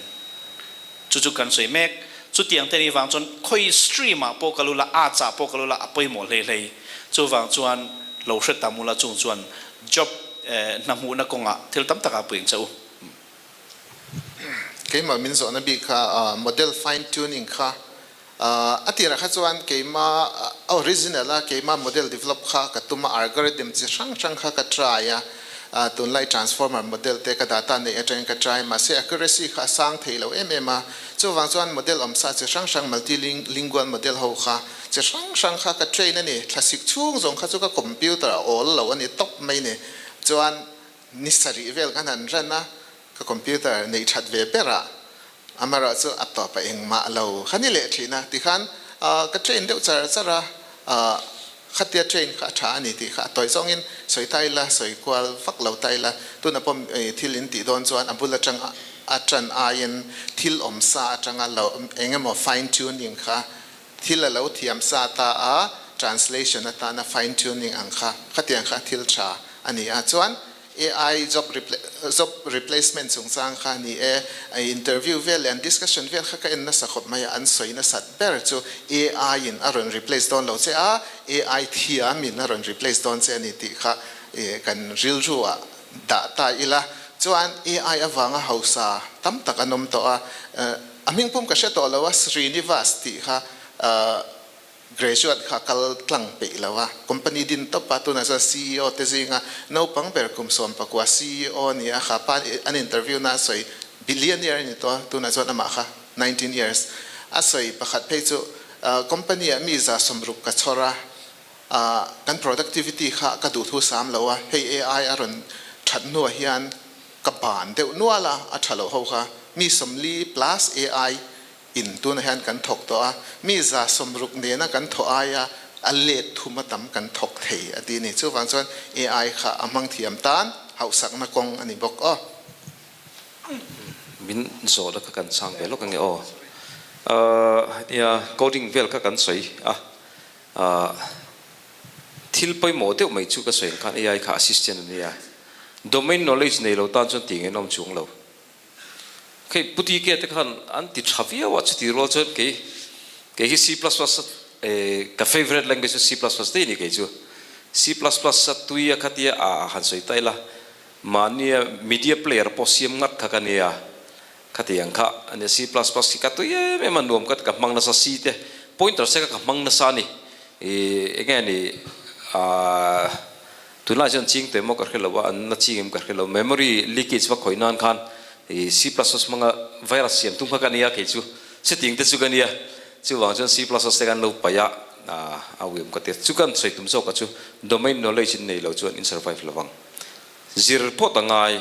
chu chu kan sawi mek. Chutiang te nih vang chuan khawi stream ah pawh kal ula arts ah pawh kal ula a pawimawh hlei hlei. Chuvang chuan lo hre tam ula chung chuan job hna hmuhna kawngah thil tam takah puiin che u. Keimah min zawhna bik kha model fine tuning kha A tirah kha chuan keima original a keima model develop kha ka tum a, algorithm chi hrang hrang kha ka try a, tunlai transformer model te ka data neih atangin ka try mahse accuracy kha a sang thei lo em em a, chuvang chuan model awmsa chi hrang hrang multilingual model ho kha chi hrang hrang kha ka train a ni, thlasik chhung zawng kha chu ka computer a awl lo a ni tawp mai ni, chuan ni sarih vel kan han ran a, ka computer neih that ve ber ah Amaherawh chu a tawp a engmah lo kha ni leh thin a, tikhan ka train deuh char char a. Khatia train kha a tha a ni tih kha a tawi zawngin sawi ta ila, sawi kual vak lo ta ila, tunah pawh thil in tih dawn chuan a bul atang a tan aiin thil awm sa atanga lo eng emaw fine tuning kha thil a lo thiam sa ta a, translation atana fine tuning ang kha khatiang kha thil tha a ni a. Chuan AI job job replacement chungchang kha a ni e. Interview vel leh an discussion vel kha ka en nasa khawp mai a, an sawi nasat ber chu AI in a rawn replace dawn lo che a, AI thiamin a rawn replace dawn che a ni tih kha kan rilru ah dah ta ila. Chuan AI avanga hausa tam tak an awm tawh a, a hmingpum ka hre tawh lo a, Srinivas tih kha Graduate kha kal tlang peih lo a, company din tawp a, tunah chuan ceo te zinga naupang ber kum 19 ceo a ni a, kha pa an interview na a sawi billionaire a ni tawh a, tunah chuan amah kha 19 years a sawi pakhat phei chu company ah mi 160 ka chhawr a, kan productivity kha ka duhthu sam lo a, hei AI a rawn that hnuah hian ka ban deuh nual a, a tha lo ho kha mi 40 plus AI In tunah hian kan thawk tawh a, mi 160 nena kan thawh aia a let thum a tam kan thawk thei a ti a ni. Chuvang chuan AI kha a hmang thiam tan hauhsakna kawng a ni bawk aw. Min zawhna kha kan chhang ve lawk ange aw. Nia coding vel kha kan sawi a, thil pawimawh deuh mai chu ka sawi ang khan AI kha assistant a nia. Domain knowledge nei lo tan chuan tih ngei an awm chuang lo. Hei Pu TK te khan an ti tha viau a, chuti rual chuan kei kei hi C plus plus ka favourite language chu C plus plus daih a ni kei chu. C plus plus a tui a khatia a han sawi ta ila mahnia media player pawh siam ngat kha ka nia khatiang kha a nia C plus plus hi ka tui em em a nuam ka ti ka hmang nasa C te pointer se kha ka hmang nasa a ni ih enge ni ah Tunlai chuan ching teh maw ka hre lo a, an la ching em ka hre lo. Memory leakage va khawih nan khan i C plus plus hmanga virus siam tum kha ka nia kei chu. Setting te chu ka nia. Chuvang chuan C plus plus te khan lo paih a, a uiawm ka ti. Chu kan sawi tum zawk a chu domain knowledge in nei lo chuan in survive lo vang. Zir phawt a ngai.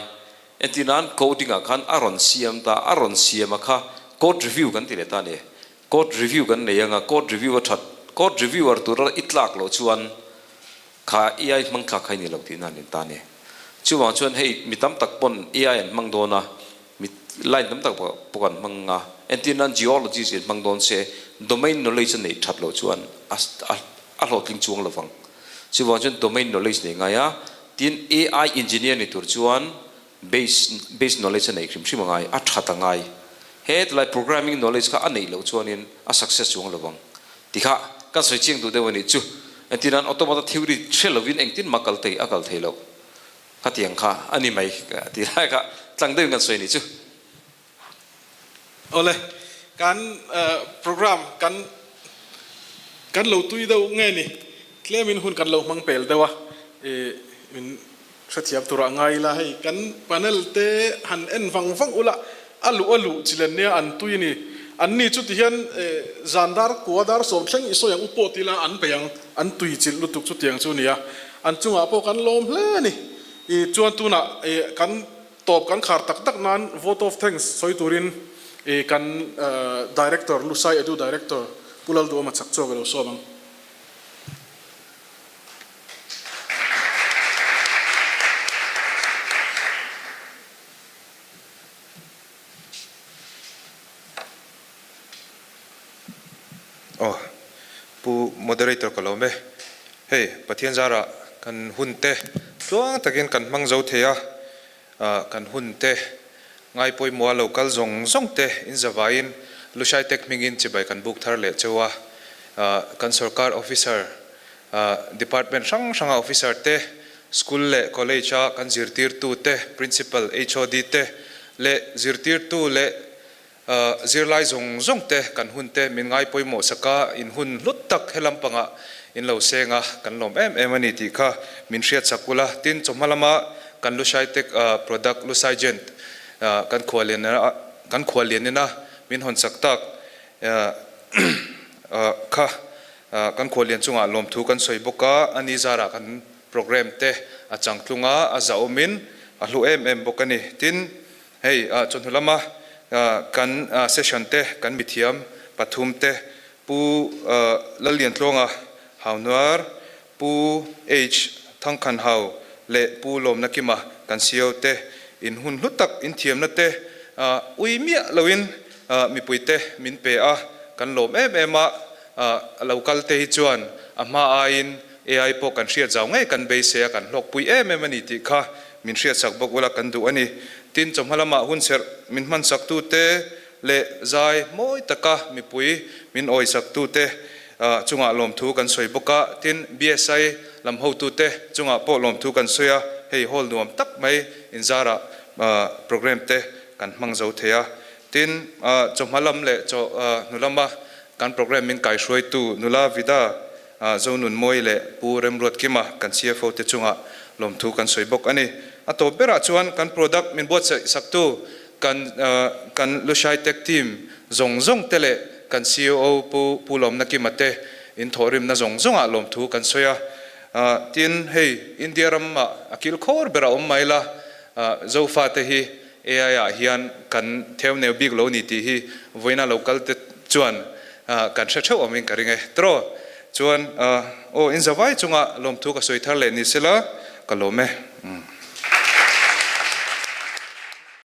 Entir nan coding ah khan a rawn siam ta, a rawn siam a kha code review kan ti leh ta a ni. Code review kan nei anga code review a that, code reviewer tura i tlak loh chuan Kha AI hmang thlak kha i ni lo tihna an inta a ni. Chuvang chuan hei mi tam tak pawn AI an hmang dawn a, mi line tam tak pawh an hmang a, entir nan geologist in hmang dawn se domain knowledge a neih that loh chuan a a hlawhtling chuang lo vang. Chuvang chuan domain knowledge nei ngai a, tin AI engineer ni tur chuan base base knowledge a neih hrim hrim a ngai, a that a ngai. He tilai programming knowledge kha a neih loh chuanin a success chuang lo vang. Ti kha kan sawi chiang duh deuh a nih chu. Entir nan automata theory hre lovin engtin mah kal thei a kal thei loh. Khatiang kha a ni mai ti lai kha tlang deuhin kan sawi a nih chu. Awle, kan program kan kan lo tui deuh nge ni? Tlemin hun kan lo hmang pel deuh a, i min hrethiam turah ngai ila hei kan panel te han en vang vang ula a luh a luh chi len nia an tui a ni. An ni chu tihian zan dar kua dar sawm thleng i sawi ang u pawh ti ila an bei ang, an tui chilh lutuk chutiang chu a ni a, an chungah pawh kan lawm hle a ni. I chuan tunah i kan tawp kan khar tak tak nan vote of thanks sawi turin i kan Director Lusai Edu Director Pu Lalduhawma chak chawk i lo sawm ang. Aw, Pu Moderator ka lawm e. Hei, Pathian zarah kan hun te tluang takin kan hmang zo thei a, kan hun te ngaipawimawha lo kal zawng zawng te in zavaiin Lushai Tech hmingin chibai kan buk thar leh cheu a, kan sorkar officer, department hrang hranga officer te, school leh college a kan zirtirtu te, principal, HOD te leh zirtirtu leh Zirlai zawng zawng te kan hun te min ngai pawimawh sak a, in hun hlut tak he lampangah in lo seng a, kan lawm em em a ni tih kha min hriat sak ula. Tin, chawhma lama kan Lushai Tech product Lusaigent kan khuallian kan khuallian ina min hawn sak tak kha kan khuallian chungah lawmthu kan sawi bawk a, a ni zarah kan programme te a changtlung a, a zahawmin a hlu em em bawk a ni. Tin, Hei chawhnu lama kan session te kan mithiam pathum te Pu Lalliantluanga Haunuar, Pu H Thangkhanhau leh Pu Lawmnakima kan CEO te in hun hlu tak in thiamna te ui miah loin mipui te min pe a, kan lawm em em a, lo kal te hi chuan a hma aiin AI pawh kan hriat zau ngei kan beisei a, kan hlawkpui em em a ni tih kha min hriatsak bawk ula kan duh a ni. Tin, chawhma lamah hunserh min hmansak tute leh zai mawi taka mipui min awisak tute chungah lawmthu kan sawi bawk a, tin, BSI lam hotute chungah pawh lawmthu kan sawi a, hei hall nuam tak mai inzarah programme te kan hmang zo thei a. Tin, chawhma lam leh chaw hnu lama kan programme min kaihruaitu Nula Vida Zonunmawi leh Pu Remruatkima kan CFO te chungah lawmthu kan sawi bawk a ni. A tawp berah chuan kan product min buatsaih saktu kan kan Lushai Tech team zawng zawng te leh kan ceo Pu Pu Lawmnakima te in thawhrimna zawng zawngah lawmthu kan sawi a. Tin, hei India ramah a kilkhawr berah awm mai la, Zofa te hi AI ah hian kan theuneu bik lo ni tih hi vawiina lo kal te chuan kan hre theuh awmin ka ring e. Tiraw? Chuan aw in zavai chunga lawmthu ka sawi thar leh ni sela ka lawm e.